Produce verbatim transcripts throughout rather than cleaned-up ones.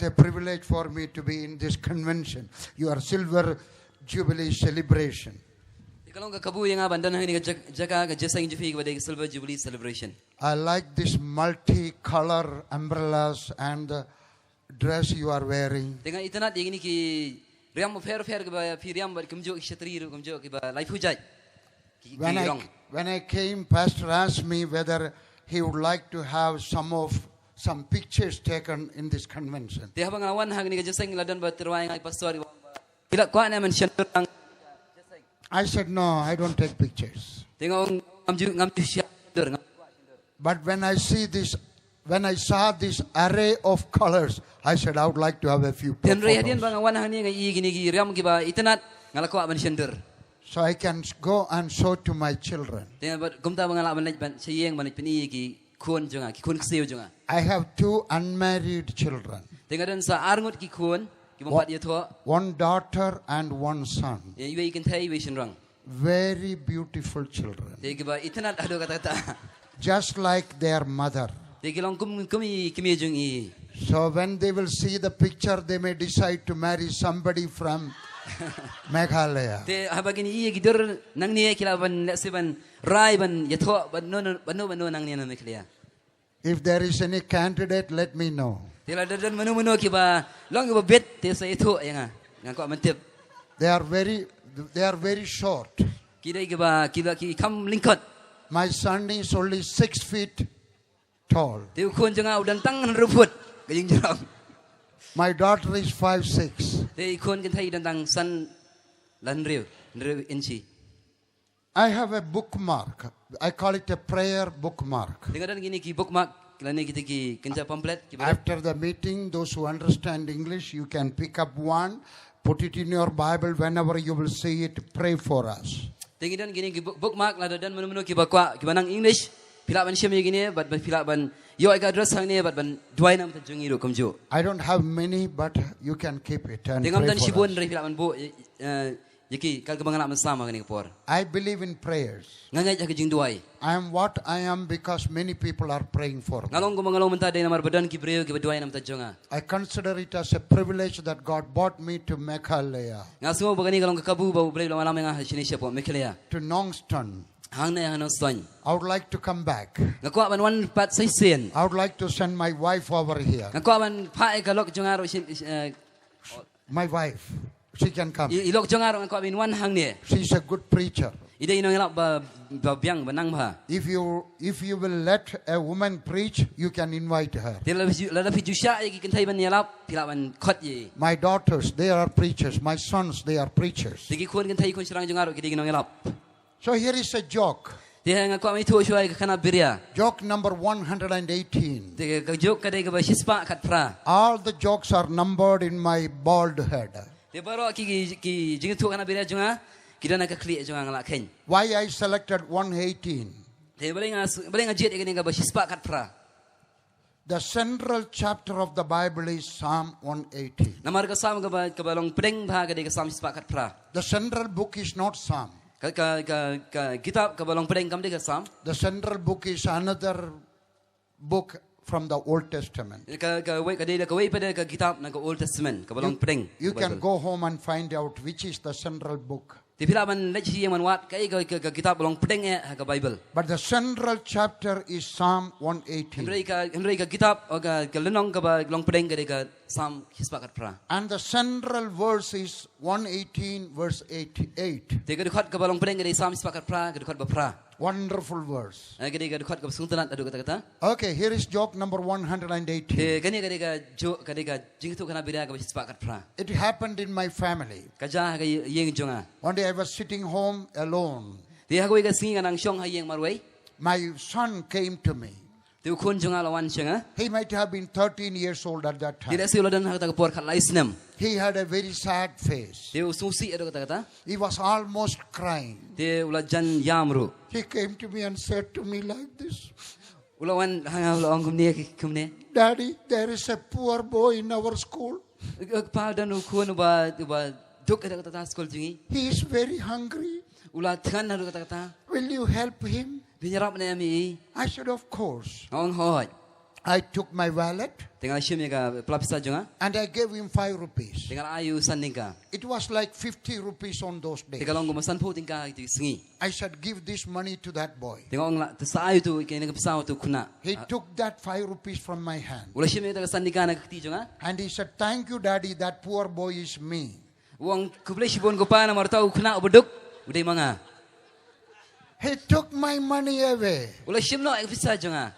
a privilege for me to be in this convention, your silver jubilee celebration. Te ka long ka kabu ïa nga ban don ha kane ka jaka ka jingïaseng jong phi kaba dei ka Silver Jubilee celebration. I like this multi-color umbrellas and the dress you are wearing. Te nga itynnad ïa kine ki riam pher pher kiba phi riam bad kumjuh ki shatri ruh kumjuh kiba laiphew jait. Ki, ki rong. When I came, Pastor asked me whether he would like to have some of, some pictures taken in this convention. Te haba nga wan ha kane ka jingïaseng la don ba tyrwa ïa nga pastor kiba ong ba phi lah kwah ne ban shon dur lang. I said, "No, I don't take pictures." Te nga ong ngam ju, ngam ju shon dur, ngam ju shon dur. But when I see this, when I saw this array of colors, I said, "I would like to have a few photos." Te hynrei hadien ba nga wan hangne nga ïohi kine ki riam kiba itynnad nga la kwah ban shon dur. So I can s-, go and show to my children. Te bad kumta ba nga lah ban leit ban sha ïing ban leit pyni ïa ki khun jong nga, ki khun ksiew jong nga. I have two unmarried children. Te nga don sa ar ngut ki khun kiba ym pat ïathoh. One daughter and one son. Iwei i kynthei iwei i shynrang. Very beautiful children. Te kiba itynnad haduh katta katta. Just like their mother. Te ki long kum, kum i kmie jong i. So when they will see the picture, they may decide to marry somebody from Meghalaya. Te haba kin ïohi ïa ki dur nangne ki lah ban lehse ban rai ban ïathoh bad no, no, bad no, bad no nangne na Meghalaya. If there is any candidate, let me know. Te lada don mano mano kiba long kiba bit te sa ïathuh ïa nga. Nga kwah ban tip. They are very, they are very short. Ki dei kiba, kiba ki kham lyngkot. My son is only six feet tall. Te u khun jong nga u don tang hynriew phut ka jingjrong. My daughter is five six. Te i khun kynthei i don tang san la hynriew, hynriew inchi. I have a bookmark. I call it a prayer bookmark. Te nga don kine ki bookmark lane kita ki kynja pamphlet kiba. After the meeting, those who understand English, you can pick up one, put it in your Bible whenever you will see it, pray for us. Te ngi don kine ki book-, bookmark lada don mano mano kiba kwah, kiba nang English, phi lah ban shem ïa kine bad, bad phi lah ban ïoh ïa ka address hangne bad ban duwai namar jong ngi ruh kumjuh. I don't have many, but you can keep it and pray for us. Te ngam don shibun hynrei phi lah ban buh, eh, eh, ïa ki, katba nga lah ban sam ha kane ka por. I believe in prayers. Nga ngeit ha ka jingduwai. I am what I am because many people are praying for me. Nga long kumba nga long mynta dei namar ba don ki briew kiba duwai na bynta jong nga. I consider it as a privilege that God brought me to Meghalaya. Nga sngew ba kane ka long ka kabu ba U Blei u la wallam ïa nga ha shane shapoh Meghalaya. To Nongstoin. Hangne ha Nongstoin. I would like to come back. Nga kwah ban wan pat sa shisien. I would like to send my wife over here. Nga kwah ban phah ïa ka lok jong nga ruh sha, eh, My wife, she can come. I, i lok jong nga ruh nga kwah ba in wan hangne. She's a good preacher. I dei i nongïalap ba, ba biang, ba nang bha. If you, if you will let a woman preach, you can invite her. Te lada phi ju-, lada phi ju shah ïa ki kynthei ban ïalap, phi lah ban khot ïa i. My daughters, they are preachers. My sons, they are preachers. Te ki khun kynthei khun shynrang jong nga ruh ki dei ki nongïalap. So here is a joke. Te nga kwah ban ïathuh shuwa ïa ka khana biria. Joke number one hundred and eighteen. Te ka joke ka dei kaba shispah khatphra. All the jokes are numbered in my bald head. Te baroh ki, ki, ki jingïathuh khana biria jong nga ki don ha ka khlieh jong nga, nga la kheiñ. Why I selected one eighteen? Te balei nga s-, balei nga jied ïa kane kaba shispah khatphra. The central chapter of the Bible is Psalm one eighteen. Namar ka Salm kaba, kaba long pdeng bha ka dei ka Salm shispah khatphra. The central book is not Psalm. Ka, ka, ka, ka kitab kaba long pdeng kam dei ka Salm. The central book is another book from the Old Testament. Ka, kawei, ka dei da kawei pat de ka kitab na ka Old Testament, kaba long pdeng. You, you can go home and find out which is the central book. Te phi lah ban leit sha ïing ban wad kaei ka, ka, ka kitab ba long pdeng eh ha ka Bible. But the central chapter is Psalm one eighteen. Hynrei ka, hynrei ka kitab, o ka, ka lynnong kaba long pdeng ka dei ka Salm shispah khatphra. And the central verse is one eighteen verse eighty-eight. Te ka dkhot kaba long pdeng ka dei Salm shispah khatphra, ka dkhot ba phra. Wonderful verse. Eh, ka dei ka dkhot kaba sngewtynnat haduh katta katta. Okay, here is joke number one hundred and eighteen. Te kane ka dei ka jo-, ka dei ka jingïathuh khana biria kaba shispah khatphra. It happened in my family. Ka jia ha ka ïing jong nga. One day I was sitting home alone. Te ha kawei ka sngi nga nang shong ha ïing marwei. My son came to me. Te u khun jong nga u la wan sha nga. He might have been thirteen years old at that time. Te lehse u la don ha kata ka por khatlai snem. He had a very sad face. Te u sngewsih haduh katta katta. He was almost crying. Te u la jan ïam ruh. He came to me and said to me like this. U la wan ha nga u la ong kumne, kumne. "Daddy, there is a poor boy in our school. Pa, don u khun uba, uba duk haduh katta katta ha skul jong ngi. He is very hungry. U la thngan haduh katta katta. Will you help him?" Phin ïarap ne em ïa i? I said, "Of course." Nga ong hooid. I took my wallet. Te nga la shim ïa ka pla pisa jong nga. And I gave him five rupees. Te nga la ai u san tyngka. It was like fifty rupees on those days. Te ka long kumba sanphew tyngka ha kito ki sngi. I said, "Give this money to that boy." Te nga ong la, te sa ai u tu, kane ka pisa u tu khynnah. He took that five rupees from my hand. U la shim ïa ka san tyngka na ka kti jong nga. And he said, "Thank you, Daddy, that poor boy is me." U ong, "Khublei shibun ko Pa, namar uta u khynnah uba duk u dei ma nga." He took my money away. U la shim noh ïa ka pisa jong nga.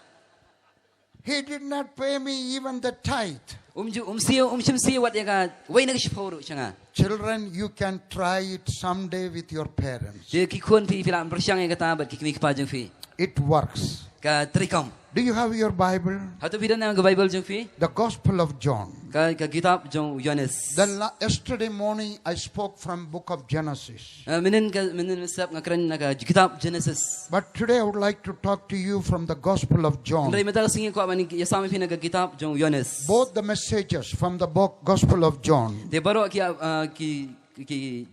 He did not pay me even the tithe. Um ju, um siew, um shim siew wat ïa ka wei na ka shiphew ruh sha nga. Children, you can try it someday with your parents. Te ki khun phi, phi lah ban pyrshang ïa kata bad ki kmie ki kpa jong phi. It works. Ka trei kam. Do you have your Bible? Hato phi don ïa ka Bible jong phi? The Gospel of John. Ka, ka kitab jong u Ïoannis. The la-, yesterday morning I spoke from book of Genesis. Eh, mynhynnin ka, mynhynnin mynstep nga kren na ka kitab Genesis. But today I would like to talk to you from the Gospel of John. Hynrei mynta ka sngi nga kwah ban ïasam ïa phi na ka kitab jong u Ïoannis. Both the messages from the book, Gospel of John. Te baroh ki, ah, ki, ki, ki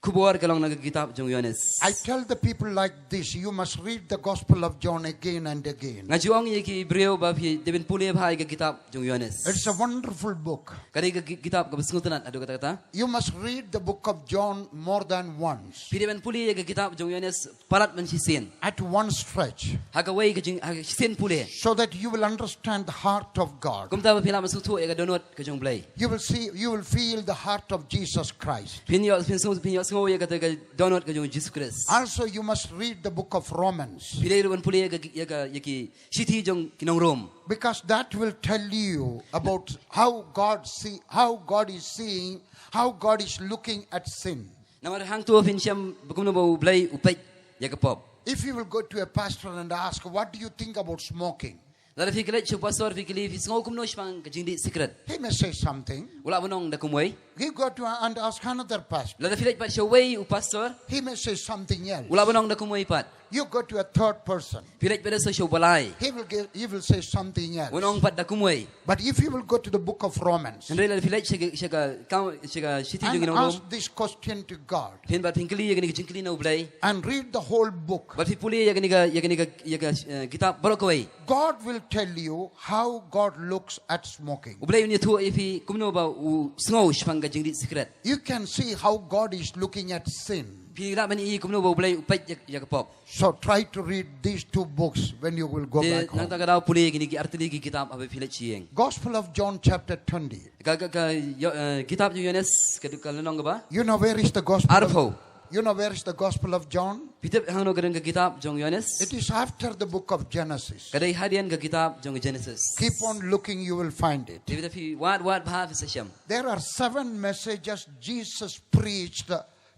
khubor ka long na ka kitab jong u Ïoannis. I tell the people like this, you must read the Gospel of John again and again. Nga ju ong ïa ki briew ba phi dei ban pule bha ïa ka kitab jong u Ïoannis. It's a wonderful book. Ka dei ka ki-, kitab kaba sngewtynnat haduh katta katta. You must read the book of John more than once. Phi dei ban pule ïa ka kitab jong u Ïoannis palat ban shisien. At one stretch. Ha kawei ka jing, ha ka shisien pule. So that you will understand the heart of God. Kumta ba phi lah ban sngewthuh ïa ka dohnud ka jong u Blei. You will see, you will feel the heart of Jesus Christ. Phin ïoh, phin sngew, phin ïohsngew ïa kata ka dohnud ka jong u Jisu Khrist. Also, you must read the book of Romans. Phi dei ruh ban pule ïa ka, ïa ka, ïa ki shithi jong ki nong Rom. Because that will tell you about how God see, how God is seeing, how God is looking at sin. Namar hangto phin shem ba kumno ba u Blei u peit ïa ka pop. If you will go to a pastor and ask, "What do you think about smoking?" Lada phi klet sha u pastor, phi kylli, "Phi sngew kumno shaphang ka jingdih sikret?" He may say something. U lah ban ong da kumwei. You go to and ask another pastor. Lada phi leit pat sha uwei u pastor, He may say something else. U lah ban ong da kumwei pat. You go to a third person. Phi leit pat sha uba lai. He will give, he will say something else. Un ong pat da kumwei. But if you will go to the book of Romans, Hynrei lada phi leit sha ka, sha ka, ka, sha ka shithi jong ki nong Rom, and ask this question to God, phin bad phin kylli ïa kane ka jingkylli na u Blei, and read the whole book, bad phi pule ïa kane ka, ïa kane ka, ïa ka, eh, kitab baroh kawei, God will tell you how God looks at smoking. U Blei un ïathuh ïa phi kumno ba u sngew shaphang ka jingdih sikret. You can see how God is looking at sin. Phi lah ban i kumno ba u Blei u peit ïa, ïa ka pop. So try to read these two books when you will go back home. Te nangta ka daw pule kine ki artylli ki kitab haba phi leit sha ïing. Gospel of John chapter twenty. Ka, ka, ka, Ïo-, eh, kitab jong u Ïoannis ka, ka lynnong kaba arphew. You know where is the gospel of, you know where is the Gospel of John? Phi tip hangno ka don ka kitab jong u Ïoannis? It is after the book of Genesis. Ka dei hadien ka kitab jong u Genesis. Keep on looking, you will find it. Te phi wad wad bha phin sa shem. There are seven messages Jesus preached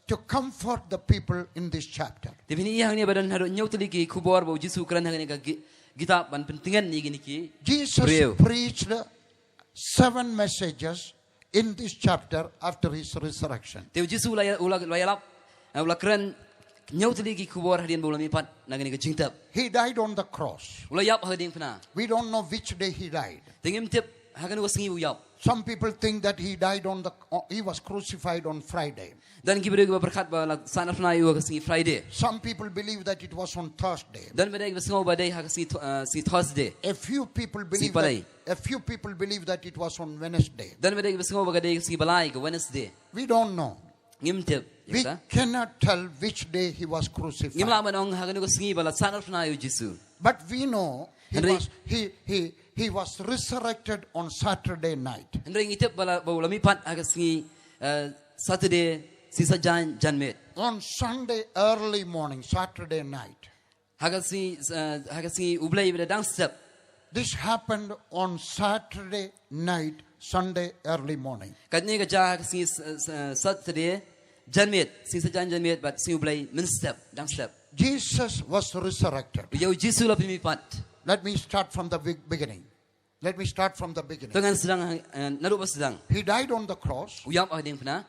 to comfort the people in this chapter. Te phin i hangne ba don haduh hynñiew tylli ki khubor ba u Jisu u kren ha kane ka ki-, kitab ban pyntngen ïa kine ki briew. Jesus preached seven messages in this chapter after his resurrection. Te u Jisu u la ïa-, u la, u la ïalap, eh, u la kren hynñiew tylli ki khubor hadien ba u la mihpat na kane ka jingtep. He died on the cross. U la ïap ha ka diengphna. We don't know which day he died. Te ngim tip ha kano ka sngi u ïap. Some people think that he died on the, uh, he was crucified on Friday. Don ki briew kiba pyrkhat ba la sahnarphna ïa u ha ka sngi Friday. Some people believe that it was on Thursday. Don pat kiba sngew ba dei ha ka sngi Thu-, uh, sngi Thursday. A few people believe that, a few people believe that it was on Wednesday. Don pat kiba sngew ba ka dei ka sngi Balai, ka Wednesday. We don't know. Ngim tip. We cannot tell which day he was crucified. Ngim lah ban ong ha kano ka sngi ba la sahnarphna ïa u Jisu. But we know he was, he, he, he was resurrected on Saturday night. Hynrei ngi tip ba la, ba u la mihpat ha ka sngi, eh, Saturday, sngi Saitjaiñ janmiet. On Sunday early morning, Saturday night. Ha ka sngi, eh, ha ka sngi U Blei ba dang step. This happened on Saturday night, Sunday early morning. Kane ka jia ha ka sngi, eh, eh, Saturday janmiet, sngi Saitjaiñ janmiet, bad sngi U Blei mynstep, dang step. Jesus was resurrected. Ïa u Jisu la pynmihpat. Let me start from the big-, beginning. Let me start from the beginning. To ngan sdang, eh, naduh ba sdang. He died on the cross. U ïap ha diengphna.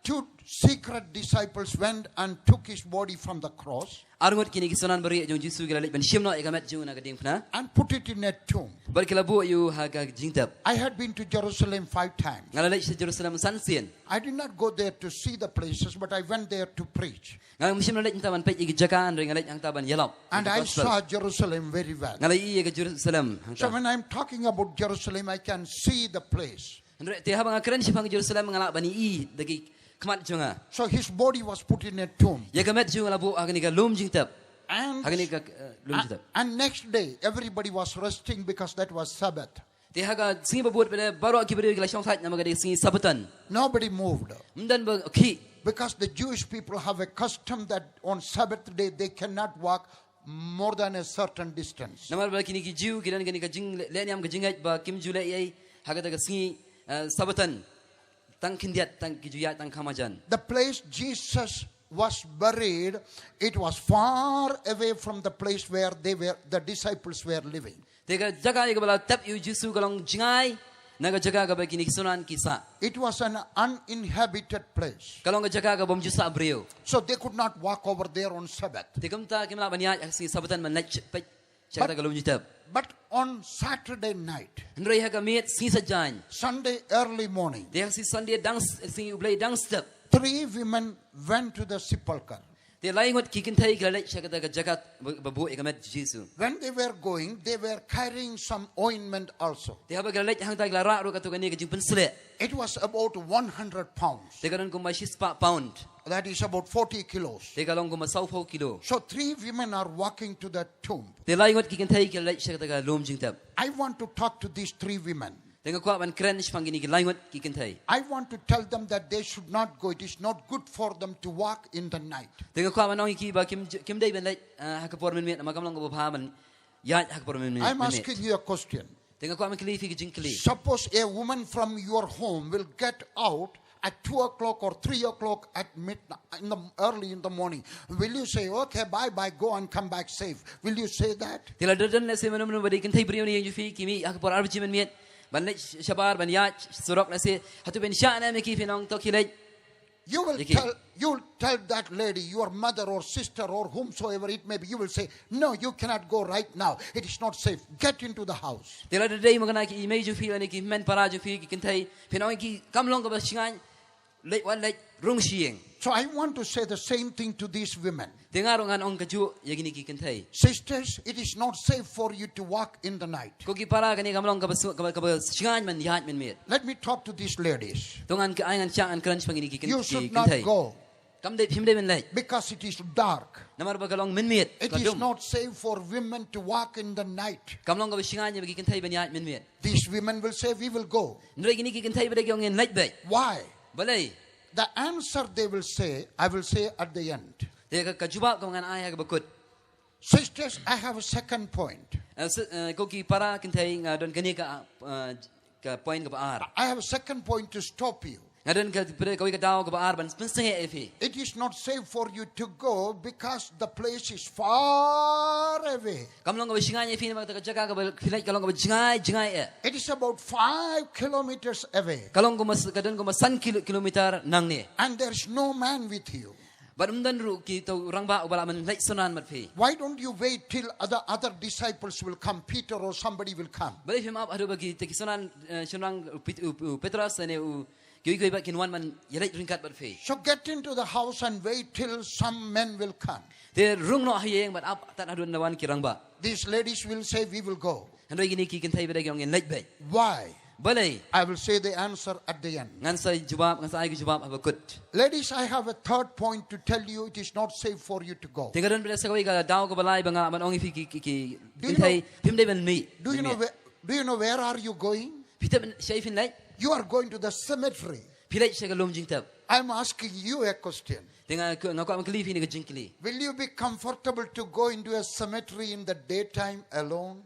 Two secret disciples went and took his body from the cross. Ar ngut kine ki synran barieh jong Jisu ki la leit ban shim noh ïa ka met jong u na ka diengphna. And put it in a tomb. Bad ki la buh ïa u ha ka jingtep. I had been to Jerusalem five times. Nga la leit sha Jerusalem san sien. I did not go there to see the places, but I went there to preach. Nga ngam shym la leit hangta ban peit ïa ki jaka, hynrei nga leit hangta ban ïalap ïa ka gospel. And I saw Jerusalem very well. Nga la ïohi ïa ka Jerusalem hangta. So when I'm talking about Jerusalem, I can see the place. Hynrei te haba nga kren shaphang Jerusalem nga lah ban ïohi da ki khmat jong nga. So his body was put in a tomb. Ïa ka met jong u la buh ha kane ka lum jingtep. And, ha kane ka, eh, lum jingtep. And next day, everybody was resting because that was Sabbath. Te ha ka sngi ba bud pat baroh ki briew ki la shong thait namar ka dei sngi Sabbaton. Nobody moved. Ym don ba khih. Because the Jewish people have a custom that on Sabbath day they cannot walk more than a certain distance. Namar ba kine ki Jiw ki don kane ka jingleh niam ka jingngeit ba kim ju leh ei ei ha kata ka sngi, eh, Sabbaton. Tang khyndiat, tang ki ju ïaid tang kha marjan. The place Jesus was buried, it was far away from the place where they were, the disciples were living. Te ka jaka ïa kaba la tep ïa u Jisu ka long jngai na ka jaka kaba kine ki synran ki sah. It was an uninhabited place. Ka long ka jaka kaba ym ju sah briew. So they could not walk over there on Sabbath. Te kumta kim lah ban ïaid ha ka sngi Sabbaton ban leit peit sha kata ka lum jingtep. But on Saturday night, hynrei ha ka miet sngi Saitjaiñ, Sunday early morning, te ha ka sngi Sunday dang s-, sngi U Blei dang step, three women went to the sepulchre. Te lai ngut ki kynthei ki la leit sha kata ka jaka ba, ba buh ïa ka met Jisu. When they were going, they were carrying some ointment also. Te haba ki la leit hangta ki la rah ruh katto katne ka jingpynsleh. It was about one hundred pounds. Te ka don kumba shispah pound. That is about forty kilos. Te ka long kumba sawphew kilo. So three women are walking to the tomb. Te lai ngut ki kynthei ki la leit sha kata ka lum jingtep. I want to talk to these three women. Te nga kwah ban kren shaphang kine ki lai ngut ki kynthei. I want to tell them that they should not go. It is not good for them to walk in the night. Te nga kwah ban ong ïa ki ba kim, kim dei ban leit, eh, ha ka por mynmiet, namar kam long kaba bha ban ïaid ha ka por mynmiet. I'm asking you a question. Te nga kwah ban kylli ïa phi ka jingkylli. Suppose a woman from your home will get out at two o'clock or three o'clock at midnight, in the, early in the morning. Will you say, "Okay, bye bye, go and come back safe"? Will you say that? Te lada don lehse mano mano ba dei kynthei briew na ïing jong phi, ki mih ha ka por ar baje mynmiet ban leit shabar, ban ïaid surok lehse, hato phin shah ne em ïa ki, phin ong to khie leit? You will tell, you will tell that lady, your mother or sister or whomsoever it may be, you will say, "No, you cannot go right now. It is not safe. Get into the house." Te lada dei ma kane ki mei jong phi lane ki hynmen para jong phi ki kynthei, phin ong ïa ki kam long kaba shngaiñ, leit, wat leit, rung sha ïing. So I want to say the same thing to these women. Te nga ruh ngan ong kajuh ïa kine ki kynthei. Sisters, it is not safe for you to walk in the night. Ko ki para, kane kam long kaba su-, kaba, kaba shngaiñ ban ïaid mynmiet. Let me talk to these ladies. To ngan, ai ngan shah ngan kren shaphang kine ki kyn-, ki kynthei. You should not go. Kam dei, phim dei ban leit. Because it is dark. Namar ba ka long mynmiet, ka dum. It is not safe for women to walk in the night. Kam long kaba shngaiñ ïa ki kynthei ban ïaid mynmiet. These women will say, "We will go." Hynrei kine ki kynthei ba dei ki ong ngin leit beit. Why? Balei? The answer they will say, I will say at the end. Te ka, ka jubab kaba ngan ai ha kaba kut. Sisters, I have a second point. Eh, si-, eh, ko ki para kynthei, nga don kane ka, eh, ka point kaba ar. I have a second point to stop you. Nga don ka, kawei ka daw kaba ar ban pynsangeh ïa phi. It is not safe for you to go because the place is far away. Kam long kaba shngaiñ ïa phi namar kata ka jaka kaba phi leit ka long kaba jngai, jngai eh. It is about five kilometers away. Ka long kumba s-, ka don kumba san kilo-, kilometer nangne. And there is no man with you. Bad ym don ruh kito rangbah uba lah ban leit synran bad phi. Why don't you wait till other, other disciples will come, Peter or somebody will come? Balei phim ap haduh ba kita ki synran, eh, shynrang u Pet-, u, u Petros ne u kiwei kiwei pat kin wan ban ïaleit ryngkat bad phi. So get into the house and wait till some men will come. Te rung noh ha ïing bad ap tad haduh ba wan ki rangbah. These ladies will say, "We will go." Hynrei kine ki kynthei ba dei ki ong ngin leit beit. Why? Balei? I will say the answer at the end. Ngan sa jubab, ngan sa ai ka jubab haba kut. Ladies, I have a third point to tell you, it is not safe for you to go. Te nga don pat sa kawei ka daw kaba lai ba nga lah ban ong ïa phi ki, ki, ki kynthei, phim dei ban mih. Do you know where, do you know where are you going? Phi tip shaei phin leit? You are going to the cemetery. Phi leit sha ka lum jingtep. I'm asking you a question. Te nga, nga kwah ban kylli phi kane ka jingkylli. Will you be comfortable to go into a cemetery in the daytime alone?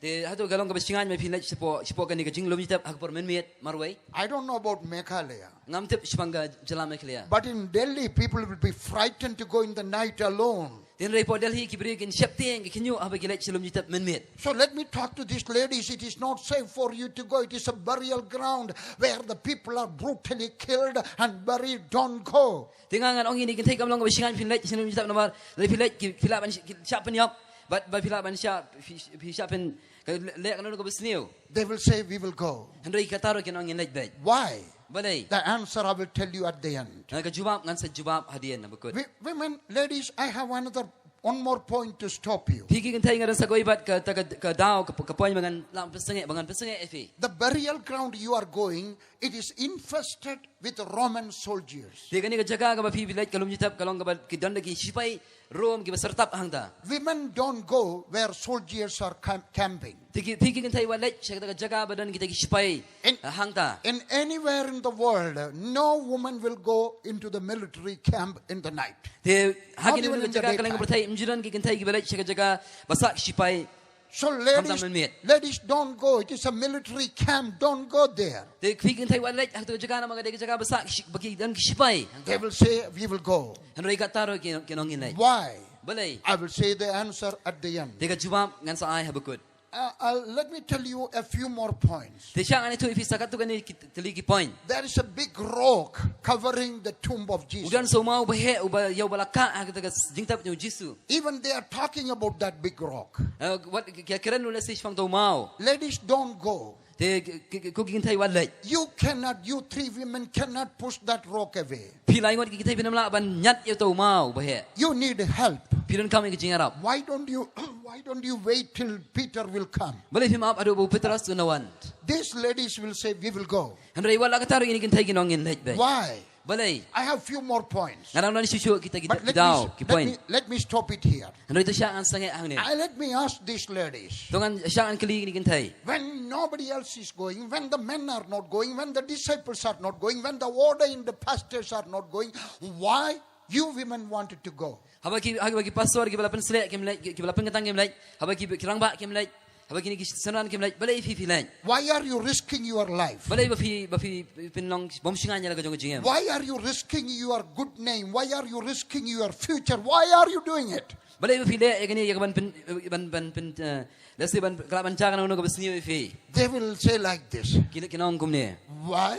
Te hato ka long kaba shngaiñ ma phi leit shapoh, shapoh kane ka jinglum jingtep ha ka por mynmiet marwei? I don't know about Meghalaya. Ngam tip shaphang ka jylla Meghalaya. But in Delhi, people will be frightened to go in the night alone. Te hynrei hapoh Delhi ki briew kin sheptieng, ki khynñiuh haba ki leit sha lum jingtep mynmiet. So let me talk to these ladies. It is not safe for you to go. It is a burial ground where the people are brutally killed and buried. Don't go. Te nga ngan ong ïa kine ki kynthei, kam long kaba shngaiñ phin leit sha lum jingtep namar lada phi leit ki, phi lah ban sh-, ki shah pynïap, bad ba phi lah ban shah, phi, phi shah pyn, ka leh kano kaba sniew. They will say, "We will go." Hynrei kata ruh kin ong, "Ngin leit beit." Why? Balei? The answer I will tell you at the end. Ka jubab ngan sa jubab hadien, haba kut. Wi-, women, ladies, I have another, one more point to stop you. Phi ki kynthei, nga don sa kawei pat ka, ka, ka daw, ka, ka point ba ngan lah pynsangeh, ba ngan pynsangeh ïa phi. The burial ground you are going, it is infested with Roman soldiers. Te kane ka jaka kaba phi leit, ka lum jingtep, ka long kaba ki don da ki shipai Rom kiba syrtap hangta. Women don't go where soldiers are cam-, camping. Te ki, phi ki kynthei, wat leit sha kata ka jaka ba don kita ki shipai, In, eh, hangta. In anywhere in the world, no woman will go into the military camp in the night. Te ha kino kino ka jaka ka lyngkhuh pyrthei, ym ju don ki kynthei kiba leit sha ka jaka ba sah shipai. So ladies, ladies, don't go. It is a military camp. Don't go there. Te phi ki kynthei, wat leit ha kata ka jaka namar ka dei ka jaka ba sah shi-, ba ki don ki shipai. They will say, "We will go." Hynrei kata ruh kin, kin ong, "Ngin leit." Why? Balei? I will say the answer at the end. Te ka jubab ngan sa ai haba kut. Uh, uh, let me tell you a few more points. Te shah ngan ïathuh ïa phi sa katto katne ki, tylli ki point. There is a big rock covering the tomb of Jesus. U don sa u maw uba heh, uba, ïa uba la kah ha kata ka jingtep jong u Jisu. Even they are talking about that big rock. Eh, wat, ki, ki kren ruh lehse shaphang uta u maw. Ladies, don't go. Te ki, ki, ki, ko ki kynthei, wat leit. You cannot, you three women cannot push that rock away. Phi lai ngut ki kynthei phin ym lah ban ñiad ïa uta u maw uba heh. You need help. Phi donkam ïa ka jingïarap. Why don't you, why don't you wait till Peter will come? Balei phim ap haduh ba u Petros un wan? These ladies will say, "We will go." Hynrei wat la katta ruh kine ki kynthei kin ong, "Ngin leit beit." Why? Balei? I have few more points. Nga dang don shuh shuh kita, kita, kita ki point. But let me, let me, let me stop it here. Hynrei to shah ngan sangeh hangne. I, let me ask these ladies. To ngan, shah ngan kylli kine ki kynthei. When nobody else is going, when the men are not going, when the disciples are not going, when the ordained pastors are not going, why you women wanted to go? Haba ki, haba ki pastor kiba la pynsleh kim leit, kiba la pynkyntang kim leit, haba ki, ki rangbah kim leit, haba kine ki synran kim leit, balei phi, phi leit? Why are you risking your life? Balei ba phi, ba phi pynlong bym shngaiñ ïa la ka jong ka jingim? Why are you risking your good name? Why are you risking your future? Why are you doing it? Balei ba phi leh ïa kane, ïa ka ban pyn, ban, ban pyn, eh, lehse ban, ka lah ban jia kano kano kaba sniew ïa phi. They will say like this. Ki, kin ong kumne. Why?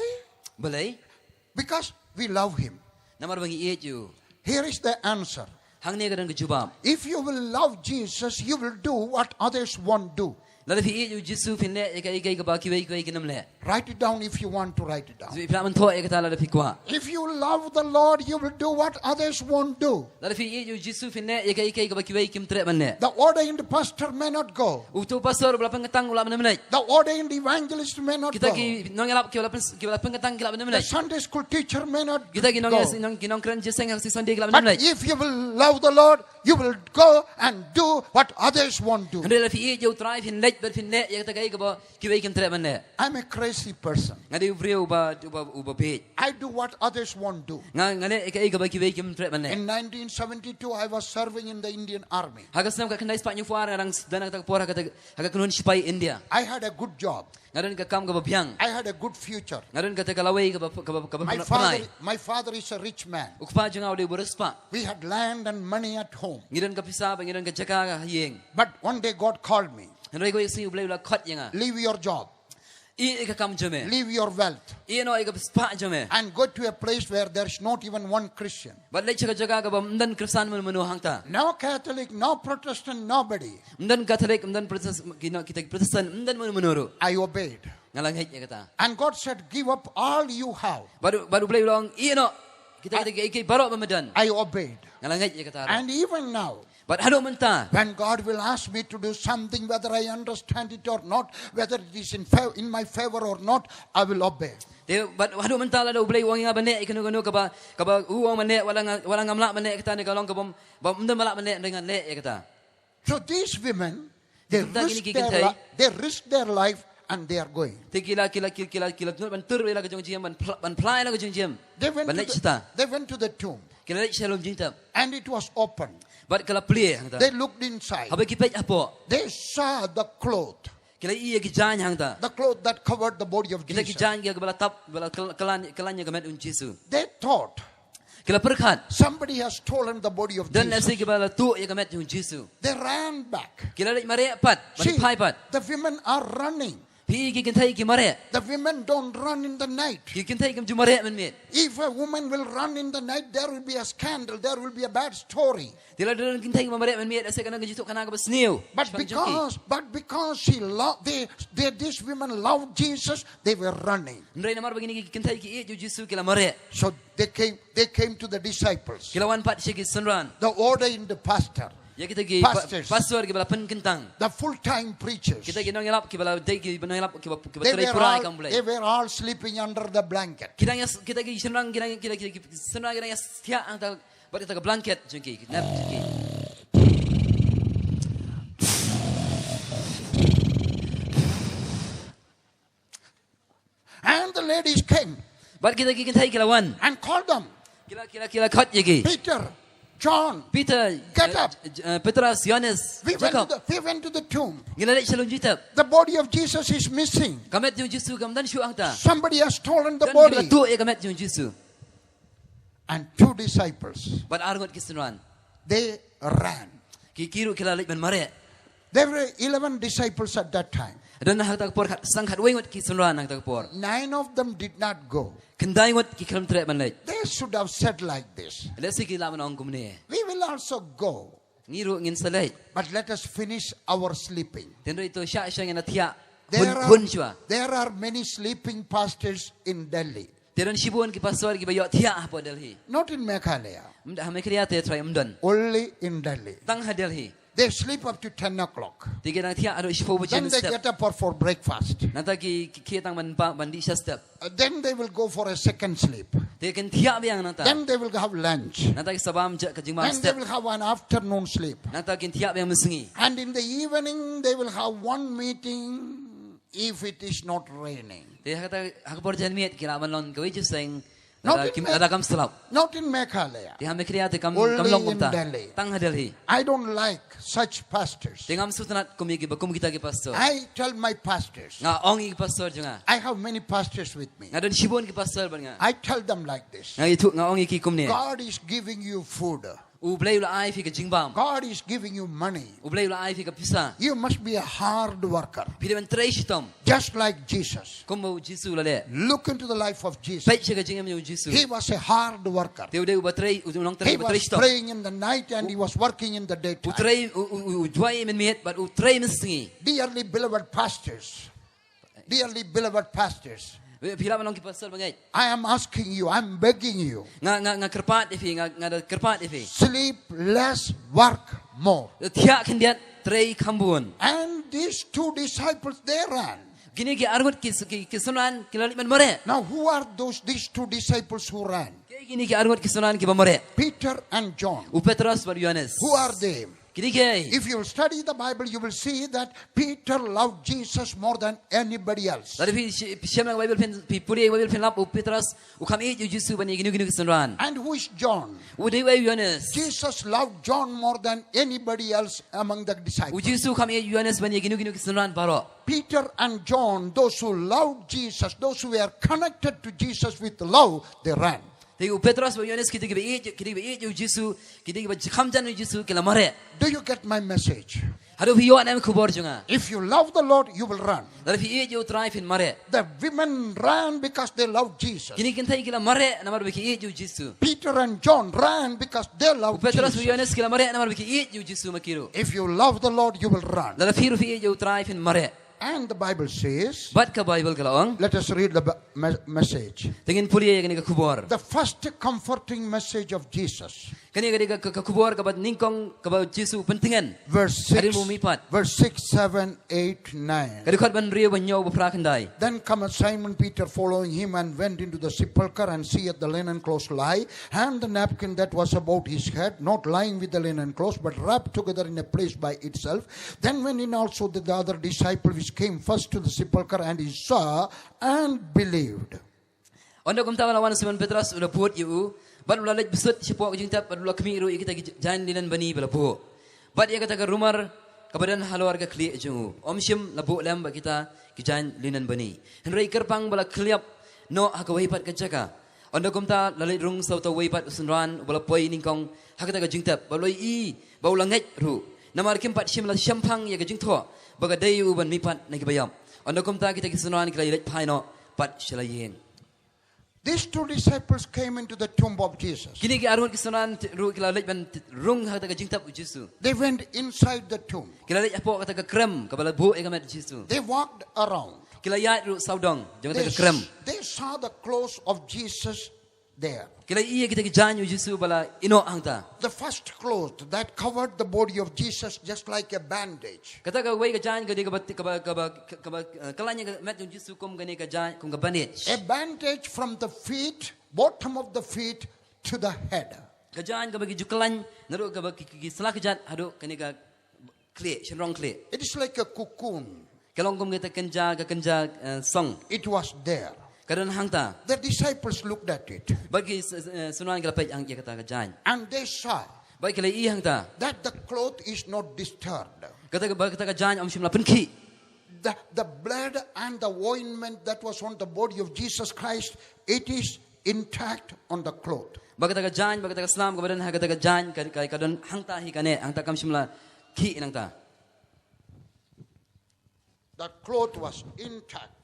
Balei? Because we love him. Namar ba ngi ïeit ïa u. Here is the answer. Hangne ka don ka jubab. If you will love Jesus, you will do what others won't do. Lada phi ïeit ïa u Jisu phin leh ïa kaei kaei kaba kiwei kiwei kin ym leh. Write it down if you want to write it down. Phi lah ban thoh ïa kata lada phi kwah. If you love the Lord, you will do what others won't do. Lada phi ïeit ïa u Jisu phin leh ïa kaei kaei kaba kiwei kim treh ban leh. The ordained pastor may not go. Uto u pastor uba la pynkyntang u lah ban ym leit. The ordained evangelist may not go. Kita ki nongïalap kiba la pyn, kiba la pynkyntang ki lah ban ym leit. The Sunday school teacher may not go. Kita ki nong, nong, ki nongkren jingïaseng ha ka sngi Sunday ki lah ban ym leit. But if you will love the Lord, you will go and do what others won't do. Hynrei lada phi ïeit ïa u Trai phin leit bad phin leh ïa kata kaei kaba kiwei kim treh ban leh. I'm a crazy person. Nga dei u briew uba, uba, uba bieit. I do what others won't do. Nga, nga leh ïa kaei kaba kiwei kim treh ban leh. In nineteen seventy-two, I was serving in the Indian Army. Ha ka snem khatkhyndai spah hynñiewphew ar nga dang sdang ha kata ka por ha kata, ha ka kynhun shipai India. I had a good job. Nga don ka kam kaba biang. I had a good future. Nga don kata ka lawei kaba, kaba, kaba pynbna. My father, my father is a rich man. U kpa jong nga u dei uba riewspah. We had land and money at home. Ngi don ka pisa bad ngi don ka jaka ha ïing. But one day God called me. Hynrei kawei ka sngi U Blei u la khot ïa nga. Leave your job. Ïeh ïa ka kam jong me. Leave your wealth. Ïeh noh ïa ka spah jong me. And go to a place where there is not even one Christian. Bad leit sha ka jaka kaba ym don Khristan mano mano hangta. No Catholic, no Protestant, nobody. Ym don Catholic, ym don Protest-, ki, no, kita ki Protestant, ym don mano mano ruh. I obeyed. Nga la ngeit ïa kata. And God said, "Give up all you have." Bad, bad U Blei u la ong, ïeh noh kita, kita kiei kiei baroh ba me don. I obeyed. Nga la ngeit ïa kata ruh. And even now, Bad haduh mynta, when God will ask me to do something, whether I understand it or not, whether it is in fav-, in my favor or not, I will obey. Te bad haduh mynta lada U Blei u ong ïa nga ban leh ïa kano kano kaba, kaba u ong ban leh, wat la nga, wat la ngam lah ban leh ïa kata ne ka long kaba ym, ba ym don ba lah ban leh, hynrei ngan leh ïa kata. So these women, they risk their li-, they risk their life and they are going. Te ki la, ki la, ki, ki la, ki la nud ban tur ïa la ka jong ka jingim, ban phla-, ban phla ïa la ka jong ka jingim. They went to the, they went to the tomb. Ban leit shata. Ki la leit sha lum jingtep. And it was open. Bad ka la plie hangta. They looked inside. Haba ki peit hapoh. They saw the cloth. Ki la ïohi ïa ki jaiñ hangta. The cloth that covered the body of Jesus. Kita ki jaiñ kiba la tap, ba la kyl-, kylla, kylla ïa ka met u Jisu. They thought, Ki la pyrkhat. Somebody has stolen the body of Don lehse Jesus. kiba la tuh ïa ka met jong u Jisu. They ran back. Ki la leit mareh pat, ba See, phai pat. The women are running. Phi i ki kynthei ki mareh. The women don't run in the night. Ki kynthei kim ju mareh mynmiet. If a woman will run in the night, there will be a scandal, there will be a bad story. Te lada don kynthei kiba mareh mynmiet, lehse kan don ka jingthoh khana kaba sniew. But Shaphang jong ki. because, but because she loved, they, they, these women loved Jesus, they were running. Hynrei namar ba kine ki kynthei ki ïeit ïa u Jisu, ki la mareh. So they came, they came to the disciples. Ki la wan pat sha ki synran. The ordained pastor, Ïa kita ki pa- Pastors. Pastor kiba la pynkyntang. The full-time preachers. Kita ki nongïalap kiba la dei kiba nongïalap kiba kiba They trei were pura ïa all, ka Blei. They were all sleeping under the blanket. Ki dang ïa kita ki shynrang, ki dang kita ki shynrang ki dang ïa thiah hangta bad kita ka blanket jong ki, nap jong ki. And the ladies came. Bad kita ki kynthei ki la wan. And called them. Ki la ki la ki la khot ïa ki. Peter, John, Peter, Get eh, up. J- eh, Petrus, Yohanes, We went, to Jakob. The, we went to the tomb. Ngi la leit sha lum jithep. The body of Jesus is missing. Ka met jong u Jisu kam don shuh hangta. Somebody has stolen the Don ki la body. tuh ïa ka met jong u Jisu. And two disciples, Bad ar ngut ki synran. They ran. Ki ki ruh ki la leit ban mareh. There were eleven disciples at that time. Don hangta ka por khat, san khatwei ngut ki synran hangta ka por. Nine of them did not go. Khyndai ngut ki khlem treh ban leit. They should have said like this. Lehse ki lah ban ong kumne. We will also go. Ngi ruh ngin sa leit. But let us finish our sleeping. Hynrei to shah shah ngin thiah. There Hun are, hun shuwa. There are many sleeping pastors in Delhi. Te don shibun ki pastor kiba ïoh thiah hapoh Delhi. Not in Meghalaya. Ym da ha Meghalaya te trai ym don. Only in Delhi. Tang ha Delhi. They sleep up to ten o'clock. Te ki dang thiah haduh shiphew baje. Then they get up for, for breakfast. Nangta ki ki tang ban pa ban dih sha step. Uh, then they will go for a second sleep. Te kin thiah biang nangta. Then they will have lunch. Nangta ki sa bam ja ka jingbam Then they step. Will have an afternoon sleep. Nangta kin thiah biang mynsngi. And in the evening, they will have one meeting if it is not raining. Te haka haka por janmiet ki lah ban long kawei jingïaseng. Lada kam slap. Not in Meghalaya. Te ha Meghalaya te kam kam long kumta. Only in Delhi. Tang ha Delhi. I don't like such pastors. Te ngam sngewtynnat kum ïa kiba kum kita ki pastor. I tell my pastors. Nga ong ïa ki pastor jong nga. I have many pastors with me. Nga don shibun ki pastor bad nga. I tell them like this. Nga ïathuh, nga ong ïa ki kumne. God is giving you food. U Blei u la ai ïa phi ka jingbam. God is giving you money. U Blei u la ai ïa phi ka pisa. You must be a hard worker. Phi dei ban trei shitom. Just like Jesus. Kumba u Jisu u la leh. Look into the life of Jesus. Peit sha ka jingim jong u Jisu. He was a hard worker. Te u dei uba trei, u nongtrei uba trei shitom. He was praying in the night and he was working in the daytime. U trei, u, u, u, u duwai mynmiet bad u trei mynsngi. Dearly beloved pastors. Dearly beloved pastors. Phi lah ban long ki pastor bangeit. I am asking you, I am begging you. Nga nga nga kyrpad ïa phi, nga nga da kyrpad ïa phi. Sleep less, work more. Thiah khyndiat, trei kham bun. And these two disciples, they ran. Kine ki arngut ki ki ki synran ki la leit ban mareh. Now who are those, these two disciples who ran? Kiei kine ki arngut ki synran kiba mareh? Peter and John. U Petros bad u Ïohannes. Who are they? Kine kiei? If you study the Bible, you will see that Peter loved Jesus more than anybody else. Lada phi shem lang Baibl phin, phi pule Baibl phin lap, u Petros u kham ïeit ïa u Jisu ban ïa kino kino ki synran. And who is John? U dei uei u Ïohannes? Jesus loved John more than anybody else among the disciples. U Jisu u kham ïeit ïa u Ïohannes ban ïa kino kino ki synran baroh. Peter and John, those who loved Jesus, those who were connected to Jesus with love, they ran. Te u Petros bad u Ïohannes, kita kiba ïeit, kita kiba ïeit ïa u Jisu, kita kiba kham jan ïa u Jisu, ki la mareh. Do you get my message? Hato phi ïoh ne em khubor jong nga? If you love the Lord, you will run. Lada phi ïeit ïa u Trai phin mareh. The women ran because they loved Jesus. Kine ki kynthei ki la mareh namar ba ki ïeit ïa u Jisu. Peter and John ran because they loved Jesus. U Petros bad u Ïohannes ki la mareh namar ba ki ïeit ïa u Jisu ma ki ruh. If you love the Lord, you will run. Lada phi ruh phi ïeit ïa u Trai phin mareh. And the Bible says, bad ka Baibl ka la ong. Let us read the ba- me- message. Te ngin pule ïa kane ka khubor. The first comforting message of Jesus. Kane ka dei ka, ka, ka khubor kaba nyngkong kaba u Jisu u pyntngen. Verse six, hadien ba u mihpat. Verse six, seven, eight, nine. Ka dkhot ba hynriew, ba hynñiew, ba phra, khyndai. Then cometh Simon Peter following him, and went into the sepulchre, and seeth the linen clothes lie, and the napkin that was about his head, not lying with the linen clothes, but wrapped together in a place by itself. Then went in also the, the other disciple which came first to the sepulchre, and he saw and believed. Ynda kumta la wan Simon Petros, u la bud ïa u, bad u la leit bsut shapoh ka jingtep, bad u la khmih ruh ïa kita ki jaiñ linen bani ba la buh, bad ïa kata ka rumar kaba don halor ka khlieh jong u. Ym shym la buh lem bad kita ki jaiñ linen bani, hynrei kyrpang ba la khyllap noh ha kawei pat ka jaka. Ynda kumta la leit rung sa uta uwei pat u synran uba la poi nyngkong ha kata ka jingtep, ba u la ïohi ba u la ngeit ruh. Namar kim pat shym la shemphang ïa ka jingthoh ba ka dei u ban mihpat na kiba ïap. Ynda kumta kita ki synran ki la leit phai noh pat sha la ïing. These two disciples came into the tomb of Jesus. Kine ki arngut ki synran ruh ki la leit ban rung ha kata ka jingtep u Jisu. They went inside the tomb. Ki la leit hapoh kata ka krem kaba la buh ïa ka met Jisu. They walked around. Ki la ïaid ruh sawdong jong kata ka krem. They saw the clothes of Jesus there. Ki la ïohi ïa kita ki jaiñ u Jisu ba la ïehnoh hangta. The first cloth that covered the body of Jesus just like a bandage. Kata kawei ka jaiñ ka dei kaba, kaba, kaba, kaba, eh, kyllain ïa ka met jong u Jisu kum kane ka jaiñ, kum ka bandage. A bandage from the feet, bottom of the feet to the head. Ka jaiñ kaba ki ju kyllain naduh kaba ki, ki, ki sla kjat haduh kane ka khlieh, shynrong khlieh. It is like a cocoon. Ka long kum kata ka kynja, ka kynja, eh, song. It was there. Ka don hangta. The disciples looked at it. Bad ki s-, s-, eh, synran ki la peit hangta ïa kata ka jaiñ. And they saw. Bad ki la ïohi hangta. That the cloth is not disturbed. Kata ka, ba kata ka jaiñ ym shym la pynkhih. The, the blood and the ointment that was on the body of Jesus Christ, it is intact on the cloth. Ba kata ka jaiñ, ba kata ka snam kaba don ha kata ka jaiñ, ka, ka, ka don hangta hi kane, hangta kam shym la khih nangta. The cloth was intact.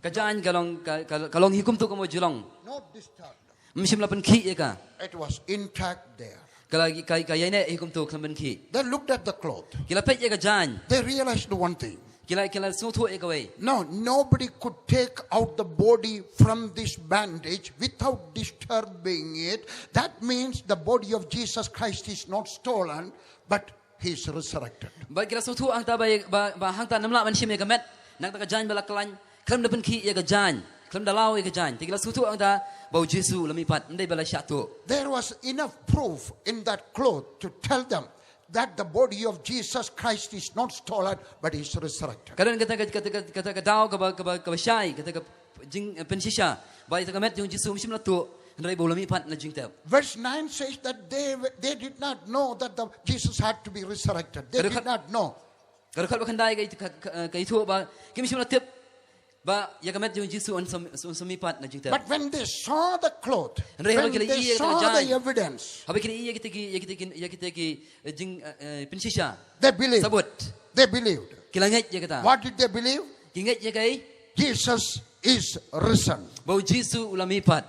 Ka jaiñ ka long, ka, ka, ka long hi kumto kumba ju long. Not disturbed. Ym shym la pynkhih ïa ka. It was intact there. Ka la, ka, ka ïaineh hi kumto khlem pynkhih. They looked at the cloth. Ki la peit ïa ka jaiñ. They realized one thing. Ki la, ki la sngewthuh ïa kawei. No, nobody could take out the body from this bandage without disturbing it. That means the body of Jesus Christ is not stolen, but he is resurrected. Bad ki la sngewthuh hangta ba, ba, ba hangta ym lah ban shim ïa ka met na kata ka jaiñ ba la kyllain, khlem da pynkhih ïa ka jaiñ, khlem da law ïa ka jaiñ. Te ki la sngewthuh hangta ba u Jisu u la mihpat, ym dei ba la shah tuh. There was enough proof in that cloth to tell them that the body of Jesus Christ is not stolen, but is resurrected. Ka don kata ka, kata ka, kata ka daw kaba, kaba, kaba shai, kata ka jing, eh, pynshisha ba ïa ka met jong u Jisu ym shym la tuh, hynrei ba u la mihpat na jingtep. Verse nine says that they, they did not know that the, Jesus had to be resurrected. They did not know. Ka dkhot ba khyndai ka, ka, ka, ka ïathuh ba kim shym la tip ba ïa ka met jong u Jisu un sa, un sa mihpat na jingtep. But when they saw the cloth, hynrei haba ki la ïohi ïa kata ka jaiñ, haba ki la ïohi ïa kita ki, ïa kita ki, ïa kita ki, eh, jing, eh, eh, pynshisha, they believed. Sabut. They believed. Ki la ngeit ïa kata. What did they believe? Ki ngeit ïa kaei? Jesus is risen. Ba u Jisu u la mihpat.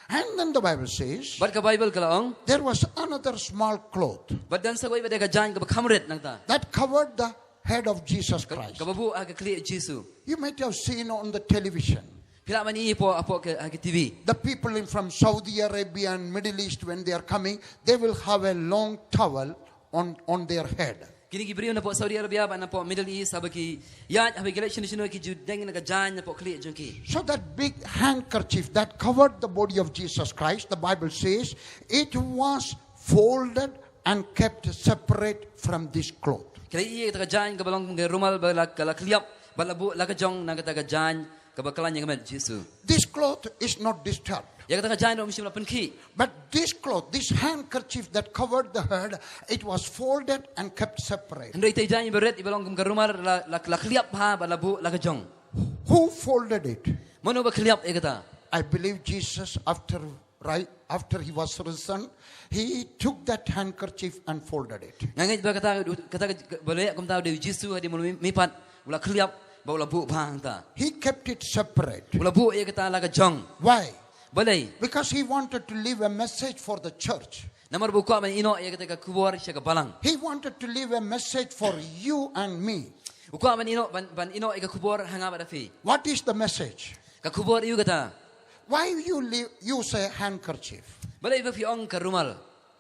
And then the Bible says, bad ka Baibl ka la ong, there was another small cloth. Bad don sa kawei pat de ka jaiñ kaba kham rit nangta. That covered the head of Jesus Christ. Kaba buh ha ka khlieh Jisu. You might have seen on the television. Phi lah ban ïohi hapoh, hapoh ka, ha ka T V. The people in from Saudi Arabia and Middle East, when they are coming, they will have a long towel on, on their head. Kine ki briew napoh Saudi Arabia bad napoh Middle East, haba ki ïaid, haba ki leit shano shano, ki ju deng na ka jaiñ napoh khlieh jong ki. So that big handkerchief that covered the body of Jesus Christ, the Bible says, it was folded and kept separate from this cloth. Ki la ïohi ïa kata ka jaiñ kaba long kum ka rumal ba la, ka la khliap bad la buh la ka jong na kata ka jaiñ kaba kyllain ïa ka met Jisu. This cloth is not disturbed. Ïa kata ka jaiñ ruh ym shym la pynkhih. But this cloth, this handkerchief that covered the head, it was folded and kept separate. Hynrei ita i jaiñ iba rit iba long kum ka rumal la, la, la khliap bha bad la buh la ka jong. Who folded it? Mano ba khliap ïa kata? I believe Jesus, after, right, after he was risen, he took that handkerchief and folded it. Nga ngeit ba kata, kata ka, balei kumta, u dei u Jisu hadien ba u la mihpat, u la khliap bad u la buh bha hangta. He kept it separate. U la buh ïa kata la ka jong. Why? Balei? Because he wanted to leave a message for the church. Namar ba u kwah ban ïehnoh ïa kata ka khubor sha ka balang. He wanted to leave a message for you and me. U kwah ban ïehnoh, ban, ban ïehnoh ïa ka khubor ha nga bad phi. What is the message? Ka khubor aïu kata? Why you leave, use a handkerchief? Balei ba phi ong ka rumal?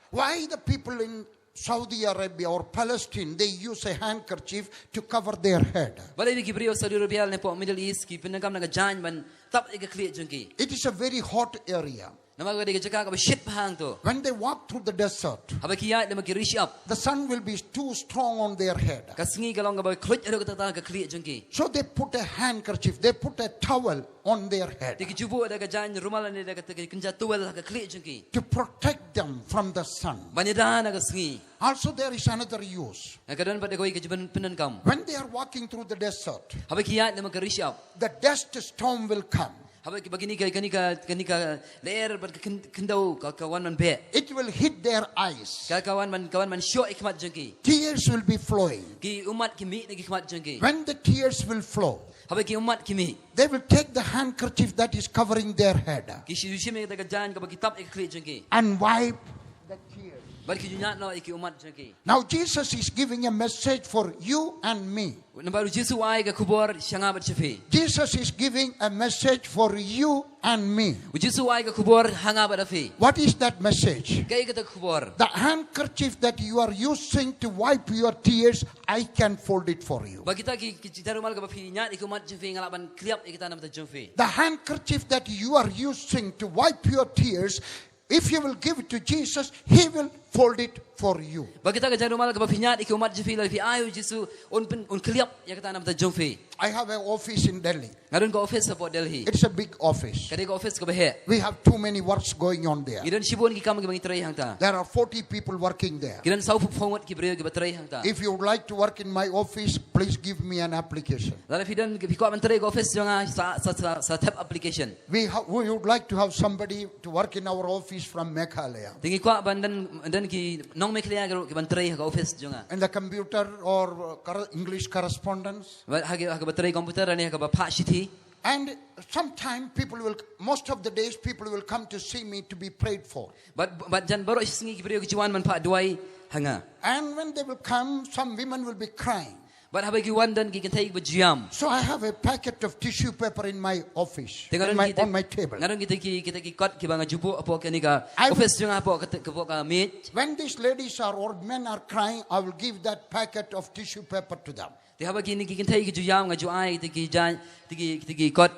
Why the people in Saudi Arabia or Palestine, they use a handkerchief to cover their head? Balei ba ki briew Saudi Arabia ne hapoh Middle East ki pyndonkam na ka jaiñ ban tap ïa ka khlieh jong ki? It is a very hot area. Namar ka dei ka jaka kaba shit bha hangto. When they walk through the desert, haba ki ïaid lem ki ri shyiap, the sun will be too strong on their head. Ka sngi ka long kaba khluit haduh katta katta ha ka khlieh jong ki. So they put a handkerchief, they put a towel on their head. Te ki ju buh da ka jaiñ rumal ne da kata ka kynja towel ha ka khlieh jong ki. To protect them from the sun. Ban ïada na ka sngi. Also, there is another use. Ka don pat da kawei ka jingpyndonkam. When they are walking through the desert, haba ki ïaid lem ki ri shyiap, the dust storm will come. Haba ki, ba kini ka, kani ka, kani ka lyer bad ka khyn-, khyndew ka, ka wan man beh. It will hit their eyes. Ka, ka wan man, ka wan man shoh ïa ki khmat jong ki. Tears will be flowing. Ki ummat ki mih na ki khmat jong ki. When the tears will flow, haba ki ummat ki mih, they will take the handkerchief that is covering their head. Ki shim, shim ïa ka jaiñ kaba ki tap ïa ka khlieh jong ki. And wipe the tears. Bad ki ju ñiad noh ïa ki ummat jong ki. Now Jesus is giving a message for you and me. Namar u Jisu u ai ka khubor sha nga bad sha phi. Jesus is giving a message for you and me. U Jisu u ai ka khubor ha nga bad ha phi. What is that message? Kaei kata ka khubor? The handkerchief that you are using to wipe your tears, I can fold it for you. Ba kita ki, ki jaiñ rumal kaba phi ñiad ïa ki ummat jong phi, nga lah ban kylliap ïa kita na ka bynta jong phi. The handkerchief that you are using to wipe your tears, if you will give it to Jesus, He will fold it for you. Ba kita ka jaiñ rumal kaba phi ñiad ïa ki ummat jong phi, lada phi ai ha u Jisu, un pyn, un kylliap ïa kata na ka bynta jong phi. I have an office in Delhi. Nga don ka office hapoh Delhi. It's a big office. Ka dei ka office kaba heh. We have too many works going on there. Ngi don shibun ki kam kiba ngi trei hangta. There are forty people working there. Ngi don sawphew phew ngut ki briew kiba trei hangta. If you would like to work in my office, please give me an application. Lada phi don, phi kwah ban trei ka office jong nga, sa, sa, sa, sa thep application. We, ha- we would like to have somebody to work in our office from Meghalaya. Te ngi kwah ban don, don ki nong Meghalaya ki ruh ki ban trei ha ka office jong nga. In the computer or uh, cor- English correspondence. Ba ha ki, ha kaba trei computer ne ha kaba phah shithi. And sometimes people will, most of the days, people will come to see me to be prayed for. Bad, bad jan baroh shi sngi ki briew ki ju wan ban phah duwai ha nga. And when they will come, some women will be crying. Bad haba ki wan don ki kynthei kiba ju ïam. So I have a packet of tissue paper in my office, Te nga in don my, kita, on my table. Nga don kita ki, kita ki kot kiba nga ju buh hapoh kane ka I will- office jong nga hapoh ka, hapoh ka miej. When these ladies are or men are crying, I will give that packet of tissue paper to them. Te haba kine ki kynthei ki ju ïam nga ju ai kita ki jaiñ, kita ki, kita ki kot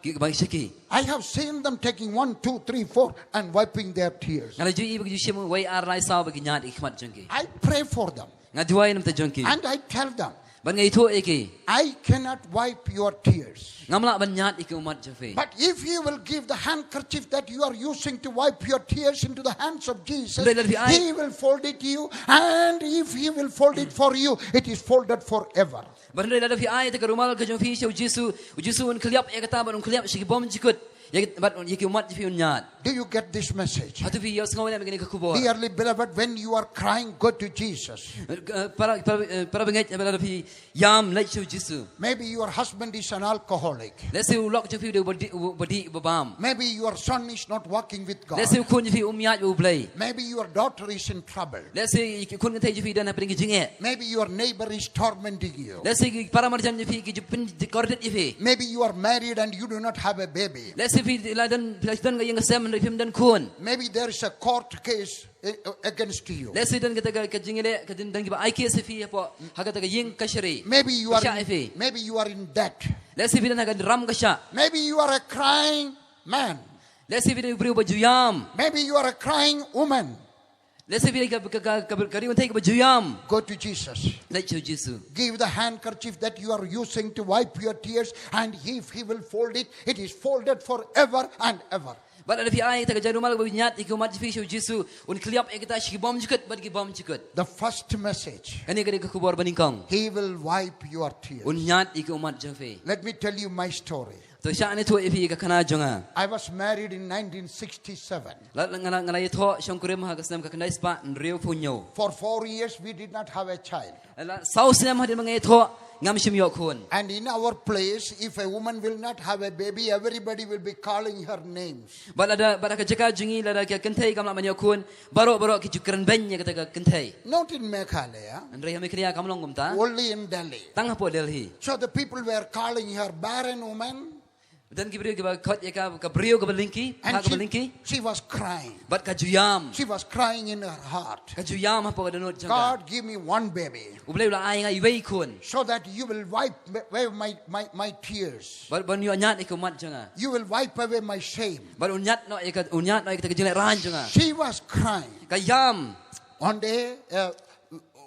ki ba sha ki. I have seen them taking one, two, three, four and wiping their tears. Nga la ju ïohi ba ki ju shim wei ar lai saw ba ki ñiad ïa ki khmat jong ki. I pray for them. Nga duwai na ka bynta jong ki. And I tell them, Bad nga ïathuh ïa ki. I cannot wipe your tears. Ngam lah ban ñiad ïa ki ummat jong phi. But if you will give the handkerchief that you are using to wipe your tears into the hands of Jesus, Hynrei lada phi ai He will fold it to you. And if He will fold it for you, it is folded forever. Bad hynrei lada phi ai ïa ka rumal ka jong phi sha u Jisu, u Jisu un kylliap ïa kata bad un kylliap sha ki bymjukut. Ïa ki, bad ïa ki ummat jong phi un ñiad. Do you get this message? Hato phi ïohsngew ne em ïa kane ka khubor? Dearly beloved, when you are crying, go to Jesus. Eh, para, para, eh, para bangeit, eh, lada phi ïam, leit sha u Jisu. Maybe your husband is an alcoholic. Lehse u lok jong phi u dei u badih, u badih, u babam. Maybe your son is not walking with God. Lehse u khun jong phi um ïaid bad U Blei. Maybe your daughter is in trouble. Lehse i khun kynthei jong phi i don hapdeng ki jingeh. Maybe your neighbor is tormenting you. Lehse ki para marjan jong phi ki ju pynkordit ïa phi. Maybe you are married and you do not have a baby. Lehse phi la don, phi la don ka ïing ka sem hynrei phim don khun. Maybe there is a court case, eh, against you. Lehse don kata ka, ka jingïaleh, ka don, don kiba ai case ïa phi hapoh, ha kata ka ïing kashari. Maybe you are Ka shah ïa phi. In, maybe you are in debt. Lehse phi don ha ka ram ka shah. Maybe you are a crying man. Lehse phi don u briew ba ju ïam. Maybe you are a crying woman. Lehse phi ka, ka, ka, ka, ka ri un thei kaba ju ïam. Go to Jesus. Leit sha u Jisu. Give the handkerchief that you are using to wipe your tears, and if He will fold it, it is folded forever and ever. Bad lada phi ai ïa kata ka jaiñ rumal kaba phi ñiad ïa ki ummat jong phi sha u Jisu, un kylliap ïa kata sha ki bymjukut bad ki bymjukut. The first message. Kane ka dei ka khubor banyngkong. He will wipe your tears. Un ñiad ïa ki ummat jong phi. Let me tell you my story. To shah ngan ïathuh ïa phi ka khana jong nga. I was married in nineteen sixty-seven. La, la, nga la, nga la ïathoh shongkurim ha ka snem ka khyndai spah hynriewphew hynñiew. For four years we did not have a child. La, saw snem hadien ba nga ïathoh ngam shym ïoh khun. And in our place, if a woman will not have a baby, everybody will be calling her names. Bad lada, bad ha ka jaka jong ngi lada ka kynthei kam lah ban ïoh khun, baroh baroh ki ju kren beiñ ïa kata ka kynthei. Not in Meghalaya. Hynrei ha Meghalaya kam long kumta. Only in Delhi. Tang hapoh Delhi. So the people were calling her barren woman. Don ki briew kiba khot ïa ka, ka briew kaba lyngkhi, and ka, kaba lyngkhi. She was crying. Bad ka ju ïam. She was crying in her heart. Ka ju ïam hapoh ka dohnud jong ka. God, give me one baby. U Blei u la ai ïa nga iwei i khun. So that you will wipe away my, my, my tears. Bad, bad un ïoh ñiad ïa ki ummat jong nga. You will wipe away my shame. Bad un ñiad noh ïa ka, un ñiad noh ïa kata ka jingleh raiñ jong nga. She was crying. Ka ïam. One day, uh,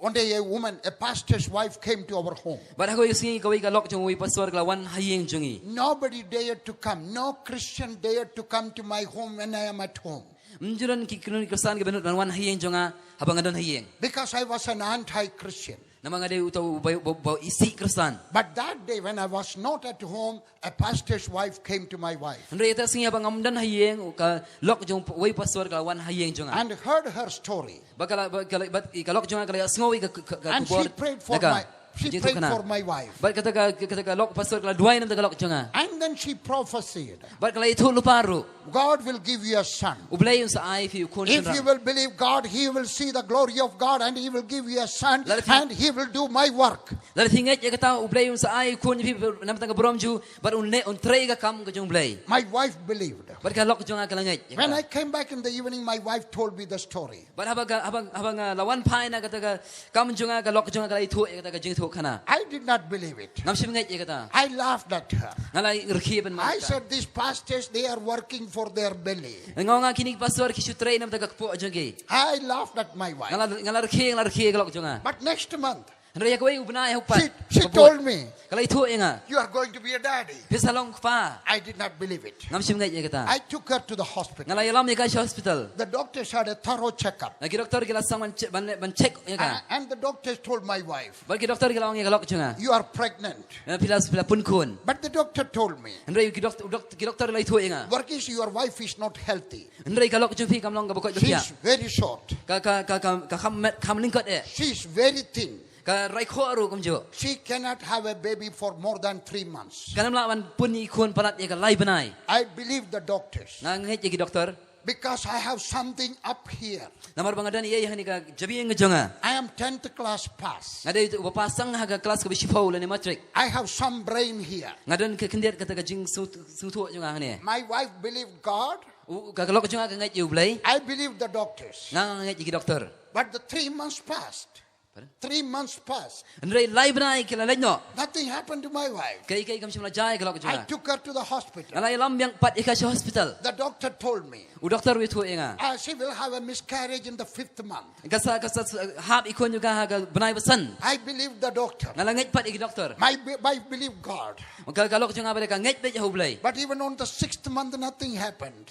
one day a woman, a pastor's wife came to our home. Bad ha kawei ka sngi kawei ka lok jong uwei u pastor ka la wan ha ïing jong ngi. Nobody dared to come. No Christian dared to come to my home when I am at home. Ym ju don ki kynhun Khristan kiba nud ban wan ha ïing jong nga haba nga don ha ïing. Because I was an anti-Christian. Namar nga dei uta u ba, ba, ba isih Khristan. But that day when I was not at home, a pastor's wife came to my wife. Hynrei ïa kata ka sngi haba ngam don ha ïing, ka lok jong u wei u pastor ka la wan ha ïing jong nga. And heard her story. Bad ka la, bad ka la, bad ka lok jong nga ka la ïohsngew ïa ka, ka, ka, ka khubor. And she prayed for my, she prayed for my wife. Bad kata ka, kata ka lok pastor ka la duwai namar ka lok jong nga. And then she prophesied. Bad ka la ïathuh lypa ruh. God will give you a son. U Blei un sa ai ïa phi u khun shynrang. If you will believe God, he will see the glory of God and he will give you a son and he will do my work. Lada phi ngeit ïa kata, u Blei un sa ai u khun ïa phi namar ka burom jong u, bad un leh, un trei ïa ka kam ka jong u Blei. My wife believed. Bad ka lok jong nga ka la ngeit ïa kata. When I came back in the evening, my wife told me the story. Bad haba ka, haba, haba nga la wan phai na kata ka kam jong nga, ka lok jong nga ka la ïathuh ïa kata ka jingïathuhkhana. I did not believe it. Ngam shym ngeit ïa kata. I laughed at her. Nga la rkhie ban mad. I said, "These pastors, they are working for their belly." Nga ong, kine ki pastor ki shu trei namar ka kpoh jong ki. I laughed at my wife. Nga la, nga la rkhie, nga la rkhie ïa ka lok jong nga. But next month, Hynrei ïa kawei u bnai ha u pat, she, she told me, ka la ïathuh ïa nga, "You are going to be a daddy." Phi sa long kpa. I did not believe it. Ngam shym ngeit ïa kata. I took her to the hospital. Nga la ïalam ïa ka sha hospital. The doctors had a thorough checkup. Ki doktor ki la sdang ban che-, ban, ban check ïa ka. And, and the doctors told my wife, Bad ki doktor ki la ong ïa ka lok jong nga, "You are pregnant." Eh, phi la, phi la pun khun. But the doctor told me, Hynrei ki doktor, dok-, ki doktor ki la ïathuh ïa nga, "Verghese, your wife is not healthy. Hynrei ka lok jong phi kam long kaba koit ba khiah. She's very short. Ka, ka, ka, ka, ka kham met, kham lyngkot eh. She's very thin. Ka rai khoh ruh kumjuh. She cannot have a baby for more than three months." Kan ym lah ban pun ïa i khun palat ïa ka lai bnai. I believe the doctors. Nga ngeit ïa ki doktor. Because I have something up here. Namar ba nga don ei ei ha kane ka jabieng ka jong nga. I am tenth class pass. Nga dei uba pass tang ha ka klas kaba shiphew lane matric. I have some brain here. Nga don ka khyndiat kata ka jingsngewthuh jong nga hangne. My wife believed God. U, ka, ka lok jong nga ka ngeit ïa u Blei. I believe the doctors. Nga, nga ngeit ïa ki doktor. But the three months passed. Pardon? Three months passed. Hynrei lai bnai ki la leit noh. Nothing happened to my wife. Kaei kaei kam shym la jia ïa ka lok jong nga. I took her to the hospital. Nga la ïalam biang pat ïa ka sha hospital. The doctor told me, U doktor u ïathuh ïa nga, "Ah, she will have a miscarriage in the fifth month." Ka sa, ka sa, sa hap i khun jong ka ha ka bnai ba san. I believe the doctor. Nga la ngeit pat ïa ki doktor. My be-, I believe God. Ka, ka lok jong nga ba dei ka ngeit beit ha u Blei. But even on the sixth month, nothing happened.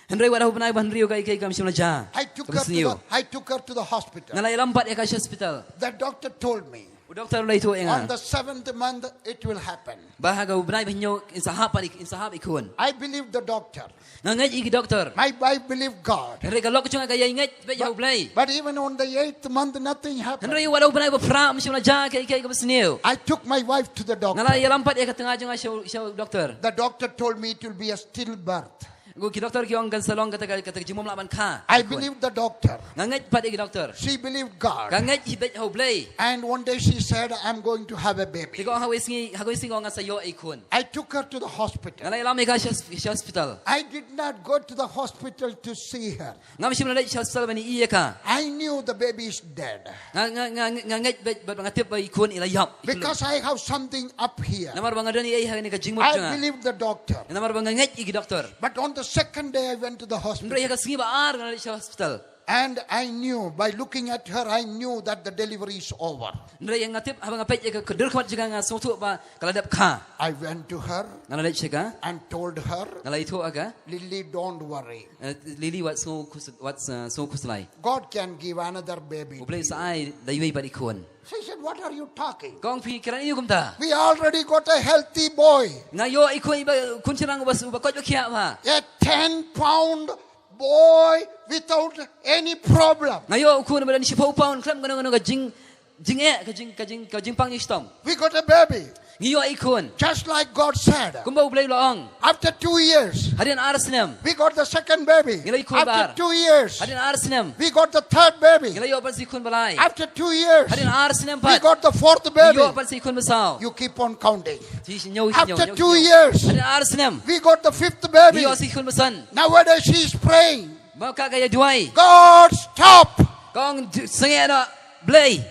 Hynrei wat ha u bnai ba hynriew kaei kaei kam shym la jia. I took her to the, I took her to the hospital. Nga la ïalam pat ïa ka sha hospital. The doctor told me, U doktor u la ïathuh ïa nga, "On the seventh month, it will happen." Ba ha ka u bnai ba hynñiew in sa hap pat i, in sa hap i khun. I believe the doctor. Nga ngeit ïa ki doktor. My wife believe God. Hynrei ka lok jong nga ka ïai ngeit beit ha u Blei. But, but even on the eighth month, nothing happened. Hynrei wat ha u bnai ba phra kam shym la jia kaei kaei kaba sniew. I took my wife to the doctor. Nga la ïalam pat ïa ka tnga jong nga sha u, sha u doktor. The doctor told me it will be a stillbirth. Ki doktor ki ong kan sa long kata ka, kata ka jingbym lah ban kha. I believe the doctor. Nga ngeit pat ïa ki doktor. She believed God. Ka ngeit hi beit ha u Blei. And one day she said, "I'm going to have a baby." Te ka ong ha kawei sngi, ha kawei sngi ka ong ngan sa ïoh i khun. I took her to the hospital. Nga la ïalam ïa ka sha, sha hospital. I did not go to the hospital to see her. Ngam shym la leit sha hospital ban ïohi ïa ka. I knew the baby is dead. Nga, nga, nga, nga ngeit beit, bad nga tip ba i khun i la ïap. Because I have something up here. Namar ba nga don ei ei ha kane ka jingmut jong nga. I believe the doctor. Namar ba nga ngeit ïa ki doktor. But on the second day I went to the hospital. Hynrei ha ka sngi ba ar nga la leit sha hospital. And I knew, by looking at her, I knew that the delivery is over. Hynrei nga tip haba nga peit ïa ka, ka dur khmat jong ka nga sngewthuh ba ka la dep kha. I went to her. Nga la leit sha ka. And told her, Nga la ïathuh ïa ka. Lily, don't worry. Eh, Lily, wat sngew khus-, wat, eh, sngew khuslai. God can give another baby to you. U Blei un sa ai da iwei pat i khun. She said, "What are you talking? Ka ong phi kren aïu kumta? We already got a healthy boy. Nga ïoh i khun iba, khun shynrang uba, uba koit ba khiah bha. A ten pound boy without any problem." Nga ïoh u khun uba don shiphew pound khlem kano kano ka jing, jingeh, ka jing, ka jing, ka jingpang jingshitom. We got a baby. Ngi ïoh i khun. Just like God said. Kumba u Blei u la ong. After two years, Hadien ar snem. We got the second baby. Ngi la ïoh i khun ba ar. After two years, Hadien ar snem. We got the third baby. Ngi la ïoh ban sa i khun ba lai. After two years, Hadien ar snem pat. We got the fourth baby. Ngi ïoh ban sa i khun ba saw. You keep on counting. Shi, shi, hynñiew, hynñiew, hynñiew. After two years, Hadien ar snem. We got the fifth baby. Ngi ïoh sa i khun ba san. Nowadays she is praying. Ba ka ka ïa duwai. God, stop. Ka ong, sangeh noh Blei.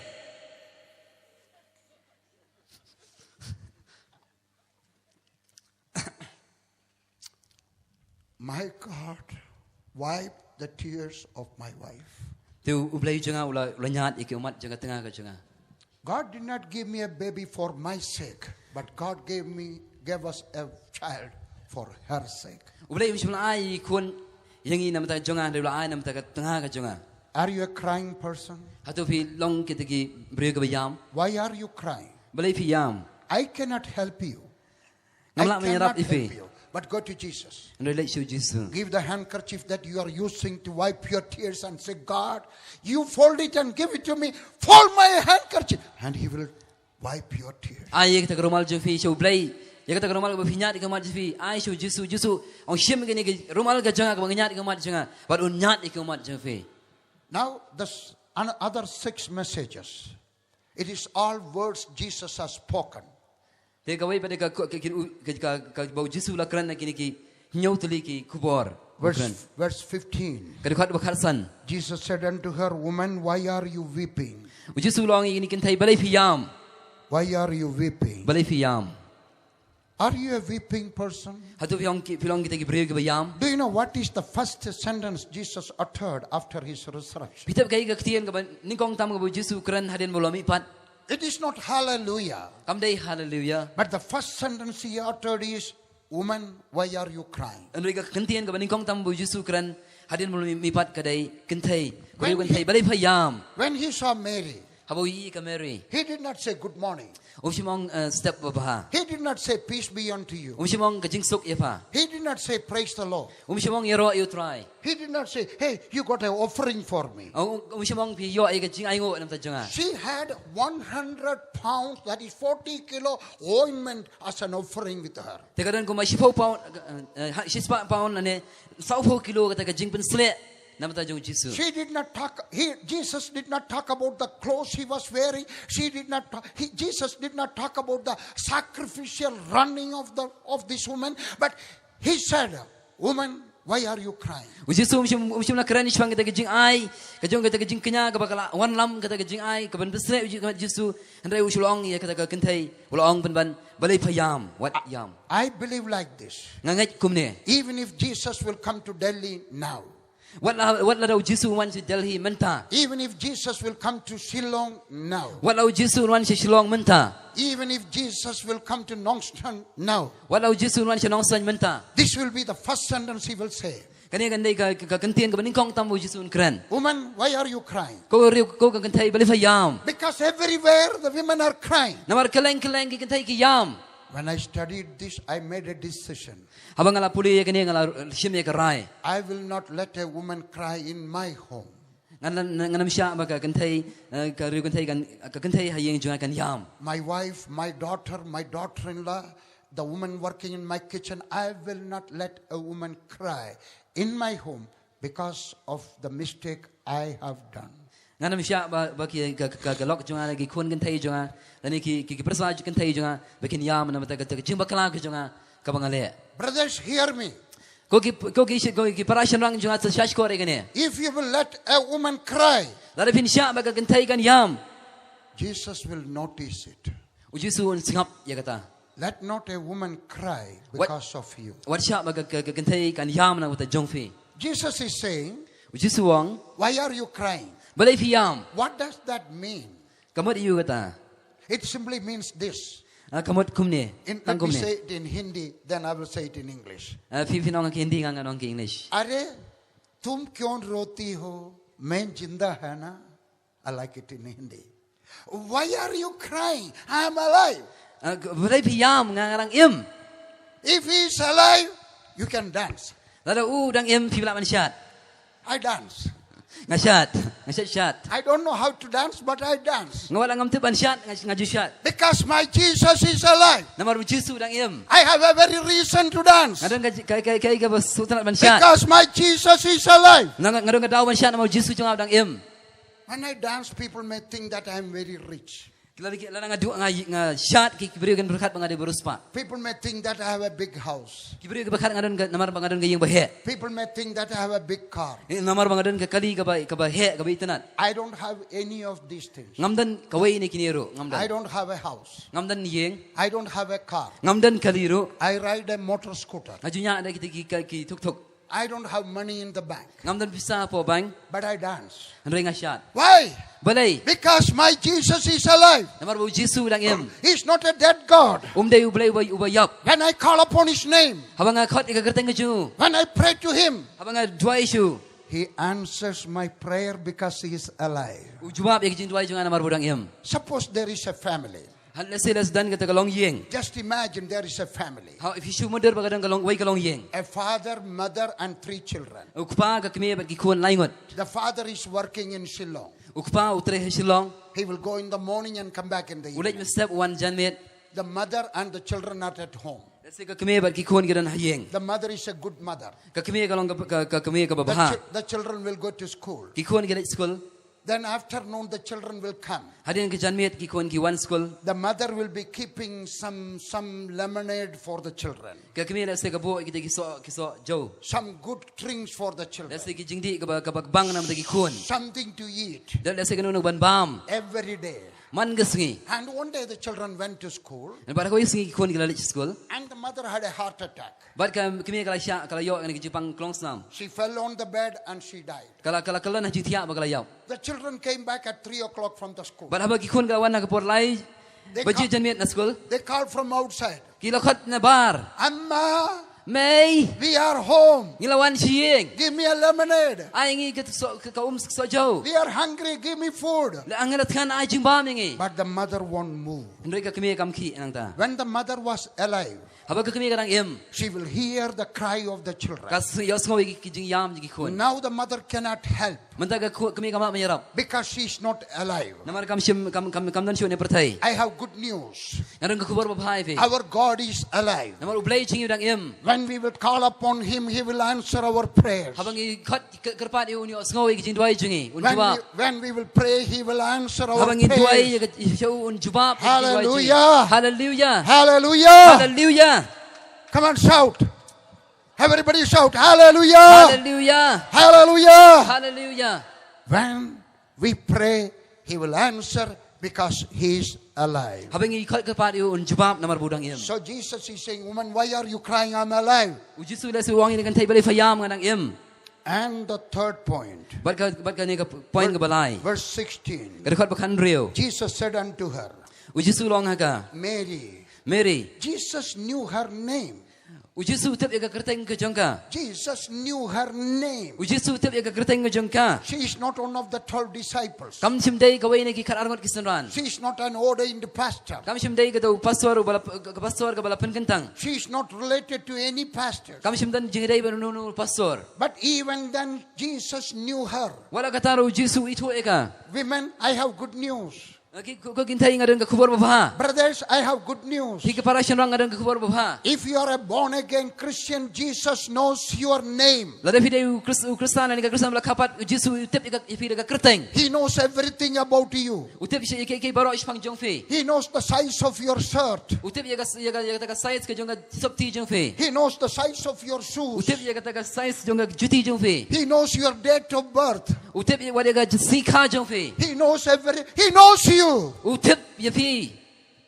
My God, wipe the tears of my wife. Te u Blei jong nga u la, u la ñiad ïa ki ummat jong ka tnga ka jong nga. God did not give me a baby for my sake, but God gave me, gave us a child for her sake. U Blei um shym la ai i khun ïa ngi namar ka jong nga, hynrei u la ai namar ka tnga ka jong nga. Are you a crying person? Hato phi long kita ki briew kiba ïam? Why are you crying? Balei phi ïam? I cannot help you. Ngam lah ban ïarap ïa phi. But go to Jesus. Hynrei leit sha u Jisu. Give the handkerchief that you are using to wipe your tears and say, "God, you fold it and give it to me. Fold my handkerchief." And he will wipe your tears. Ai ïa kata ka rumal jong phi sha u Blei. Ïa kata ka rumal kaba phi ñiad ïa ka mat jong phi, ai sha u Jisu, Jisu, ong shim ïa kane ka rumal ka jong nga kaba nga ñiad ïa ka mat jong nga, bad un ñiad ïa ka mat jong phi. Now, this an-, other six messages. It is all words Jesus has spoken. Te kawei pat ka, ka, ka, ka, ka, kaba u Jisu u la kren na kine ki hynñiew tylli ki khubor. Verse, verse fifteen. Ka dkhot ba khatsan. Jesus said unto her, "Woman, why are you weeping?" U Jisu u la ong ïa kine ki kynthei, "Balei phi ïam?" "Why are you weeping?" Balei phi ïam? Are you a weeping person? Hato phi long ki, phi long kita ki briew kiba ïam? Do you know what is the first sentence Jesus uttered after his resurrection? Phi tip kaei ka ktien kaba nyngkong tam kaba u Jisu u kren hadien ba u la mihpat? It is not hallelujah. Kam dei hallelujah. But the first sentence he uttered is, "Woman, why are you crying?" Hynrei ka kyntien kaba nyngkong tam ba u Jisu u kren hadien ba u la mihpat ka dei, "Kynthei, briew kynthei, balei phi ïam?" When he saw Mary, Haba u ïohi ïa ka Mary, he did not say, "Good morning." Um shym ong, eh, step babha. He did not say, "Peace be unto you." Um shym ong ka jingsuk ïa pha. He did not say, "Praise the Lord." Um shym ong ïaroh ïa u Trai. He did not say, "Hey, you got an offering for me." Um, um shym ong phi ïoh ïa ka jingainguh na bynta jong nga. She had one hundred pounds, that is forty kilo ointment as an offering with her. Te ka don kumba shiphew pound, eh, eh, ha, shispah pound lane sawphew kilo kata ka jingpynsleh na bynta jong u Jisu. She did not talk, he, Jesus did not talk about the clothes he was wearing. She did not talk, he, Jesus did not talk about the sacrificial running of the, of this woman. But he said, "Woman, why are you crying?" U Jisu um shym, um shym la kren shaphang kata ka jingai ka jong kata ka jingkñia kaba ka la wanlam, kata ka jingai kaban pynsleh u Ji-, Jisu. Hynrei u shym la ong ïa kata ka kynthei, u la ong pynban, "Balei phi ïam? Wat ïam." I believe like this. Nga ngeit kumne. Even if Jesus will come to Delhi now, Wat la, wat lada u Jisu un wan sha Delhi mynta. Even if Jesus will come to Shillong now. Wat la u Jisu un wan sha Shillong mynta. Even if Jesus will come to Nongstoin now. Wat la u Jisu un wan sha Nongstoin mynta. This will be the first sentence he will say. Kane kan dei ka, ka, ka kyntien kaba nyngkong tam ba u Jisu un kren. "Woman, why are you crying?" Ko ri, ko ka kynthei, balei phi ïam? Because everywhere the women are crying. Namar kylleng kylleng ki kynthei ki ïam. When I studied this, I made a decision. Haba nga la pule ïa kane, nga la shim ïa ka rai. I will not let a woman cry in my home. Ngan, ngan, ngan ym shah ba ka kynthei, eh, ka briew kynthei kan, ka kynthei ha ïing jong nga kan ïam. My wife, my daughter, my daughter-in-law, the woman working in my kitchen, I will not let a woman cry in my home because of the mistake I have done. Ngan ym shah ba, ba ki, ka, ka, ka lok jong nga, ki khun kynthei jong nga, lane ki, ki, ki pyrsa kynthei jong nga, ba kin ïam na bynta ka, ka jingbakla ka jong nga kaba nga leh. Brothers, hear me. Ko ki, ko ki, ko ki para shynrang jong nga, sa shah shkor ïa kane. If you will let a woman cry, lada phin shah ba ka kynthei kan ïam, Jesus will notice it. U Jisu un sngap ïa kata. Let not a woman cry because of you. Wat shah ba ka, ka, ka kynthei kan ïam na bynta jong phi. Jesus is saying, U Jisu u ong, "Why are you crying?" Balei phi ïam? What does that mean? Ka mut aïu kata? It simply means this. Ah, ka mut kumne. In, let me say it in Hindi, then I will say it in English. Ah, phi, phin ong ha ki Hindi, nga, ngan ong ha ki English. अरे, तुम क्यों रोती हो? मैं जिंदा है ना? I like it in Hindi. Why are you crying? I am alive. Ah, balei phi ïam, nga, nga dang im. If he is alive, you can dance. Lada u dang im, phi lah ban shad. I dance. Nga shad, nga shad shad. I don't know how to dance, but I dance. Nga wat la ngam tip ban shad, nga, nga ju shad. Because my Jesus is alive. Namar u Jisu u dang im. I have every reason to dance. Nga don ka, ka, ka, ka, kaba sngewtynnat ban shad. Because my Jesus is alive. Nga, nga don ka daw ban shad namar u Jisu jong nga u dang im. When I dance, people may think that I am very rich. Lada, lada nga duh, nga, nga shad, ki, ki briew kin pyrkhat ba nga dei ba riewspah. People may think that I have a big house. Ki briew ki pyrkhat nga don ka, namar ba nga don ka ïing ba heh. People may think that I have a big car. Eh, namar ba nga don ka kali kaba, kaba heh, kaba itynnad. I don't have any of these things. Ngam don kawei na kine ruh, ngam don. I don't have a house. Ngam don ïing. I don't have a car. Ngam don kali ruh. I ride a motor scooter. Nga ju ñiah da kita ki, ki, ki tuk tuk. I don't have money in the bank. Ngam don pisa hapoh bank. But I dance. Hynrei nga shad. Why? Balei? Because my Jesus is alive. Namar ba u Jisu u dang im. He's not a dead God. Um dei u Blei uba, uba ïap. When I call upon his name, haba nga khot ïa ka kyrteng ka jong u, when I pray to him, haba nga duwai sha u, He answers my prayer because he is alive. U jubab ïa ki jingduwai jong nga namar ba u dang im. Suppose there is a family. Hynrei lehse la don kata ka longïing. Just imagine there is a family. Haba phi shu mutdur ba ka don ka long, wei ka longïing. A father, mother, and three children. U kpa, ka kmie bad ki khun lai ngut. The father is working in Shillong. U kpa u trei ha Shillong. He will go in the morning and come back in the evening. U leit mynstep, u wan janmiet. The mother and the children are at home. Lehse ka kmie bad ki khun ki don ha ïing. The mother is a good mother. Ka kmie ka long ka, ka, ka kmie kaba bha. The chi-, the children will go to school. Ki khun ki leit skul. Then afternoon the children will come. Hadien ka janmiet ki khun ki wan skul. The mother will be keeping some, some lemonade for the children. Ka kmie lehse ka buh ïa kita ki soh, ki soh jew. Some good drinks for the children. Lehse ki jingdih kaba, kaba bang namar ki khun. Something to eat. Lehse kano kano ban bam. Every day. Man ka sngi. And one day the children went to school. Bad ha kawei ka sngi ki khun ki la leit skul. And the mother had a heart attack. Bad ka kmie ka la shah, ka la ïoh ïa ka jingpang klongsnam. She fell on the bed and she died. Ka la, ka la kyllon ha jingthiah bad ka la ïap. The children came back at three o'clock from the school. Bad haba ki khun ki la wan ha ka por lai baje janmiet na skul. They called from outside. Ki la khot na bar. Amma, Mei, we are home. Ngi la wan sha ïing. Give me a lemonade. Ai ngi ka soh, ka, ka um soh jew. We are hungry. Give me food. Leh ngi la thngan, ai jingbam ïa ngi. But the mother won't move. Hynrei ka kmie kam khih nangta. When the mother was alive, haba ka kmie ka dang im, she will hear the cry of the children. Ka ïohsngew ïa ki jingïam jong ki khun. Now the mother cannot help. Mynta ka kmie kam lah ban ïarap. Because she is not alive. Namar kam shym, kam, kam, kam don shuh ha pyrthei. I have good news. Nga don ka khubor babha ïa phi. Our God is alive. Namar U Blei jong ngi u dang im. When we will call upon him, he will answer our prayers. Haba ngi khot kyrpad ïa u, un ïohsngew ïa ki jingduwai jong ngi, un jubab. When we, when we will pray, he will answer our prayers. Haba ngi duwai ïa u, un jubab ïa ki jingduwai jong ngi. Hallelujah. Hallelujah. Hallelujah. Hallelujah. Come on, shout. Everybody shout, Hallelujah. Hallelujah. Hallelujah. Hallelujah. When we pray, he will answer because he is alive. Haba ngi khot kyrpad ïa u, un jubab namar ba u dang im. So Jesus is saying, "Woman, why are you crying? I'm alive." U Jisu lehse u ong ïa kane ka kynthei, balei pha ïam, nga dang im. And the third point. Bad ka, bad kane ka point kaba lai. Verse sixteen. Ka dkhot ba khathynriew. Jesus said unto her, U Jisu u ong ha ka, Mary. Mary. Jesus knew her name. U Jisu u tip ïa ka kyrteng ka jong ka. Jesus knew her name. U Jisu u tip ïa ka kyrteng ka jong ka. She is not one of the twelve disciples. Kam shym dei kawei na ki khatar ngut ki synran. She is not an ordained pastor. Kam shym dei kata u pastor uba la, ka pastor kaba la pynkyntang. She is not related to any pastor. Kam shym don jingïadei bad uno uno u pastor. But even then, Jesus knew her. Wat la katta ruh U Jisu u ithuh ïa ka. Women, I have good news. Ki, ko, ko ki kynthei, nga don ka khubor babha. Brothers, I have good news. Ki para shynrang, nga don ka khubor babha. If you are a born again Christian, Jesus knows your name. Lada phi dei u Khris-, u Khristan, lane ka Khristan ba la kha pat, U Jisu u tip ïa ka, ïa phi da ka kyrteng. He knows everything about you. U tip ïa ki, ki baroh shaphang jong phi. He knows the size of your shirt. U tip ïa ka, ïa ka, ïa ka size ka jong ka sopti jong phi. He knows the size of your shoes. U tip ïa ka size jong ka juti jong phi. He knows your date of birth. U tip ïa ka sngi kha jong phi. He knows every, he knows you. U tip ïa phi.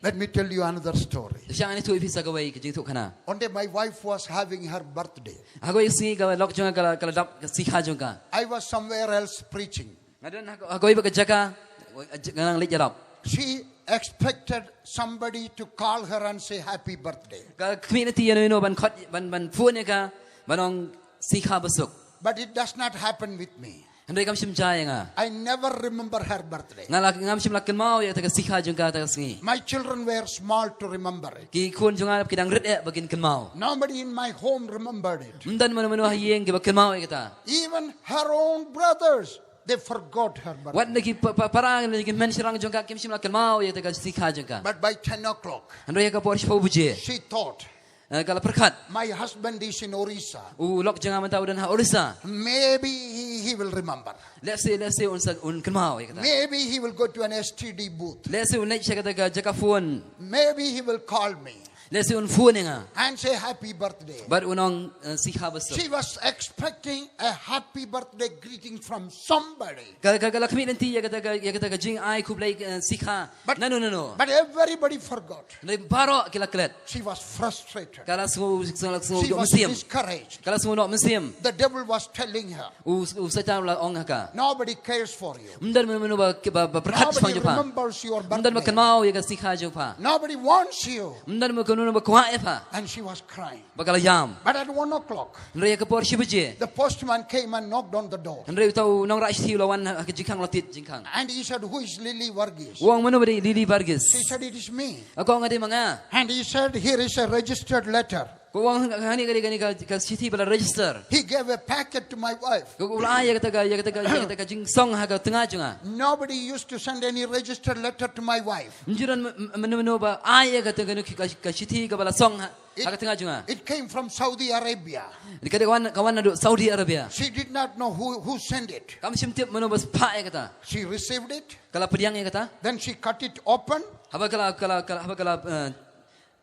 Let me tell you another story. Sha ngan ïathuh ïa phi sa kawei ka jingïathuhkhana. One day my wife was having her birthday. Ha kawei ka sngi ka lok jong nga ka la, ka la dap ka sngi kha jong ka. I was somewhere else preaching. Nga don ha ka, ha kawei pat ka jaka, nga dang leit ïarap. She expected somebody to call her and say, "Happy birthday." Ka khmih lynti ïa uno uno ban khot, ban, ban phone ïa ka, ban ong sngi kha basuk. But it does not happen with me. Hynrei kam shym jia ïa nga. I never remember her birthday. Nga la, ngam shym la kynmaw ïa kata ka sngi kha jong ka, kata ka sngi. My children were small to remember it. Ki khun jong nga ki dang rit eh ba kin kynmaw. Nobody in my home remembered it. Ym don mano mano ha ïing kiba kynmaw ïa kata. Even her own brothers, they forgot her birthday. Wat na ki pa-, pa-, para, na ki hynmen shynrang jong ka kim shym la kynmaw ïa kata ka sngi kha jong ka. But by ten o'clock, hynrei ha ka por shiphew baje, she thought, eh, ka la pyrkhat, "My husband is in Orissa. U lok jong nga mynta u don ha Orissa. Maybe he, he will remember. Lehse, lehse un sa, un kynmaw ïa kata. Maybe he will go to an S T D booth. Lehse un leit sha kata ka jaka phone. Maybe he will call me. Lehse un phone ïa nga. And say happy birthday." Bad un ong, eh, sngi kha basuk. She was expecting a happy birthday greeting from somebody. Ka, ka, ka la khmih lynti ïa kata ka, ïa kata ka jingai khublei, eh, sngi kha. But, no, no, no, no. But everybody forgot. Hynrei baroh ki la klet. She was frustrated. Ka la sngew, ka la sngew mynsiem. She was discouraged. Ka la sngew noh mynsiem. The devil was telling her, U, u Soitan u la ong ha ka, "Nobody cares for you. Ym don mano mano ba, ba, ba pyrkhat shaphang jong pha. Nobody remembers your birthday. Ym don ba kynmaw ïa ka sngi kha jong pha. Nobody wants you. Ym don mano Mano ba kwah ïa pha. And she was crying. Ba ka la ïam. But at one o'clock, hynrei ha ka por shi baje, the postman came and knocked on the door. Hynrei uta u nongrah shithi u la wan ha ka jingkhang, u la thied jingkhang. And he said, "Who is Lily Varghese?" U ong, "Mano ba dei Lily Varghese?" She said, "It is me." Ka ong, "Nga dei ma nga." And he said, "Here is a registered letter." Ka ong, "Hangne ka dei, kane ka, ka shithi ba la register." He gave a packet to my wife. Ka, u la ai ïa kata ka, ïa kata ka, ïa kata ka jingsong ha ka tnga jong nga. Nobody used to send any registered letter to my wife. Ym ju don m-, m-, mano mano ba ai ïa kata ka, ka, ka shithi kaba la song ha, ha ka tnga jong nga. It came from Saudi Arabia. Ka dei ka wan, ka wan naduh Saudi Arabia. She did not know who, who sent it. Kam shym tip mano ba phah ïa kata. She received it. Ka la pdiang ïa kata. Then she cut it open. Haba ka la, ka la, ka la, haba ka la, eh,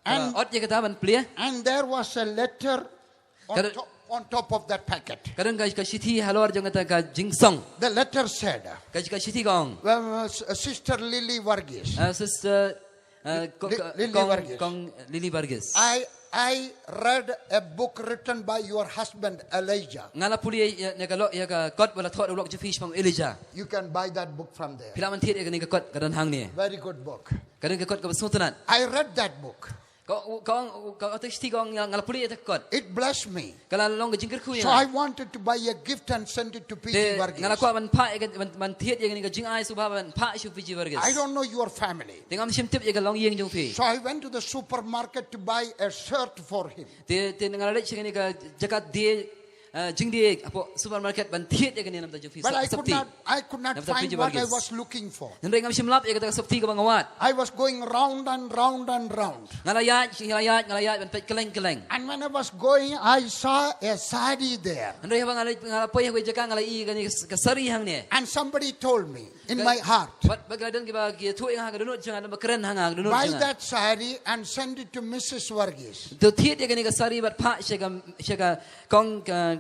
ka la ot ïa kata ban plie. And there was a letter on top, on top of that packet. Ka don ka, ka shithi halor jong kata ka jingsong. The letter said, ka, ka shithi ka ong, well, uh, S-, uh, Sister Lily Varghese. Uh, Sister, uh, Li-, Ko-, Li-, Lily Kong, Varghese. Kong Lily Varghese. I, I read a book written by your husband, Elijah. Nga la pule ïa, ïa ka lok, ïa ka kot ba la thoh da u lok jong phi shaphang Elijah. You can buy that book from there. Phi lah ban thied ïa kane ka kot, ka don hangne. Very good book. Ka don ka kot kaba sngewtynnat. I read that book. Ka, ka, ka, ka, ka shithi ka ong, nga la pule ïa ka kot. It blessed me. Ka la long ka jingkyrkhu ïa nga. So I wanted to buy a gift and send it to P G Varghese. Te nga la kwah ban phah ïa ka, ban, ban thied ïa kane ka jingai sngewbha ban phah sha P G Varghese. I don't know your family. Te ngam shym tip ïa ka longïing jong phi. So I went to the supermarket to buy a shirt for him. Te, te nga la leit sha kane ka jaka die, eh, jingdie hapoh supermarket ban thied ïa kane na bynta jong phi. But I could not, I could not find what I was looking for. Hynrei ngam shym lap ïa kata ka sopti kaba nga wad. I was going round and round and round. Nga la ïaid, nga la ïaid, nga la ïaid ban peit kylleng kylleng. And when I was going, I saw a sari there. Hynrei haba nga la, nga la poi ha kawei ka jaka, nga la ïohi kane ka sari hangne. And somebody told me in my heart, bad, bad ka la don kiba ki ïathuh ïa nga ha ka dohnud jong nga, ba kren ha nga ha ka dohnud jong nga. Buy that sari and send it to Missus Varghese. To thied ïa kane ka sari bad phah sha ka, sha ka Kong, ka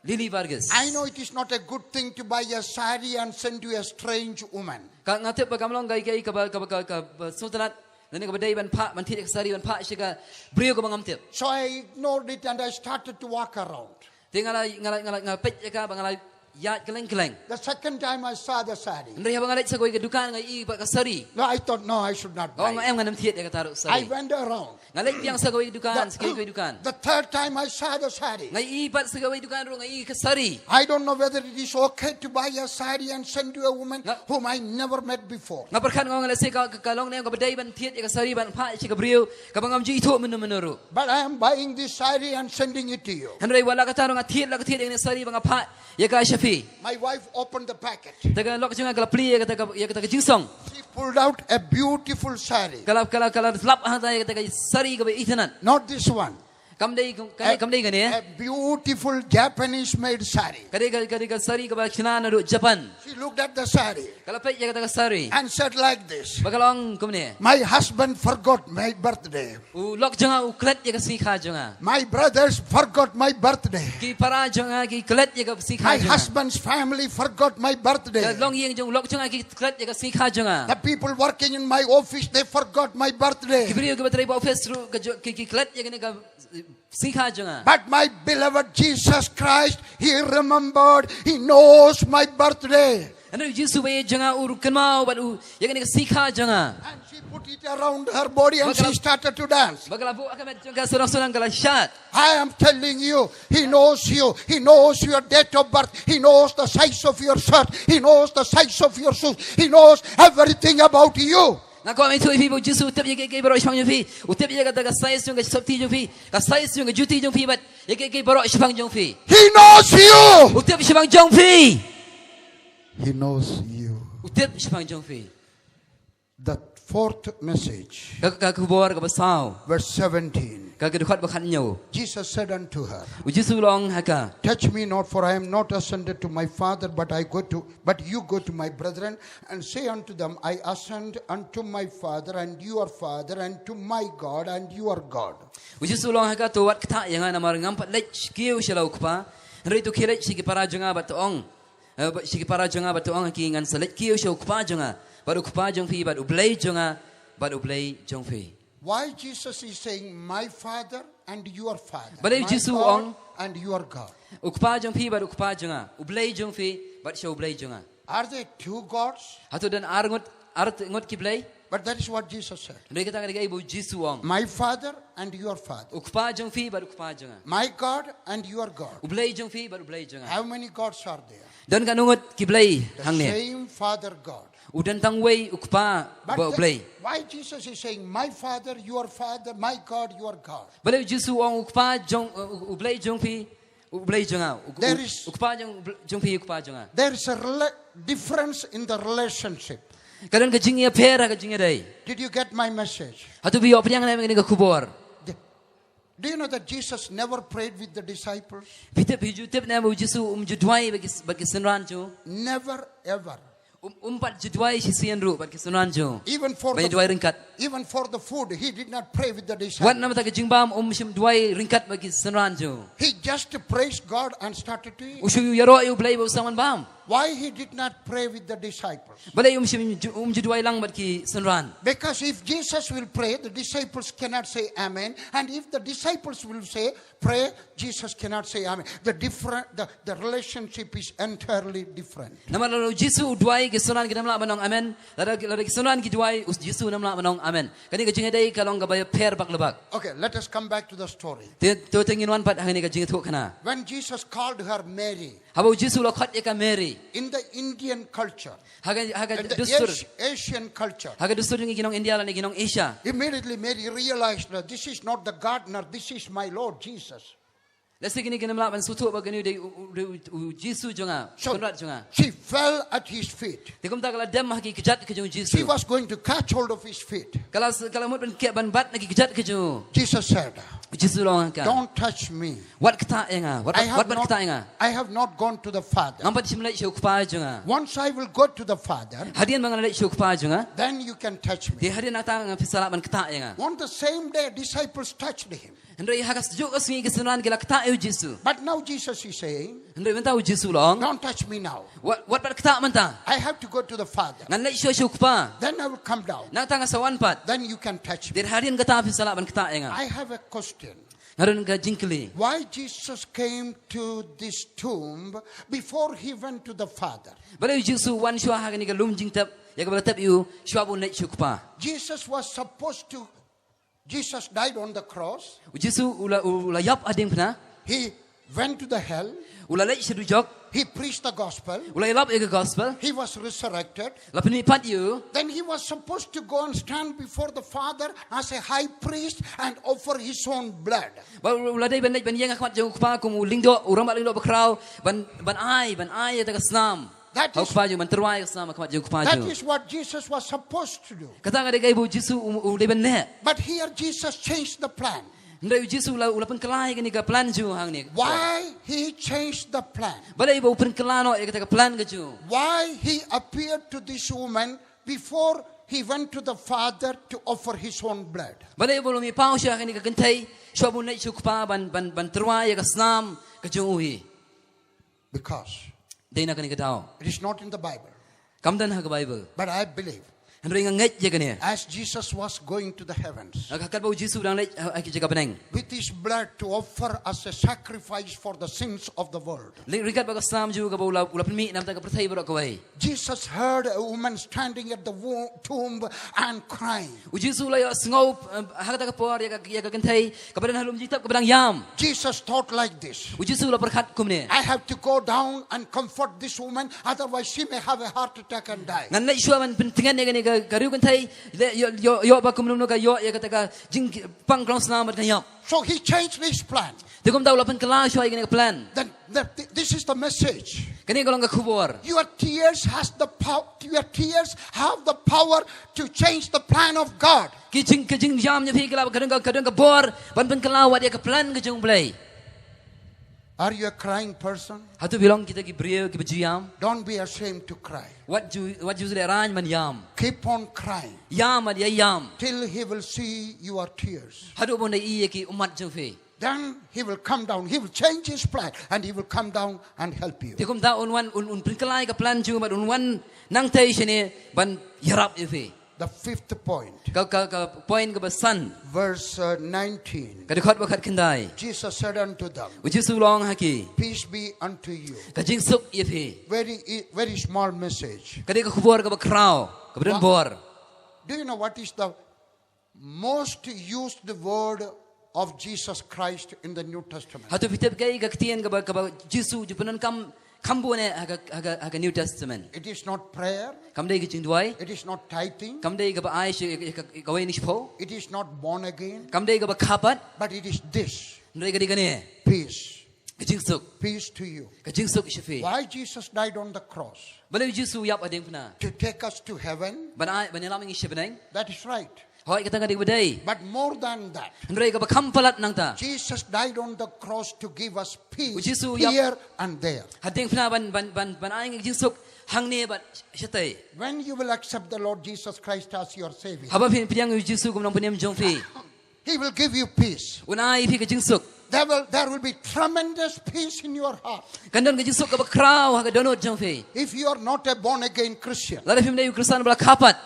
Lily Varghese. I know it is not a good thing to buy a sari and send to a strange woman. Ka, nga tip ba kam long kaei kaei kaba, kaba, ka, kaba sngewtynnat, lane kaba dei ban phah, ban thied ïa ka sari ban phah sha ka briew kaba ngam tip. So I ignored it and I started to walk around. Te nga la, nga la, nga la, nga la peit ïa ka bad nga la ïaid kylleng kylleng. The second time I saw the sari. Hynrei haba nga leit sha kawei ka dukan nga ïohi pat ka sari. No, I thought, "No, I should not buy it." Nga ong, "Em, ngam thied ïa kata ruh sari." I went around. Nga leit biang sha kawei ka dukan, sha kawei ka dukan. The third time I saw the sari. Nga ïohi pat sha kawei ka dukan ruh nga ïohi ka sari. I don't know whether it is okay to buy a sari and send to a woman whom I never met before. Nga pyrkhat, nga ong, lehse ka, ka, ka long ne em kaba dei ban thied ïa ka sari ban phah sha ka briew kaba ngam ju ithuh mynno mynno ruh. But I am buying this sari and sending it to you. Hynrei wat la katta ruh nga thied, la ka thied ïa kane ka sari ba nga phah ïa ka sha phi. My wife opened the packet. Te ka lok jong nga ka la plie ïa kata ka, ïa kata ka jingsong. She pulled out a beautiful sari. Ka la, ka la, ka la lap hangta ïa kata ka sari kaba itynnat. Not this one. Kam dei, kam dei, kam dei kane. A beautiful Japanese made sari. Ka dei ka, ka dei ka sari kaba shna naduh Japan. She looked at the sari. Ka la peit ïa kata ka sari. And said like this. Bad ka la ong kumne. My husband forgot my birthday. U lok jong nga u klet ïa ka sngi kha jong nga. My brothers forgot my birthday. Ki para jong nga ki klet ïa ka sngi kha jong nga. My husband's family forgot my birthday. Ka longïing jong u lok jong nga ki klet ïa ka sngi kha jong nga. The people working in my office, they forgot my birthday. Ki briew kiba trei ba office ruh ka jo-, ki, ki klet ïa kane ka, eh, sngi kha jong nga. But my beloved Jesus Christ, he remembered, he knows my birthday. Hynrei u Jisu ba ïeit jong nga u kynmaw bad u ïa kane ka sngi kha jong nga. And she put it around her body and she started to dance. Bad ka la buh ha ka met jong ka, sdang sdang ka la shad. I am telling you, he knows you. He knows your date of birth. He knows the size of your shirt. He knows the size of your shoes. He knows everything about you. Nga kwah ban ïathuh ïa phi ba u Jisu u tip ïa kiei kiei baroh shaphang jong phi. U tip ïa kata ka size jong ka sopti jong phi, ka size jong ka juti jong phi bad ïa kiei kiei baroh shaphang jong phi. He knows you. U tip shaphang jong phi. He knows you. U tip shaphang jong phi. The fourth message. Ka, ka khubor kaba saw. Verse seventeen. Ka, ka dkhot ba khathynñiew. Jesus said unto her, U Jisu u la ong ha ka, "Touch me not, for I am not ascended to my Father, but I go to, but you go to my brethren, and say unto them, I ascend unto my Father and your Father, and to my God and your God." U Jisu u la ong ha ka, "To wat ktah ïa nga, namar ngam pat leit kiew sha la u Kpa. Hynrei to khie leit sha ki para jong nga bad to ong, eh, bad sha ki para jong nga bad to ong ha ki, ngan sa leit kiew sha u Kpa jong nga, bad u Kpa jong phi, bad u Blei jong nga, bad u Blei jong phi." Why Jesus is saying, "My Father and your Father, my God and your God"? Balei u Jisu u ong, "U Kpa jong phi bad u Kpa jong nga, u Blei jong phi bad sha u Blei jong nga"? Are they two gods? Hato don ar ngut Ar ngut ki blei. But that is what Jesus said. Hynrei kata ka dei kaei ba u Jisu u ong. My Father and your Father. U Kpa jong phi bad u Kpa jong nga. My God and your God. U Blei jong phi bad u Blei jong nga. How many gods are there? Don katno ngut ki blei hangne? The same Father God. U don tang uwei u Kpa. But ba u Blei. Why Jesus is saying, "My Father, your Father, my God, your God"? Balei u Jisu u ong u Kpa jong, u, u Blei jong phi, u Blei jong nga. U, u, there is, u Kpa jong, jong phi, u Kpa jong nga. There is a rela- difference in the relationship. Ka don ka jingïapher ha ka jingïadei. Did you get my message? Hato phi ïoh pdiang ne em ïa kane ka khubor? Do you know that Jesus never prayed with the disciples? Phi tip, phi ju tip ne em ba u Jisu um ju duwai bad ki, bad ki synran jong u? Never ever. Um, um pat ju duwai shisien ruh bad ki synran jong u. Even for, ba ïa duwai ryngkat. Even for the food, he did not pray with the disciples. Wat namar ka jingbam um shym duwai ryngkat bad ki synran jong u. He just praised God and started to eat. U shu ïaroh ïa u Blei bad u sdang ban bam. Why he did not pray with the disciples? Balei um shym ju-, um ju duwai lang bad ki synran? Because if Jesus will pray, the disciples cannot say amen. And if the disciples will say, pray, Jesus cannot say amen. The different, the, the relationship is entirely different. Namar lada u Jisu u duwai ki synran kin ym lah ban ong amen. Lada, lada ki synran ki duwai, u Jisu un ym lah ban ong amen. Kane ka jingïadei ka long kaba ïapher bak la bak. Okay, let us come back to the story. Te, to te ngin wan pat ha kane ka jingïathuhkhana. When Jesus called her Mary, haba u Jisu u la khot ïa ka Mary. In the Indian culture, ha ka, ha ka, in the dustur, Asi-, Asian culture, ha ka dustur jong ki nong India lane ki nong Asia. Immediately Mary realized that this is not the gardener, this is my Lord Jesus. Lehse kine kin ym lah ban sngewthuh ba kane u dei u, u, u dei u, u Jisu jong nga, so, Kynrad jong nga. She fell at his feet. Te kumta ka la dem ha ki kjat ki jong u Jisu. She was going to catch hold of his feet. Ka la, ka la mut ban keh ban bat na ki kjat ki jong u. Jesus said, u Jisu u la ong ha ka, "Don't touch me. Wat ktah ïa nga, wat, I have wat, wat not, ktah ïa nga. I have not gone to the Father. Ngam pat shym leit sha u Kpa jong nga. Once I will go to the Father, hadien ba ngan leit sha u Kpa jong nga, then you can touch me." Te hadien nangta phi sa lah ban ktah ïa nga. On the same day, disciples touched him. Hynrei ha ka juh ka sngi ki synran ki la ktah ïa u Jisu. But now Jesus is saying, hynrei mynta u Jisu u la ong, "Don't touch me now. Wat, wat pat ktah mynta. I have to go to the Father. Ngan leit shuwa sha u Kpa. Then I will come down. Nangta nga sa wan pat. Then you can touch me." Te hadien kata phi sa lah ban ktah ïa nga. I have a question. Nga don ka jingkylli. Why Jesus came to this tomb before he went to the Father? Balei u Jisu u wan shuwa ha kane ka lum jingtep ïa kaba la tep ïa u shuwa ba un leit sha u Kpa? Jesus was supposed to Jesus died on the cross. U Jisu u la, u la ïap ha diengphna. He went to the hell. U la leit sha dujok. He preached the gospel. U la ïalap ïa ka gospel. He was resurrected. La pynmih pat ïa u. Then he was supposed to go and stand before the Father as a high priest and offer his own blood. Ba u la dei ban leit ban ïeng ha khmat jong u Kpa kum u lyngdoh, u rangbah lyngdoh bakhraw, ban, ban ai, ban ai ïa kata ka snam. That is, ha u Kpa jong u, ban tyrwa ïa ka snam ha khmat jong u Kpa jong u. That is what Jesus was supposed to do. Kata ka dei kaei ba u Jisu u, u dei ban leh. But here Jesus changed the plan. Hynrei u Jisu u la, u la pynkylla ïa kane ka plan jong u hangne. Why he changed the plan? Balei ba u pynkylla noh ïa kata ka plan ka jong u? Why he appeared to this woman before he went to the Father to offer his own blood? Balei ba u la mih paw sha kane ka kynthei shuwa ba un leit sha u Kpa ban, ban, ban tyrwa ïa ka snam ka jong u hi? Because dei na kane ka daw. It is not in the Bible. Kam don ha ka Bible. But I believe, hynrei nga ngeit ïa kane, as Jesus was going to the heavens, ha ka, katba u Jisu u dang leit ha, ha ki jaka bneng, with his blood to offer as a sacrifice for the sins of the world, ryngkat bad ka snam jong u kaba u la, u la pynmih na ka bynta ka pyrthei baroh kawei. Jesus heard a woman standing at the wo-, tomb and crying. U Jisu u la ïohsngew, eh, ha kata ka por ïa ka, ïa ka kynthei kaba don ha lum jingtep kaba dang ïam. Jesus thought like this. U Jisu u la pyrkhat kumne. I have to go down and comfort this woman, otherwise she may have a heart attack and die. Ngan leit shuwa ban pyntngen ïa kane ka, ka riewkynthei, leh ïoh, ïoh, ïoh ba kumno kumno ka ïoh ïa kata ka jingpang klong snam bad ka ïap. So he changed his plan. Te kumta u la pynkylla shuwa ïa kane ka plan. Then the, th-, this is the message. Kane ka long ka khubor. Your tears has the pow-, your tears have the power to change the plan of God. Ki jing, ki jingïam jong phi ki la, ka don ka, ka don ka bor ban pynkylla wat ïa ka plan ka jong u Blei. Are you a crying person? Hato phi long kita ki briew kiba ju ïam? Don't be ashamed to cry. Wat ju, wat ju lehrain ban ïam. Keep on crying. Ïam, wat ïa ïam. Till he will see your tears. Haduh ba un da ïohi ïa ki ummat jong phi. Then he will come down. He will change his plan and he will come down and help you. Te kumta un wan, un, un pynkylla ïa ka plan jong u bad un wan nangtei shane ban ïarap ïa phi. The fifth point, Ka, ka, ka point kaba san. Verse uh, nineteen. Ka dkhot ba khatkhyndai. Jesus said unto them, U Jisu u la ong ha ki. Peace be unto you. Ka jingsuk ïa phi. Very, e- very small message. Ka dei ka khubor kaba khraw. Kaba don bor. Do you know what is the most used word of Jesus Christ in the New Testament? Hato phi tip kaei ka ktien kaba, kaba Jisu u ju pyndonkam kham bun eh ha ka, ha ka, ha ka New Testament. It is not prayer. Kam dei ka jingduwai. It is not tithing. Kam dei kaba ai sha ka, ka, kawei na shiphew. It is not born again. Kam dei kaba kha pat. But it is this. Hynrei ka dei kane. Peace. Ka jingsuk. Peace to you. Ka jingsuk sha phi. Why Jesus died on the cross? Balei u Jisu u ïap ha diengphna? To take us to heaven. Ban ai, ban ïalam ïa ngi sha bneng. That is right. Hooid, kata ka dei kaba dei. But more than that, Hynrei kaba kham palat nangta. Jesus died on the cross to give us peace U Jisu u ïap. Here and there. Ha diengphna ban, ban, ban, ban ai ngi ka jingsuk hangne bad shatei. When you will accept the Lord Jesus Christ as your Savior, Haba phin pdiang ïa u Jisu kum u nongpynim jong phi. He will give you peace. Un ai ïa phi ka jingsuk. There will, there will be tremendous peace in your heart. Kan don ka jingsuk kaba khraw ha ka dohnud jong phi. If you are not a born again Christian, Lada phim dei u Khristan ba la kha pat.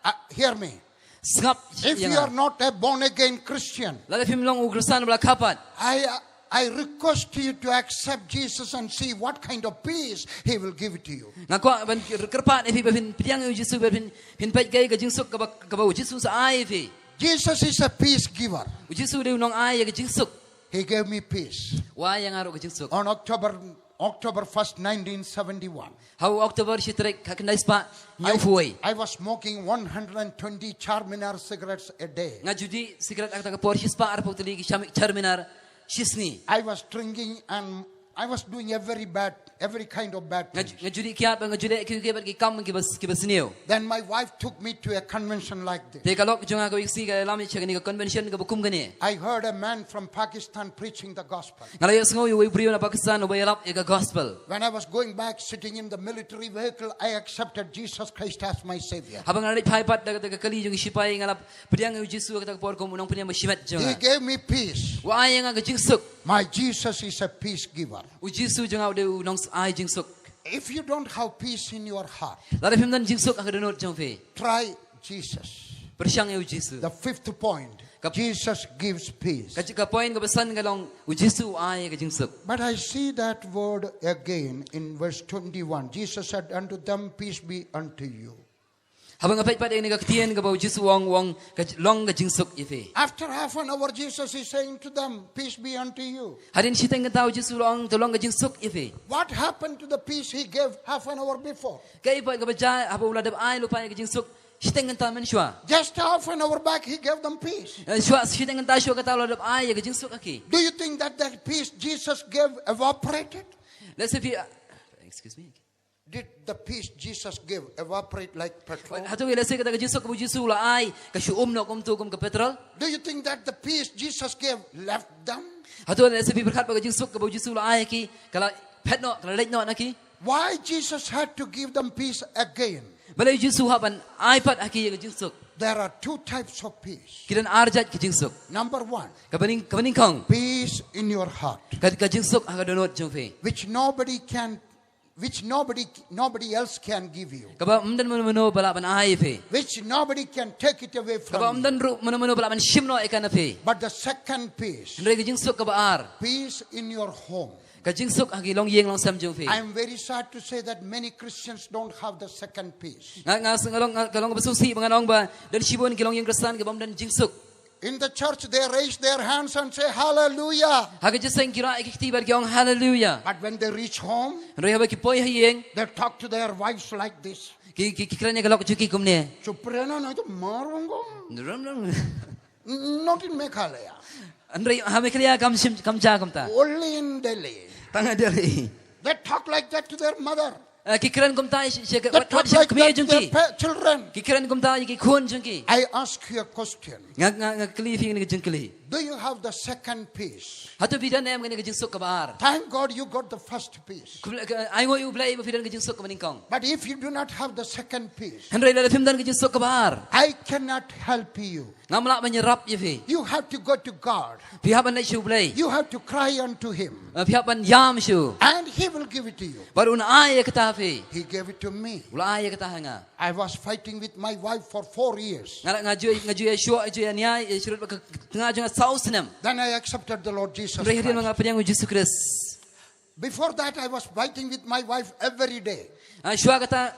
Uh, hear me. Sngap. If you are not a born again Christian, Lada phim long u Khristan ba la kha pat. I, I request you to accept Jesus and see what kind of peace He will give to you. Nga kwah ban kyrpad ïa phi ba phin pdiang ïa u Jisu ba phin, phin peit kaei ka jingsuk kaba, kaba u Jisu u sa ai ïa phi. Jesus is a peace giver. U Jisu u dei u nongai ïa ka jingsuk. He gave me peace. U ai ïa nga ruh ka jingsuk. On October, October first, nineteen seventy-one, Ha u October shi tarik khatkhyndai spah hynñiewphew wei. I was smoking one hundred twenty Charminar cigarettes a day. Nga ju dih sikret ha kata ka por shispah arphew tylli ki Cham-, Charminar shisngi. I was drinking and I was doing every bad, every kind of bad Nga, thing. Nga ju dih kiad bad nga ju leh kiwei kiwei pat ki kam kiba, kiba sniew. Then my wife took me to a convention like this. Te ka lok jong nga ka wei ka sngi ka ïalam ïa sha kane ka convention kaba kum kane. I heard a man from Pakistan preaching the gospel. Nga la ïohsngew ïa uwei u briew na Pakistan uba ïalap ïa ka gospel. When I was going back, sitting in the military vehicle, I accepted Jesus Christ as my Savior. Haba nga la leit phai pat da, da ka kali jong ki shipai, nga la pdiang ïa u Jisu ha kata ka por kum u nongpynim bashimet jong nga. He gave me peace. U ai ïa nga ka jingsuk. My Jesus is a peace giver. U Jisu jong nga u dei u nongai jingsuk. If you don't have peace in your heart, Lada phim don jingsuk ha ka dohnud jong phi. Try Jesus. Pyrshang ïa u Jisu. The fifth point, Ka- Jesus gives peace. Ka, ka point kaba san ka long u Jisu u ai ka jingsuk. But I see that word again in verse twenty-one. Jesus said unto them, "Peace be unto you." Haba nga peit pat ïa kane ka ktien kaba u Jisu u ong, u ong ka j-, long ka jingsuk ïa phi. After half an hour, Jesus is saying to them, "Peace be unto you." Hadien shiteng kynta u Jisu u la ong to long ka jingsuk ïa phi. What happened to the peace he gave half an hour before? Kaei pat kaba jia haba u la dep ai lypa ïa ka jingsuk shiteng kynta mynshuwa. Just half an hour back, he gave them peace. Eh, shuwa shiteng kynta shuwa kata u la dep ai ïa ka jingsuk ha ki. Do you think that that peace Jesus gave evaporated? Lehse phi, excuse me. Did the peace Jesus gave evaporate like petrol? Hato lehse kata ka jingsuk kaba u Jisu u la ai ka shu um noh kumto kum ka petrol? Do you think that the peace Jesus gave left them? Hato lehse phi pyrkhat ba ka jingsuk kaba u Jisu u la ai ha ki ka la phet noh, ka la leit noh na ki? Why Jesus had to give them peace again? Balei u Jisu u hap ban ai pat ha ki ïa ka jingsuk? There are two types of peace. Ki don ar jait ka jingsuk. Number one, Kaba nyng-, kaba nyngkong. Peace in your heart, Ka, ka jingsuk ha ka dohnud jong phi. Which nobody can, which nobody, nobody else can give you. Kaba ym don mano mano ba lah ban ai ïa phi. Which nobody can take it away from you. Kaba ym don ruh mano mano ba lah ban shim noh ïa ka na phi. But the second peace, Hynrei ka jingsuk kaba ar. Peace in your home. Ka jingsuk ha ki longïing longsem jong phi. I am very sad to say that many Christians don't have the second peace. Nga, nga, nga long, nga, ka long kaba sngewsih ba ngan ong ba don shibun ki longïing Khristan kiba ym don jingsuk. In the church, they raise their hands and say, "Hallelujah." Ha ka jingïaseng ki rah ïa ki kti bad ki ong, "Hallelujah." But when they reach home, Hynrei haba ki poi ha ïing, they talk to their wives like this. Ki, ki, ki kren ïa ka lok jong ki kumne. Chup re na, nahi to marunga. Rum, rum. Not in Meghalaya. Hynrei ha Meghalaya kam shim, kam jia kumta. Only in Delhi. Tang ha Delhi. They talk like that to their mother. Eh, ki kren kumta ïa, ïa, ïa, They wat, wat, talk ïa, like kmie that to jong their ki. Pa-, children. Ki kren kumta ïa ki khun jong ki. I ask you a question. Nga, nga, nga kylli phi kane ka jingkylli. Do you have the second peace? Hato phi don ne em kane ka jingsuk kaba ar? Thank God you got the first peace. Khublei, ka, ai nguh ïa U Blei ba phi don ka jingsuk kaba nyngkong. But if you do not have the second peace, Hynrei lada phim don ka jingsuk kaba ar, I cannot help you. Ngam lah ban ïarap ïa phi. You have to go to God. Phi hap ban leit sha U Blei. You have to cry unto Him. Eh, phi hap ban ïam sha u. And He will give it to you. Bad un ai ïa kata ha phi. He gave it to me. U la ai ïa kata ha nga. I was fighting with my wife for four years. Nga la, nga ju, nga ju ïa shuh, ju ïa nia, ïa shrut bad ka tnga jong nga saw snem. Then I accepted the Lord Jesus Christ. Hynrei hadien ba nga pdiang ïa u Jisu Khrist. Before that, I was fighting with my wife every day. Ah, shuwa kata,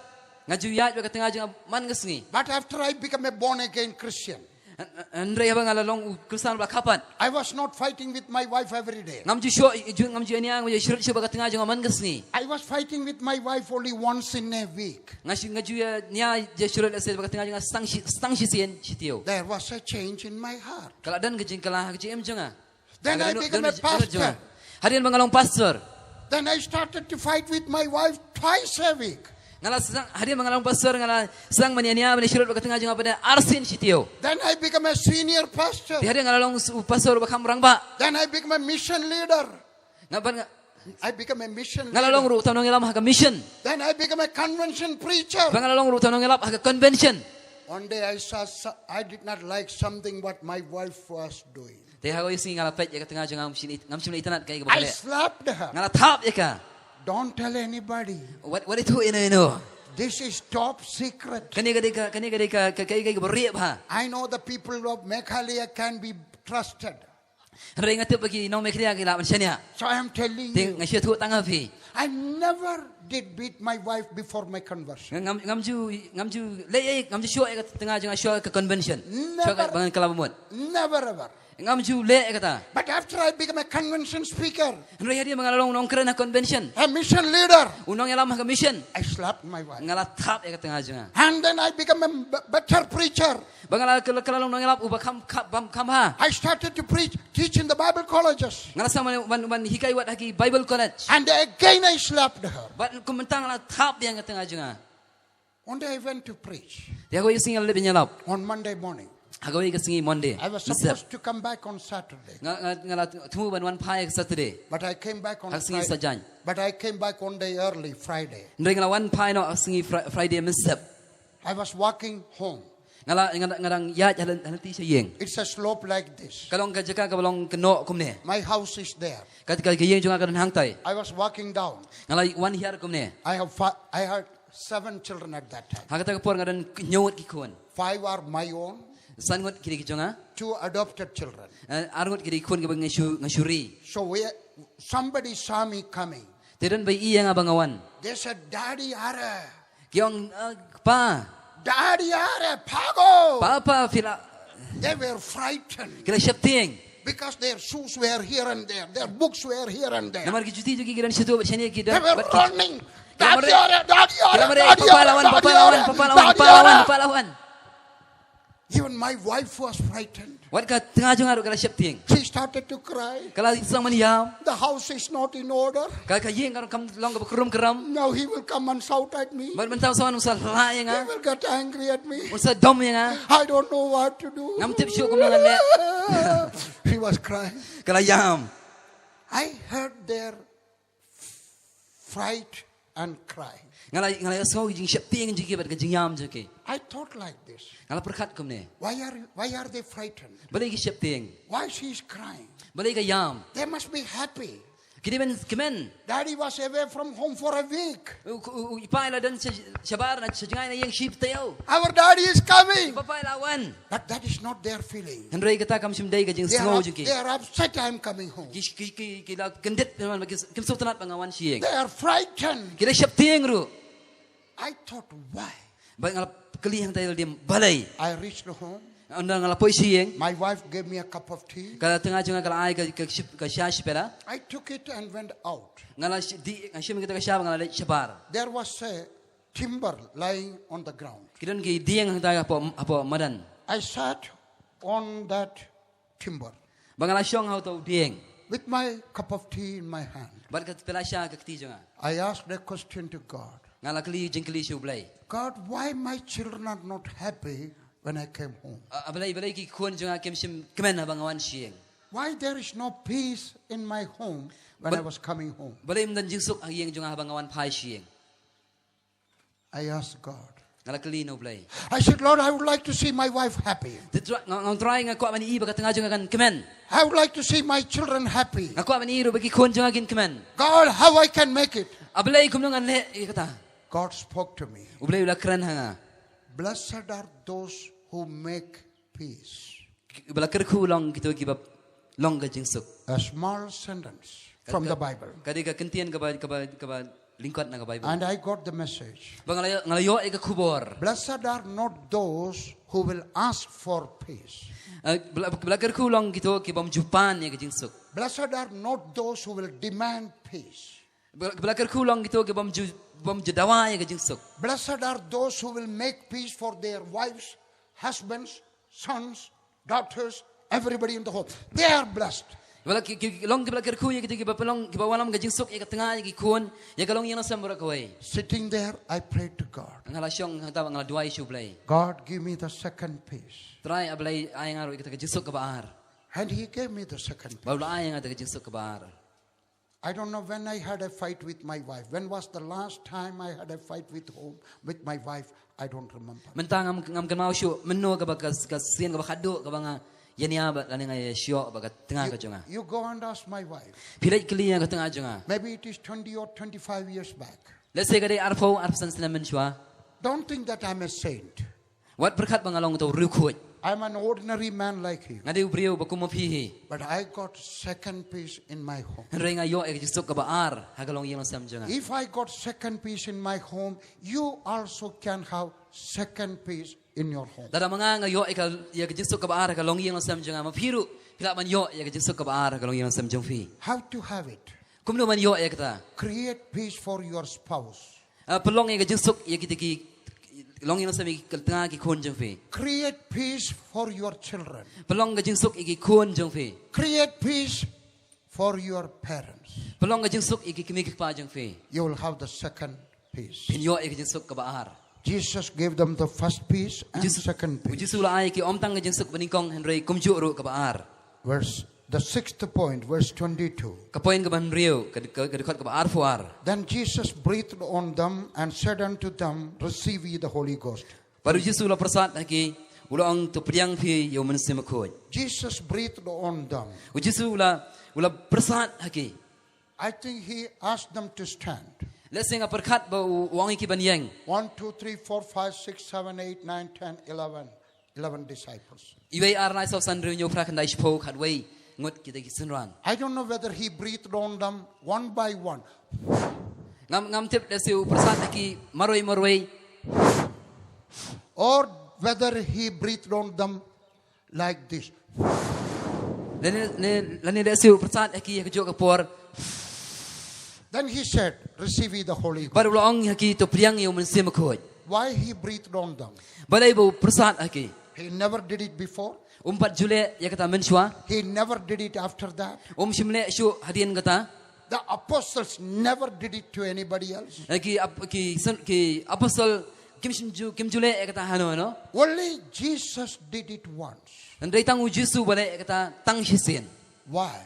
nga ju ïaid bad ka tnga jong nga man ka sngi. But after I became a born again Christian, Hynrei haba nga la long u Khristan ba khapat, I was not fighting with my wife every day. Ngam ju shuh, ju, ngam ju ïa nia, ngam ju shrut shuh bad ka tnga jong nga man ka sngi. I was fighting with my wife only once in a week. Nga shu, nga ju ïa nia, ju shrut, let's say, bad ka tnga jong nga tang shi, tang shisien shi taïew. There was a change in my heart. Ka la don ka jingkylla ha ka jingim jong nga. Then I became a pastor. Hadien ba nga long pastor, then I started to fight with my wife twice a week. Nga la sdang, hadien ba nga long pastor, nga la sdang ban ïa nia, ban ïa shrut bad ka tnga jong nga pat arsien shi taïew. Then I became a senior pastor. Te hadien nga la long u pastor ba kham rangbah. Then I became a mission leader. Nga ban nga, I became a mission leader. Nga la long ruh uta u nongïalam ha ka mission. Then I became a convention preacher. Bad nga la long ruh uta u nongïalap ha ka convention. One day I saw, so-, I did not like something what my wife was doing. Te ha kawei ka sngi nga la peit ïa ka tnga jong nga, ngam shym la, ngam shym la itynnad kaei kaba ka leh. I slapped her. Nga la thap ïa ka. Don't tell anybody. Wat, wat ïathuh ïano ïano. This is top secret. Kane ka dei ka, kane ka dei ka, ka, ka, ka, kaba rieh bha. I know the people of Meghalaya can be trusted. Hynrei nga tip ba ki nong Meghalaya ki lah ban shaniah. So I am telling you. Te nga shu ïathuh tang ha phi. I never did beat my wife before my conversion. Ngam, ngam ju, ngam ju leh, ngam ju shuh ïa ka tnga jong nga shuwa ka convention. Shuwa ka, never, ba ngan kylla bamut. Never ever. Ngam ju leh ïa kata. But after I became a convention speaker, hynrei hadien ba nga la long u nongkren ha convention, a mission leader, u nongïalam ha ka mission, I slapped my wife. Nga la thap ïa ka tnga jong nga. And then I became a b-, better preacher. Bad nga la, ka la, ka la long u nongïalap uba kham, kham, bam, kham bha. I started to preach, teach in the Bible colleges. Nga la sdang ban, ban, ban hikai wat ha ki Bible college. And again I slapped her. Bad kum mynta nga la thap ïa ka tnga jong nga. One day I went to preach. Te ha kawei ka sngi nga la leit ban ïalap. On Monday morning. Ha kawei ka sngi Monday. I was supposed to come back on Saturday. Nga, nga, nga la thmu ban wan phai ha ka Saturday. But I came back on Friday. Ha ka sngi Saitjaiñ. But I came back one day early, Friday. Hynrei nga la wan phai noh ha ka sngi Fri-, Friday mynsep. I was walking home. Nga la, nga, nga dang ïaid ha lynti sha ïing. It's a slope like this. Ka long ka jaka kaba long kynnoh kumne. My house is there. Ka, ka, ka ïing jong nga ka don hangtai. I was walking down. Nga la wan hiar kumne. I have fi-, I had seven children at that time. Ha kata ka por nga don hynñiew ngut ki khun. Five are my own. San ngut ki dei ki jong nga. Two adopted children. Eh, ar ngut ki dei ki khun kiba nga shu, nga shu ri. So we, somebody saw me coming. Te don ba i ïa nga ba nga wan. They said, "Daddy, are." Ki ong, eh, Pa. "Daddy, are, bhago." Pa, pa, phi la. They were frightened. Ki la sheptieng. Because their shoes were here and there, their books were here and there. Namar ki juti jong ki ki don shato bad shane ki don. They were running. Ki la mareh. "Daddy, are, daddy, are, daddy, are, daddy, are, daddy, are." Papa la wan, papa la wan, papa la wan, papa la wan. Even my wife was frightened. Wat ka tnga jong nga ruh ka la sheptieng. She started to cry. Ka la sdang ban ïam. "The house is not in order. Ka, ka ïing kam long kaba krum kram. Now he will come and shout at me. Bad mynta u sa wan u sa hla ïa nga. He will get angry at me. Un sa dom ïa nga. I don't know what to do." Ngam tip shuh kumno ngan leh. She was crying. Ka la ïam. I heard their fright and cry. Nga la, nga la ïohsngew ka jingsheptieng jong ki bad ka jingïam jong ki. I thought like this. Nga la pyrkhat kumne. Why are, why are they frightened? Balei ki sheptieng? Why she is crying? Balei ka ïam? They must be happy. Ki dei ban kmen. Daddy was away from home for a week. U, u, u, i pa i la don sha, shabar na sha jngai na ïing shi taïew. Our daddy is coming. Papa i la wan. But that is not their feeling. Hynrei kata kam shym dei ka jingsngew jong ki. They are up-, they are upset I am coming home. Ki, ki, ki, ki la kyndit, ki, kim sngewtynnat ba nga wan sha ïing. They are frightened. Ki la sheptieng ruh. I thought, "Why?" Bad nga la kylli hangtai lade, balei? I reached home. Ynda nga la poi sha ïing. My wife gave me a cup of tea. Ka tnga jong nga ka la ai ka, ka sha, ka sha shipela. I took it and went out. Nga la shi-, dih, nga shim ïa kata ka sha bad nga la leit shabar. There was a timber lying on the ground. Ki don ki dieng hangta hapoh, hapoh madan. I sat on that timber. Bad nga la shong ha uta u dieng. With my cup of tea in my hand. Bad ka pela sha ha ka kti jong nga. I asked a question to God. Nga la kylli jingkylli sha U Blei. God, why my children are not happy when I came home? A, a Blei, balei ki khun jong nga kim shym kmen haba nga wan sha ïing? Why there is no peace in my home when I was coming home? Balei ym don jingsuk ha ïing jong nga haba nga wan phai sha ïing? I asked God. Nga la kylli na U Blei. I said, "Lord, I would like to see my wife happy. Te Trai, nga, nga Trai, nga kwah ban ïohi ba ka tnga jong nga kan kmen. I would like to see my children happy. Nga kwah ban ïohi ruh ba ki khun jong nga kin kmen. God, how I can make it?" A Blei, kumno ngan leh ïa kata? God spoke to me. U Blei u la kren ha nga. Blessed are those who make peace. Ba la kyrkhu long kito kiba long ka jingsuk. A small sentence from the Bible. Ka dei ka kyntien kaba, kaba, kaba lyngkot na ka Bible. And I got the message. Ba nga la, nga la ïoh ïa ka khubor. Blessed are not those who will ask for peace. Eh, ba la, ba la kyrkhu long kito kibym ju pan ïa ka jingsuk. Blessed are not those who will demand peace. Ba, ba la kyrkhu long kito kibym ju, bym ju dawa ïa ka jingsuk. Blessed are those who will make peace for their wives, husbands, sons, daughters, everybody in the home. They are blessed. Ba la ki, ki, long kiba la kyrkhu ïa kito kiba pynlong, kiba wallam ka jingsuk ïa ka tnga, ïa ki khun, ïa ka longïing longsem baroh kawei. Sitting there, I prayed to God. Nga la shong hangta ba nga la duwai sha U Blei. God, give me the second peace. Trai, A Blei, ai nga ruh ïa kata ka jingsuk kaba ar. And he gave me the second peace. Ba u la ai nga kata ka jingsuk kaba ar. I don't know when I had a fight with my wife. When was the last time I had a fight with home, with my wife? I don't remember. Mynta ngam, ngam kynmaw shuh mynno kaba ka, ka sien kaba khadduh kaba nga ïania bad lane nga ïashoh bad ka tnga ka jong nga. You go and ask my wife. Phi leit kylli ïa ka tnga jong nga. Maybe it is twenty or twenty-five years back. Let's say ka dei arphew, arphew san snem mynshuwa. Don't think that I'm a saint. Wat pyrkhat ba nga long uta u riewkhuid. I'm an ordinary man like you. Nga dei u briew ba kum ma phi hi. But I got second peace in my home. Hynrei nga ïoh ïa ka jingsuk kaba ar ha ka longïing longsem jong nga. If I got second peace in my home, you also can have second peace in your home. Lada ma nga nga ïoh ïa ka, ïa ka jingsuk kaba ar ha ka longïing longsem jong nga, ma phi ruh phi lah ban ïoh ïa ka jingsuk kaba ar ha ka longïing longsem jong phi. How to have it? Kumno ban ïoh ïa kata? Create peace for your spouse. Ah, pynlong ïa ka jingsuk ïa kita ki, longïing longsem ïa ki tnga ki khun jong phi. Create peace for your children. Pynlong ka jingsuk ïa ki khun jong phi. Create peace for your parents. Pynlong ka jingsuk ïa ki kmie ki kpa jong phi. You will have the second peace. Phin ïoh ïa ka jingsuk kaba ar. Jesus gave them the first peace and second peace. U Jisu u la ai ïa ki ym tang ka jingsuk banyngkong hynrei kumjuh ruh kaba ar. Verse, the sixth point, verse twenty-two. Ka point kaba hynriew, ka, ka, ka dkhot kaba arphew ar. Then Jesus breathed on them and said unto them, "Receive ye the Holy Ghost." Bad u Jisu u la pyrsad ha ki, u la ong, "To pdiang phi ïa u Mynsiem Bakhuid." Jesus breathed on them. U Jisu u la, u la pyrsad ha ki. I think he asked them to stand. Lehse nga pyrkhat ba u, u ong ïa ki ban ïeng. One, two, three, four, five, six, seven, eight, nine, ten, eleven. Eleven disciples. Iwei, ar, lai, saw, san, hynriew, hynñiew, phra, khyndai, shiphew, khatwei ngut kita ki synran. I don't know whether he breathed on them one by one. Ngam, ngam tip lehse u pyrsad ha ki marwei marwei. Or whether he breathed on them like this. Lane, lane, lane lehse u pyrsad ha ki ha kajuh ka por. Then he said, "Receive ye the Holy Ghost." Bad u la ong ha ki, "To pdiang ïa u Mynsiem Bakhuid." Why he breathed on them? Balei ba u pyrsad ha ki? He never did it before. Um pat ju leh ïa kata mynshuwa. He never did it after that. Um shym leh shuh hadien kata. The apostles never did it to anybody else. Eh, ki ap-, ki syn-, ki apostol kim shym ju, kim ju leh ïa kata hano hano. Only Jesus did it once. Hynrei tang u Jisu ba leh ïa kata tang shisien. Why?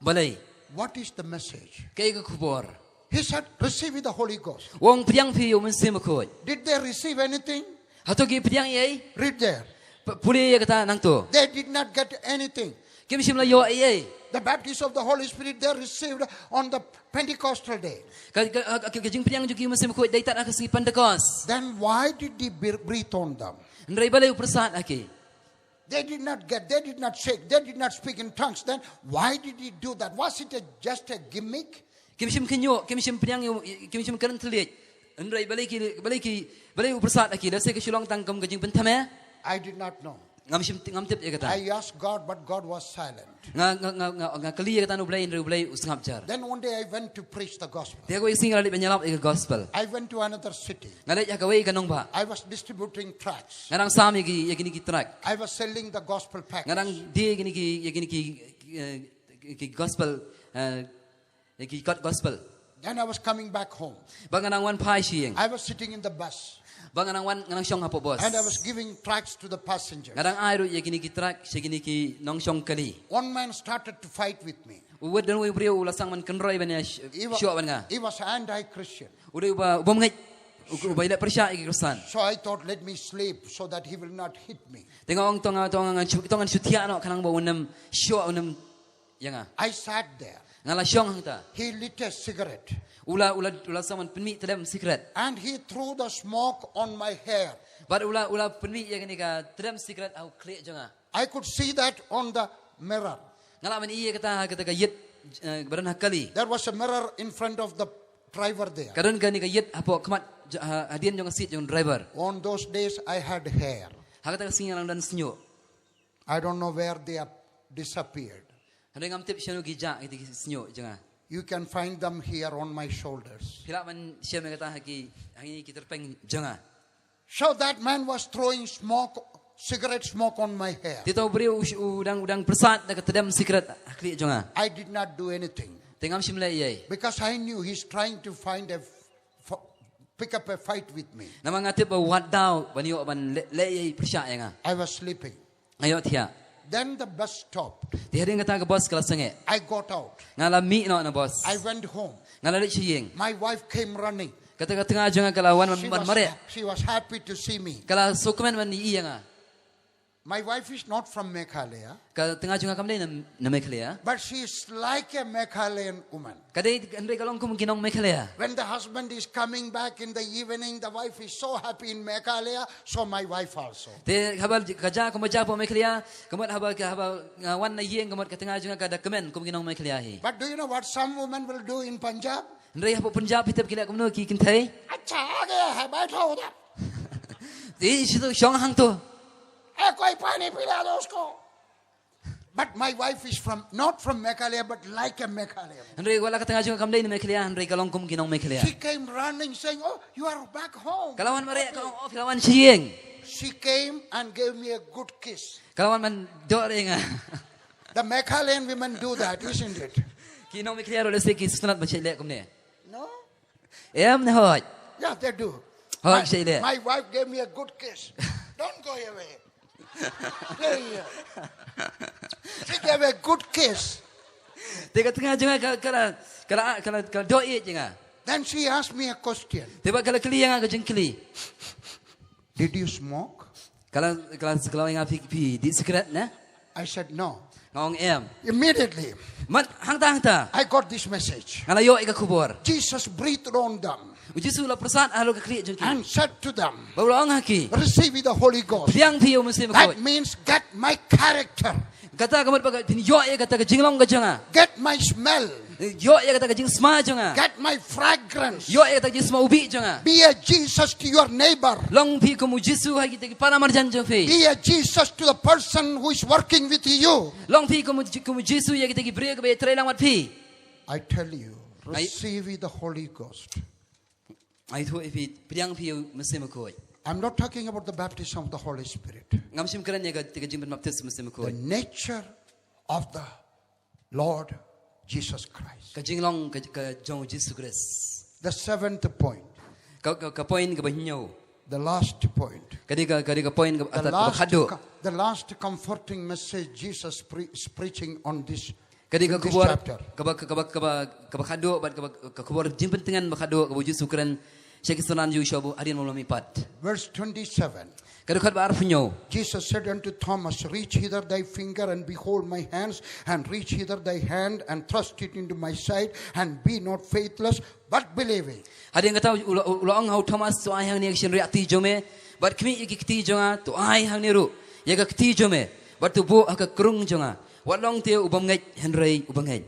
Balei? What is the message? Kaei ka khubor? He said, "Receive the Holy Ghost." U ong, "Pdiang phi ïa u Mynsiem Bakhuid." Did they receive anything? Hato ki pdiang ei ei? Read there. P-, pule ïa kata nangto. They did not get anything. Kim shym la ïoh ei ei. The baptism of the Holy Spirit they received on the Pentecostal day. Ka, ka, ka, ka jingpdiang jong ki Mynsiem Bakhuid dei tad ha ka sngi Pentecost. Then why did he be-, breathe on them? Hynrei balei u pyrsad ha ki? They did not get, they did not shake, they did not speak in tongues. Then why did he do that? Was it a, just a gimmick? Kim shym khynñiuh, kim shym pdiang ïa u, kim shym kren thylliej. Hynrei balei ki, balei ki, balei u pyrsad ha ki, lehse ka shu long tang kum ka jingpynthame. I did not know. Ngam shym, ngam tip ïa kata. I asked God, but God was silent. Nga, nga, nga, nga, nga kylli ïa kata na U Blei, hynrei U Blei u sngap jar. Then one day I went to preach the gospel. Te ha kawei ka sngi nga la leit ban ïalap ïa ka gospel. I went to another city. Nga leit ha kawei ka nongbah. I was distributing tracts. Nga dang sam ïa ki, ïa kine ki tract. I was selling the gospel package. Nga dang die ïa kine ki, ïa kine ki, eh, ki gospel, eh, ïa ki kot gospel. Then I was coming back home. Bad nga dang wan phai sha ïing. I was sitting in the bus. Bad nga dang wan, nga dang shong hapoh bus. And I was giving tracts to the passengers. Nga dang ai ruh ïa kine ki tract sha kine ki nongshong kali. One man started to fight with me. Uwei, don uwei u briew u la sdang ban kynroi ban ïa sh-, He wa-, shoh bad nga. He was anti-Christian. U dei uba, u bym ngeit U, u ba ïaleh pyrshah ïa ki khristan. So I thought, let me sleep so that he will not hit me. Te nga ong to nga, to nga, ngan shu, to ngan shu thiah noh khnang ba un ym shoh, un ym ïa nga. I sat there. Nga la shong hangta. He lit a cigarette. U la, u la, u la sa ban pynmih tdem sikret. And he threw the smoke on my hair. Bad u la, u la pynmih ïa kane ka tdem sikret ha u khlieh jong nga. I could see that on the mirror. Nga lah ban i ïa kata, kata ka ïit, eh, ba don ha kali. There was a mirror in front of the driver there. Ka don kane ka ïit hapoh khmat, j-, ha, hadien jong ka seat jong u driver. On those days, I had hair. Ha kata ka sngi nga la don shñiuh. I don't know where they have disappeared. Hynrei ngam tip shano ki jah kiti ki shñiuh jong nga. You can find them here on my shoulders. Phi lah ban shem ïa kata ha ki, ha ki tyrpeng jong nga. So that man was throwing smoke, cigarette smoke on my hair. Te uta u briew u, u dang, u dang pyrsad da ka tdem sikret ha khlieh jong nga. I did not do anything. Te ngam shym leh ei ei. Because I knew he's trying to find a f-, pick up a fight with me. Namar nga tip ba u wad daw ban ïoh ban leh, leh ei ei pyrshah ïa nga. I was sleeping. Nga ïohthiah. Then the bus stopped. Te hadien kata ka bus ka la sangeh. I got out. Nga la mih noh na bus. I went home. Nga la leit sha ïing. My wife came running. Kata ka tnga jong nga ka la wan ban, she ban was, mareh. She was happy to see me. Ka la sngewkmen ban ïohi ïa nga. My wife is not from Meghalaya. Ka tnga jong nga kam dei na, na Meghalaya. But she is like a Meghalayan woman. Ka dei, hynrei ka long kum ki nong Meghalaya. When the husband is coming back in the evening, the wife is so happy in Meghalaya, so my wife also. Te haba ka ja, kumba ja hapoh Meghalaya, ka mut haba ka, haba nga wan na ïing, ka mut ka tnga jong nga ka da kmen kum ki nong Meghalaya hi. But do you know what some women will do in Punjab? Hynrei hapoh Punjab phi tip ki leh kumno ki kynthei? Acha, aage hai, baitho udhar. Te shu shong hangto. Eh, koi pani pila do usko. But my wife is from, not from Meghalaya, but like a Meghalayan. Hynrei wat la ka tnga jong nga kam dei na Meghalaya, hynrei ka long kum ki nong Meghalaya. She came running saying, "Oh, you are back home." Ka la wan mareh, ka ong, "Oh, phi la wan sha ïing." She came and gave me a good kiss. Ka la wan ban doh ïa nga. The Meghalayan women do that, isn't it? Ki nong Meghalaya ruh lehse ki sngewtynnat ban shait leh kumne. No? Em ne hooid? Yeah, they do. Hooid, shait leh. My, my wife gave me a good kiss. Don't go away. Stay here. She gave a good kiss. Te ka tnga jong nga ka, ka la, ka la, ka la, ka la doh ïeit ïa nga. Then she asked me a question. Te bad ka la kylli ïa nga ka jingkylli. Did you smoke? Ka la, ka la, ka la ong ïa nga, phi, phi dih sikret ne? I said, "No." Nga ong em. Immediately, Mat hangta hangta, I got this message. Nga la ïoh ïa ka khubor. Jesus breathed on them. U Jisu u la pyrsad halor ka khlieh jong ki. And said to them, bad u la ong ha ki, "Receive the Holy Ghost." Pdiang phi ïa u Mynsiem Bakhuid. That means, "Get my character." Kata ka mut ba ka, phin ïoh ïa kata ka jinglong ka jong nga. Get my smell. Ïoh ïa kata ka jingsma jong nga. Get my fragrance. Ïoh ïa kata ka jingsma ubih jong nga. Be a Jesus to your neighbor. Long phi kum u Jisu ha kita ki para marjan jong phi. Be a Jesus to the person who is working with you. Long phi kum u, kum u Jisu ïa kita ki briew kiba ïatrei lang bad phi. I tell you, I receive the Holy Ghost. Ai thuh ïa phi, pdiang phi ïa u Mynsiem Bakhuid. I'm not talking about the baptism of the Holy Spirit. Ngam shym kren ïa ka, ka jingpynbaptis Mynsiem Bakhuid. The nature of the Lord Jesus Christ. Ka jinglong ka, ka jong u Jisu Khrist. The seventh point. Ka, ka, ka point kaba hynñiew. The last point. Ka dei ka, ka dei ka point kaba, the last, ka, ka last khadduh. The last comforting message Jesus pre-, is preaching on this, in this chapter. Ka dei ka khubor kaba, kaba, kaba, kaba khadduh bad kaba, ka khubor jingpyntngen ba khadduh kaba u Jisu u kren sha ki synran jong u sha u hadien ba u la mihpat. Verse twenty-seven. Ka dkhot ba arphew hynñiew. Jesus said unto Thomas, "Reach hither thy finger and behold my hands, and reach hither thy hand and thrust it into my side, and be not faithless, but believing." Hadien kata u la, u la ong ha u Thomas, "To ai hangne ïa ka shynriah kti jong me, bad khmih ïa ki kti jong nga, to ai hangne ruh ïa ka kti jong me, bad to buh ha ka krung jong nga. Wat long te u bym ngeit hynrei u ba ngeit."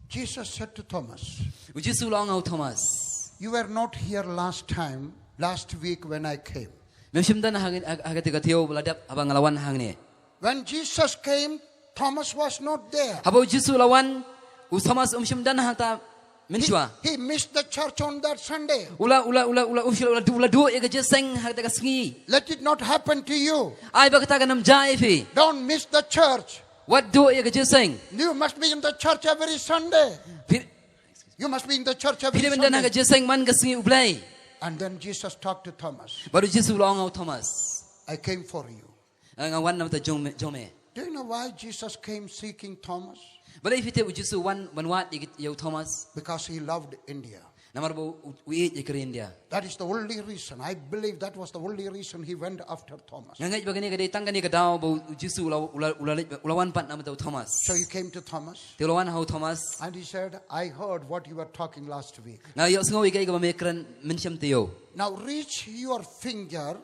Jesus said to Thomas, U Jisu u la ong ha u Thomas, "You were not here last time, last week when I came." Mem shym don ha, ha, ha kata ka taïew ba la dep haba nga la wan hangne. When Jesus came, Thomas was not there. Haba u Jisu u la wan, u Thomas um shym don hangta mynshuwa. He, he missed the church on that Sunday. U la, u la, u la, u la, u la, u la duh ïa ka jingïaseng ha kata ka sngi. Let it not happen to you. Ai ba kata kan ym jia ïa phi. Don't miss the church. Wat duh ïa ka jingïaseng. You must be in the church every Sunday. Phi, You must be in the church every Sunday. Phi dei ban don ha ka jingïaseng man ka sngi U Blei. And then Jesus talked to Thomas. Bad u Jisu u la ong ha u Thomas, "I came for you." Nga wan na ka bynta jong me, jong me. Do you know why Jesus came seeking Thomas? Balei phi tip u Jisu u wan ban wad ïa, ïa u Thomas? Because he loved India. Namar ba u, u ïeit ïa ka ri India. That is the only reason. I believe that was the only reason he went after Thomas. Nga ngeit ba kane ka dei tang kane ka daw ba u Jisu u la, u la, u la leit, u la wan pat na ka bynta u Thomas. So he came to Thomas. Te u la wan ha u Thomas. And he said, "I heard what you were talking last week. Nga ïohsngew ïa kaei kaba me kren mynshem taïew. Now reach your finger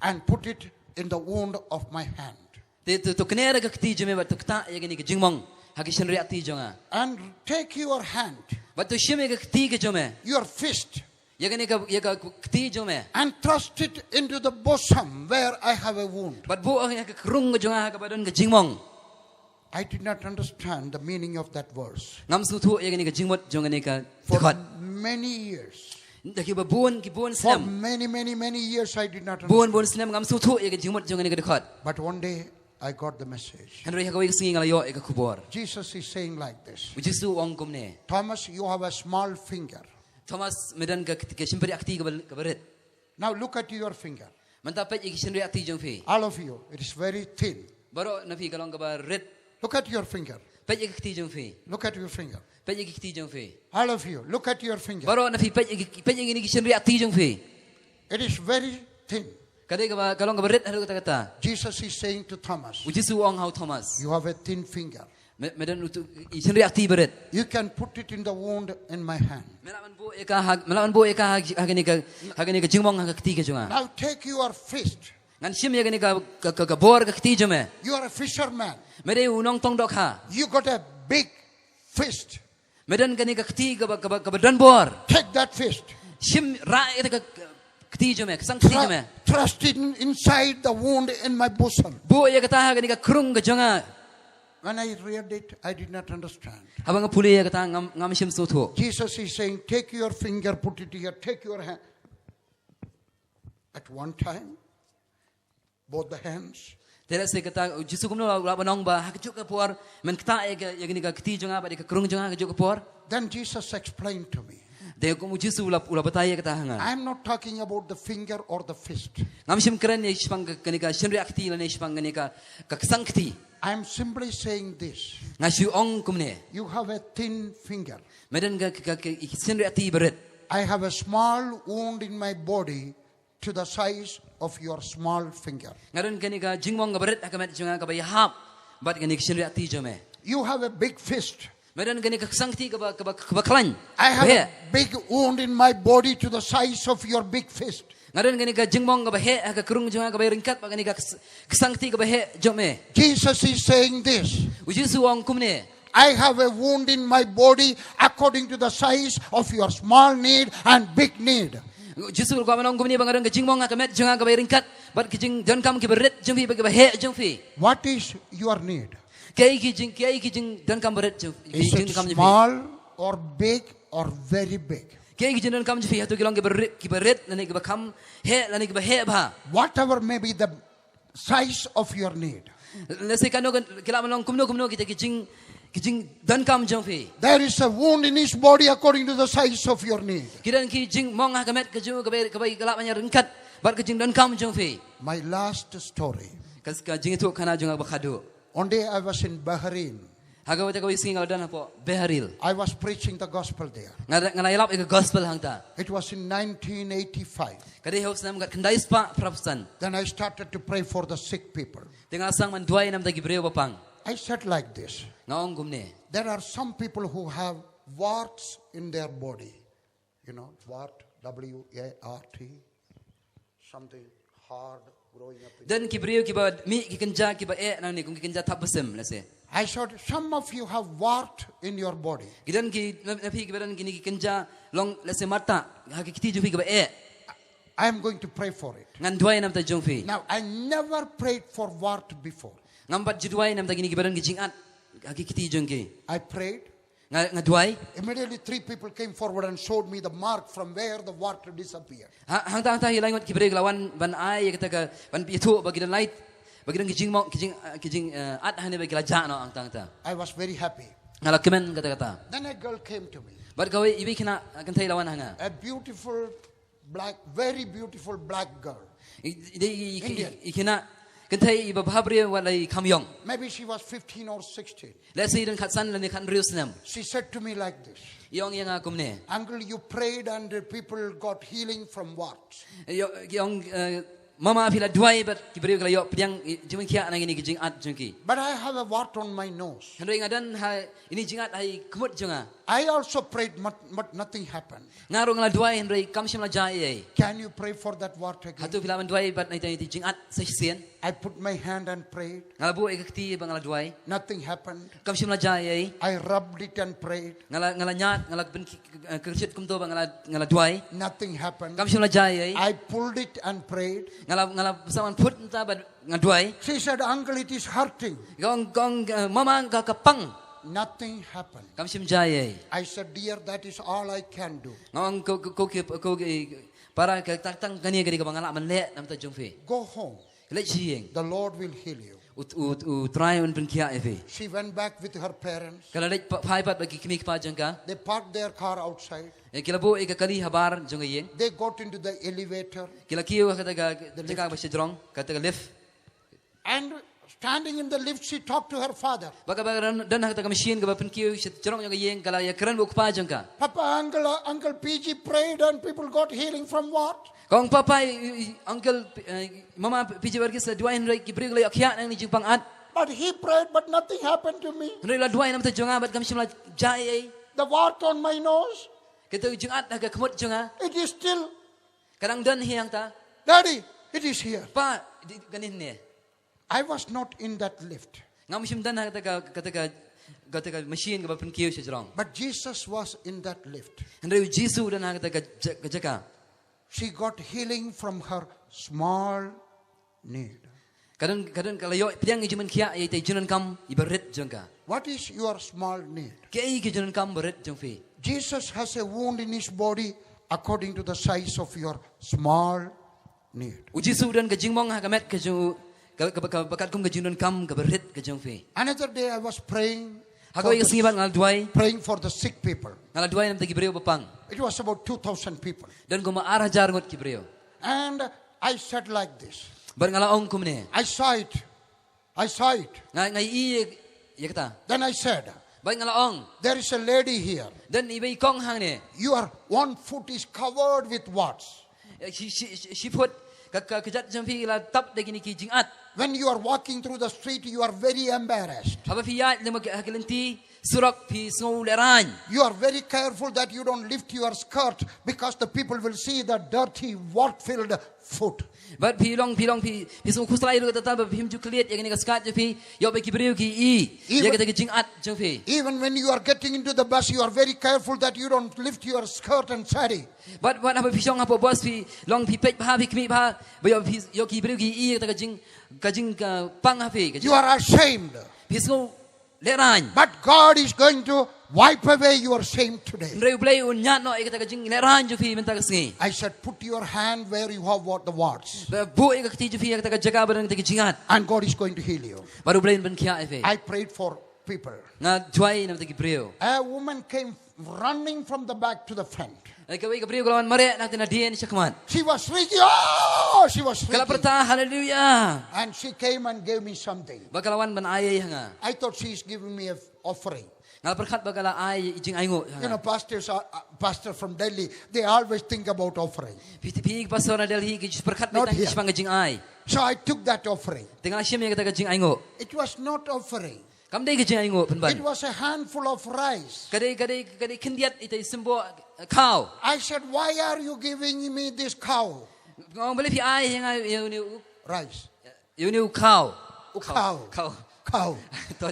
and put it in the wound of my hand." Te to, to kner ïa ka kti jong me bad to ktah ïa kane ka jingmong ha ka shynriah kti jong nga. And take your hand. Bad to shim ïa ka kti ka jong me. Your fist. Ïa kane ka, ïa ka kti jong me. And thrust it into the bosom where I have a wound. Bad buh ïa ka krung ka jong nga ha kaba don ka jingmong. I did not understand the meaning of that verse. Ngam sngewthuh ïa kane ka jingmut jong kane ka dkhot. For many years. Da kiba bun, ki bun snem. For many, many, many years I did not understand. Bun, bun snem ngam sngewthuh ïa ka jingmut jong kane ka dkhot. But one day I got the message. Hynrei ha kawei ka sngi nga la ïoh ïa ka khubor. Jesus is saying like this. U Jisu u ong kumne. Thomas, you have a small finger. Thomas, me don ka, ka shynriah kti kaba, kaba rit. Now look at your finger. Mynta peit ïa ka shynriah kti jong phi. All of you, it is very thin. Baroh na phi ka long kaba rit. Look at your finger. Peit ïa ka kti jong phi. Look at your finger. Peit ïa ka kti jong phi. All of you, look at your finger. Baroh na phi peit ïa ka, peit ïa kane ka shynriah kti jong phi. It is very thin. Ka dei kaba, ka long kaba rit haduh katta katta. Jesus is saying to Thomas, U Jisu u ong ha u Thomas. You have a thin finger. Me, me don uto i shynriah kti ba rit. You can put it in the wound in my hand. Me lah ban buh ïa ka ha, me lah ban buh ïa ka ha, ha kane ka, ha kane ka jingmong ha ka kti ka jong nga. Now take your fist. Ngan shim ïa kane ka, ka, ka, ka bor ka kti jong me. You are a fisherman. Me dei u nongtong dohkha. You got a big fist. Me don kane ka kti kaba, kaba, kaba don bor. Take that fist. Shim, rah ïa ka, ka kti jong me, ka sang kti jong me. Thrust it in, inside the wound in my bosom. Buh ïa kata ha kane ka krung ka jong nga. When I read it, I did not understand. Haba nga pule ïa kata ngam, ngam shym sngewthuh. Jesus is saying, take your finger, put it here, take your hand. At one time, both the hands. Te lehse kata, Jisu kumno u lah ban ong ba ha kajuh ka por, men ktah ïa ka, ïa kane ka kti jong nga bad ïa ka krung jong nga ha kajuh ka por. Then Jesus explained to me. Te kum u Jisu u la, u la batai ïa kata ha nga. I am not talking about the finger or the fist. Ngam shym kren ïa shaphang ka, kane ka shynriah kti lane shaphang kane ka, ka sang kti. I am simply saying this. Nga shu ong kumne. You have a thin finger. Me don ka, ka, ka, ka shynriah kti ba rit. I have a small wound in my body to the size of your small finger. Nga don kane ka jingmong kaba rit ha ka met jong nga kaba ïahap bad kane ka shynriah kti jong me. You have a big fist. Me don kane ka sang kti kaba, kaba, kaba khlaiñ. I have a big wound in my body to the size of your big fist. Nga don kane ka jingmong kaba heh ha ka krung jong nga kaba ryngkat bad kane ka, ka sang kti kaba heh jong me. Jesus is saying this. U Jisu u ong kumne. I have a wound in my body according to the size of your small need and big need. Jisu u kwah ban ong kumne ba nga don ka jingmong ha ka met jong nga kaba ryngkat bad ka jingdonkam kiba rit jong phi bad kiba heh jong phi. What is your need? Kiei ki jing, kiei ki jingdonkam ba rit jong phi? Is it small or big or very big? Kiei ki jingdonkam jong phi, hato ki long kiba rit, kiba rit lane kiba kham heh lane kiba heh bha? Whatever may be the size of your need. Lehse kano kan, ki lah ban long kumno kumno kita ki jing, ki jingdonkam jong phi. There is a wound in his body according to the size of your need. Ki don ki jingmong ha ka met ka jong u kaba, kaba ka lah ban ïaryngkat bad ka jingdonkam jong phi. My last story. Ka, ka jingïathuhkhana jong nga ba khatduh. One day I was in Bahrain. Ha kawei ka sngi nga la don hapoh Bahrain. I was preaching the gospel there. Nga, nga la ïalap ïa ka gospel hangta. It was in nineteen eighty-five. Ka dei ha u snem khatkhyndai spah phra phew san. Then I started to pray for the sick people. Te nga la sdang ban duwai namar ki briew ba pang. I said like this. Nga ong kumne. There are some people who have warts in their body. You know, wart, W A R T. Something hard growing up in. Don ki briew kiba mih ki kynja kiba eh nangne, kum ki kynja thap bsem, lehse. I said, some of you have wart in your body. Ki don ki, na, na phi kiba don kine ki kynja long, lehse, martah ha ki kti jong phi kiba eh. I am going to pray for it. Ngan duwai namar jong phi. Now, I never prayed for wart before. Ngam pat ju duwai namar kine kiba don ki jingat ha ki kti jong ki. I prayed. Nga, nga duwai. Immediately, three people came forward and showed me the mark from where the water disappeared. Ha, hangta, hangta hi lai ngut ki briew ki la wan ban ai ïa kata ka, ban ïathuh ba ki don lai, ba ki don ki jingmong, ki jing, eh, ki jing, eh, at hangne ba ki la jah noh hangta, hangta. I was very happy. Nga la kmen katta katta. Then a girl came to me. Bad kawei, iwei i khynnah, eh, kynthei la wan ha nga. A beautiful black, very beautiful black girl. I, i, i, i, Indian. I khynnah kynthei iba bhabriew wat la i kham ïong. Maybe she was fifteen or sixteen. Lehse i don khatsan lane khathynriew snem. She said to me like this. Ïong ïa nga kumne. Uncle, you prayed and the people got healing from what? Ïong, ïong, eh, mama phi la duwai bad ki briew ki la ïoh pdiang, eh, jingmynthiah na kine ki jingat jong ki. But I have a wart on my nose. Hynrei nga don ha ine i jingat ha i khmut jong nga. I also prayed, but, but nothing happened. Nga ruh nga la duwai hynrei kam shym la jia ei ei. Can you pray for that wart again? Hato phi lah ban duwai bad na ita i jingat sa shisien? I put my hand and prayed. Nga la buh ïa ka kti bad nga la duwai. Nothing happened. Kam shym la jia ei ei. I rubbed it and prayed. Nga la, nga la ñiad, nga la pynki-, eh, kyrshit kumto bad nga la, nga la duwai. Nothing happened. Kam shym la jia ei ei. I pulled it and prayed. Nga la, nga la sah ban phut mynta bad nga duwai. She said, "Uncle, it is hurting." Ka ong, ka ong, eh, mama, ka, ka pang. Nothing happened. Kam shym jia ei ei. I said, "Dear, that is all I can do." Nga ong, ko, ko, ko ki, ko ki para, ka tang, tang kane ka dei kaba nga lah ban leh na bynta jong phi. Go home. Leit sha ïing. The Lord will heal you. U, u, U Trai un pynkhiah ïa phi. She went back with her parents. Ka la leit pa-, phai pat bad ki kmie ki kpa jong ka. They parked their car outside. Eh, ki la buh ïa ka kali habar jong ka ïing. They got into the elevator. Ki la kiew ha kata ka, ka jaka ba shajrong, kata ka lift. And standing in the lift, she talked to her father. Bad kaba ka don, don ha kata ka machine kaba pynkiew shajrong jong ka ïing, ka la ïakren bad u kpa jong ka. "Papa, uncle, uh, Uncle P G prayed and people got healing from what?" Ka ong, "Papa, i, i, uncle, eh, mama, P G Varghese la duwai hynrei ki briew ki la ïoh khiah na ine i jingpang at." "But he prayed, but nothing happened to me. Hynrei u la duwai na bynta jong nga bad kam shym la jia ei ei." "The wart on my nose, kata ka jingat ha ka khmut jong nga, it is still, ka dang don hi hangta." "Daddy, it is here." "Pa, di, kane hangne." I was not in that lift. Ngam shym don ha kata ka, kata ka, kata ka machine kaba pynkiew shajrong. But Jesus was in that lift. Hynrei U Jisu u don ha kata ka ja-, ka jaka. She got healing from her small need. Ka don, ka don, ka la ïoh pdiang ïa i jingmynthiah ïa ita i jingdonkam iba rit jong ka. What is your small need? Kaei ka jingdonkam ba rit jong phi? Jesus has a wound in his body according to the size of your small need. U Jisu u don ka jingmong ha ka met ka jong u, ka, ka, ka, ba katkum ka jingdonkam kaba rit ka jong phi. Another day I was praying, ha kawei ka sngi pat nga la duwai, praying for the sick people. Nga la duwai na bynta ki briew ba pang. It was about two thousand people. Don kumba ar hajar ngut ki briew. And I said like this. Bad nga la ong kumne. I saw it. I saw it. Nga, nga ïohi ïa kata. Then I said, bad nga la ong, "There is a lady here." Don iwei i kong hangne. "Your one foot is covered with warts." Eh, shi, shi, shi, shi phut ka, ka, ka kjat jong phi la tap da kine ki jingat. When you are walking through the street, you are very embarrassed. Haba phi ïaid lem ha ki lynti surok phi sngew lehraiñ. You are very careful that you don't lift your skirt because the people will see the dirty, wart-filled foot. Bad phi long, phi long, phi, phi sngew khuslai ruh kata ba phim ju kylliat ïa kane ka skat jong phi, ïoh ba ki briew ki i ïa kata ka jingat jong phi. Even when you are getting into the bus, you are very careful that you don't lift your skirt and sari. Bad, bad haba phi shong hapoh bus phi long phi peit bha, phi khmih bha, ba ïoh phi, ïoh ki briew ki i ïa kata ka jing, ka jing, ka pang ha phi, ka jing. You are ashamed. Phi sngew lehraiñ. But God is going to wipe away your shame today. Hynrei U Blei un ñiad noh ïa kata ka jinglehraiñ jong phi mynta ka sngi. I said, "Put your hand where you have what the warts." Ba buh ïa ka kti jong phi ïa kata ka jaka ba don kata ka jingat. And God is going to heal you. Bad U Blei un pynkhiah ïa phi. I prayed for people. Nga duwai na bynta ki briew. A woman came running from the back to the front. Eh, kawei ka briew ka la wan mareh na ka tnga dien sha khmat. She was shrieking, "Oh!" She was shrieking. Ka la pyrta, "Hallelujah!" And she came and gave me something. Bad ka la wan ban ai ei ha nga. I thought she is giving me a offering. Nga la pyrkhat ba ka la ai i jingainguh ha nga. You know, pastors are, uh, pastor from Delhi, they always think about offering. Phi, phi, pastor na Delhi ki pyrkhat ba tang shaphang ka jingai. So I took that offering. Te nga la shim ïa kata ka jingainguh. It was not offering. Kam dei ka jingainguh pynban. It was a handful of rice. Ka dei, ka dei, ka dei khyndiat ita i symboh, eh, khaw. I said, "Why are you giving me this khaw?" Nga ong, "Balei phi ai ïa nga ïa une u rice. Ïa une u khaw." U khaw. Khaw. Khaw.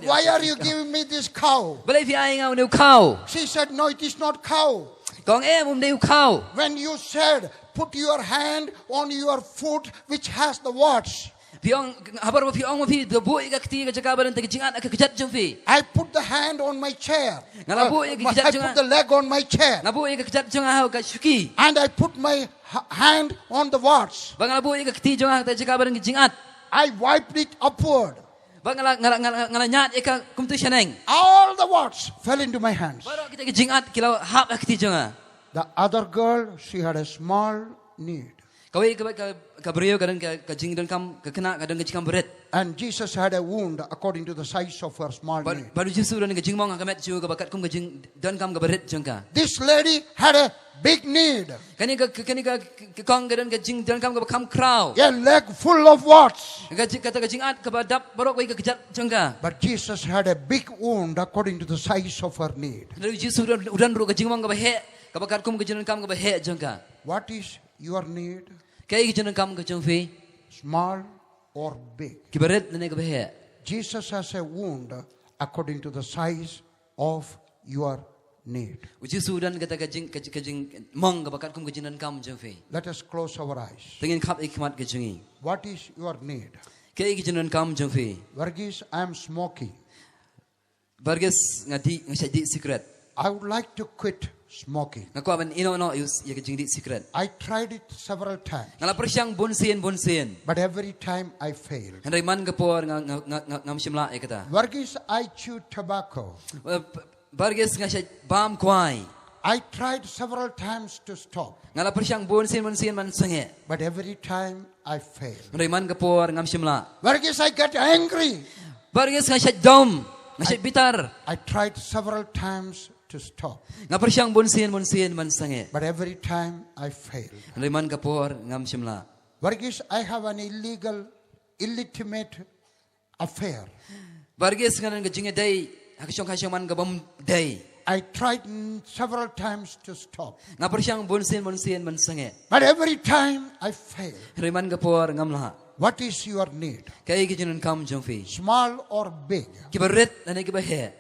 Why are you giving me this khaw? Balei phi ai ïa nga une u khaw? She said, "No, it is not khaw." Ka ong, "Em, um dei u khaw." When you said, "Put your hand on your foot which has the warts." Phi ong, habar ba phi ong ba phi da buh ïa ka kti ka jaka ba don ka jingat ha ka kjat jong phi. I put the hand on my chair. Nga la buh ïa ka kjat jong nga. Uh, I put the leg on my chair. Nga buh ïa ka kjat jong nga ha ka shuki. And I put my h-, hand on the warts. Bad nga la buh ïa ka kti jong nga ha ka jaka ba don ka jingat. I wiped it upward. Bad nga la, nga la, nga la, nga la ñiad ïa ka kumtu shaneng. All the warts fell into my hands. Baroh kita ki jingat ki la hap ha ka kti jong nga. The other girl, she had a small need. Kawei ka, ka, ka briew ka don ka, ka jingdonkam, ka khynnah ka don ka jingkam barit. And Jesus had a wound according to the size of her small Bad, need. Bad u Jisu u don ka jingmong ha ka met jong u kaba katkum ka jingdonkam ka barit jong ka. This lady had a big need. Kane ka, ka, kane ka, ka, ka kong ka don ka jingdonkam kaba kham khraw. A leg full of warts. Ka ji-, kata ka jingat kaba dap baroh kawei ka kjat jong ka. But Jesus had a big wound according to the size of her need. Hynrei u Jisu u don, u don ruh ka jingmong kaba heh, kaba katkum ka jingdonkam kaba heh jong ka. What is your need? Kaei ka jingdonkam ka jong phi? Small or big? Kaba rit lane kaba heh? Jesus has a wound according to the size of your need. U Jisu u don kata ka jing, ka, ka jingmong kaba katkum ka jingdonkam jong phi. Let us close our eyes. Te ngin khap ïa ki khmat ka jong ngi. What is your need? Kaei ka jingdonkam jong phi? Varghese, I am smoking. Varghese, nga dih, nga shait dih sikret. I would like to quit smoking. Nga kwah ban ïehnoh noh ïa u s-, ïa ka jingdih sikret. I tried it several times. Nga la pyrshang bun sien, bun sien. But every time I failed. Hynrei man ka por nga, nga, nga, nga, ngam shym lah ïa kata. Varghese, I chew tobacco. Eh, p-, Varghese, nga shait bam kwai. I tried several times to stop. Nga la pyrshang bun sien, bun sien ban sangeh. But every time I failed. Hynrei man ka por ngam shym lah. Varghese, I get angry. Varghese, nga shait dom, nga shait bitar. I tried several times to stop. Nga pyrshang bun sien, bun sien ban sangeh. But every time I failed. Hynrei man ka por ngam shym lah. Varghese, I have an illegal, illegitimate affair. Varghese, nga don ka jingïadei ha ka shongkha shongman kabym dei. I tried n-, several times to stop. Nga pyrshang bun sien, bun sien ban sangeh. But every time I failed. Hynrei man ka por ngam lah. What is your need? Kaei ka jingdonkam jong phi? Small or big? Kiba rit lane kiba heh?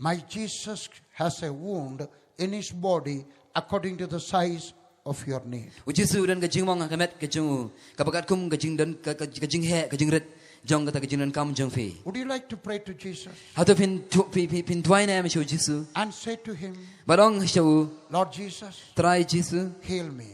My Jesus has a wound in his body according to the size of your need. U Jisu u don ka jingmong ha ka met ka jong u, kaba katkum ka jingdon, ka, ka, ka jingheh, ka jingrit jong kata ka jingdonkam jong phi. Would you like to pray to Jesus? Hato phin du-, phi, phi, phin duwai ne em sha u Jisu? And say to him, bad ong sha u, Lord Jesus, Trai Jisu, heal me.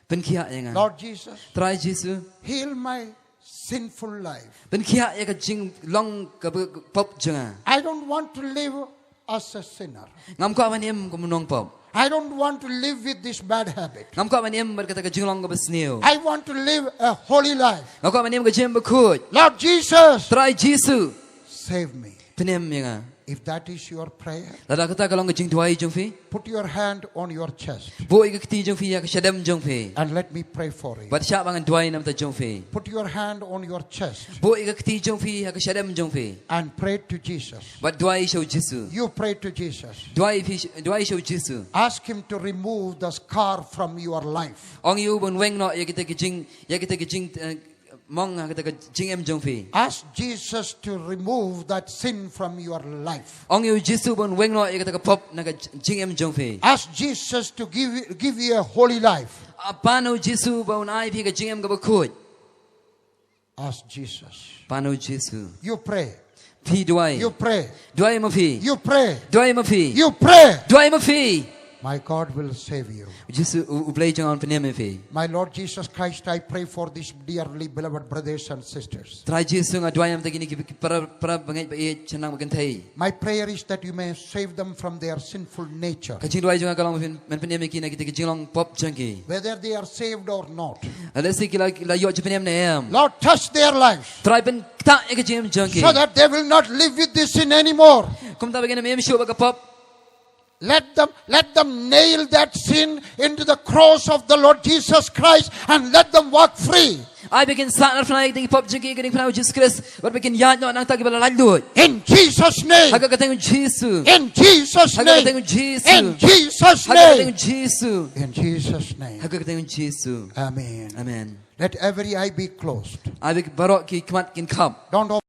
Pynkhiah ïa nga. Lord Jesus, Trai Jisu, heal my sinful life. Pynkhiah ïa ka jinglong kaba pop jong nga. I don't want to live as a sinner. Ngam kwah ban im kum u nongpop. I don't want to live with this bad habit. Ngam kwah ban im bad kata ka jinglong kaba sniew. I want to live a holy life. Ngam kwah ban im ka jingim bakhuid. Lord Jesus, Trai Jisu, save me. Pynim ïa nga. If that is your prayer, lada kata ka long ka jingduwai jong phi, put your hand on your chest. Buh ïa ka kti jong phi ha ka shadem jong phi. And let me pray for you. Bad shah ba ngan duwai namar jong phi. Put your hand on your chest. Buh ïa ka kti jong phi ha ka shadem jong phi. And pray to Jesus. Bad duwai sha u Jisu. You pray to Jesus. Duwai phi, duwai sha u Jisu. Ask him to remove the scar from your life. Ong ïa u ban weng noh ïa kita ki jing, ïa kita ki jing, eh, mong ha kata ka jingim jong phi. Ask Jesus to remove that sin from your life. Ong ïa u Jisu ban weng noh ïa kata ka pop na ka jingim jong phi. Ask Jesus to give, give you a holy life. Ah, pan u Jisu ba un ai phi ka jingim kaba khuid. Ask Jesus. Pan u Jisu. You pray. Phi duwai. You pray. Duwai ma phi. You pray. Duwai ma phi. You pray. Duwai ma phi. My God will save you. U Jisu, u, u Blei jong nga un pynim ïa phi. My Lord Jesus Christ, I pray for these dearly beloved brothers and sisters. Trai Jisu, nga duwai namar kine ki, ki para, para bangeit ba ïeit, shanang ba kynthei. My prayer is that you may save them from their sinful nature. Ka jingduwai jong nga ka long phin, men pynim ïa ki na kita ki jinglong pop jong ki. Whether they are saved or not. Lehse ki la, ki la ïoh jingpynim ne em. Lord, touch their lives. Trai pynktah ïa ka jingim jong ki. So that they will not live with this sin anymore. Kumta ba kin ym im shuh bad ka pop. Let them, let them nail that sin into the cross of the Lord Jesus Christ and let them walk free. Ai ba kin sah narphna ïa ka pop jong ki ha ka diengphna u Jisu Khrist, bad ba kin ïaid noh nangta kiba la laitluid. In Jesus' name. Ha ka kyrteng u Jisu. In Jesus' name. Ha ka kyrteng u Jisu. In Jesus' name. Ha ka kyrteng u Jisu. In Jesus' name. Ha ka kyrteng u Jisu. Amen. Amen. Let every eye be closed. Ai ba baroh ki khmat kin khap. Don't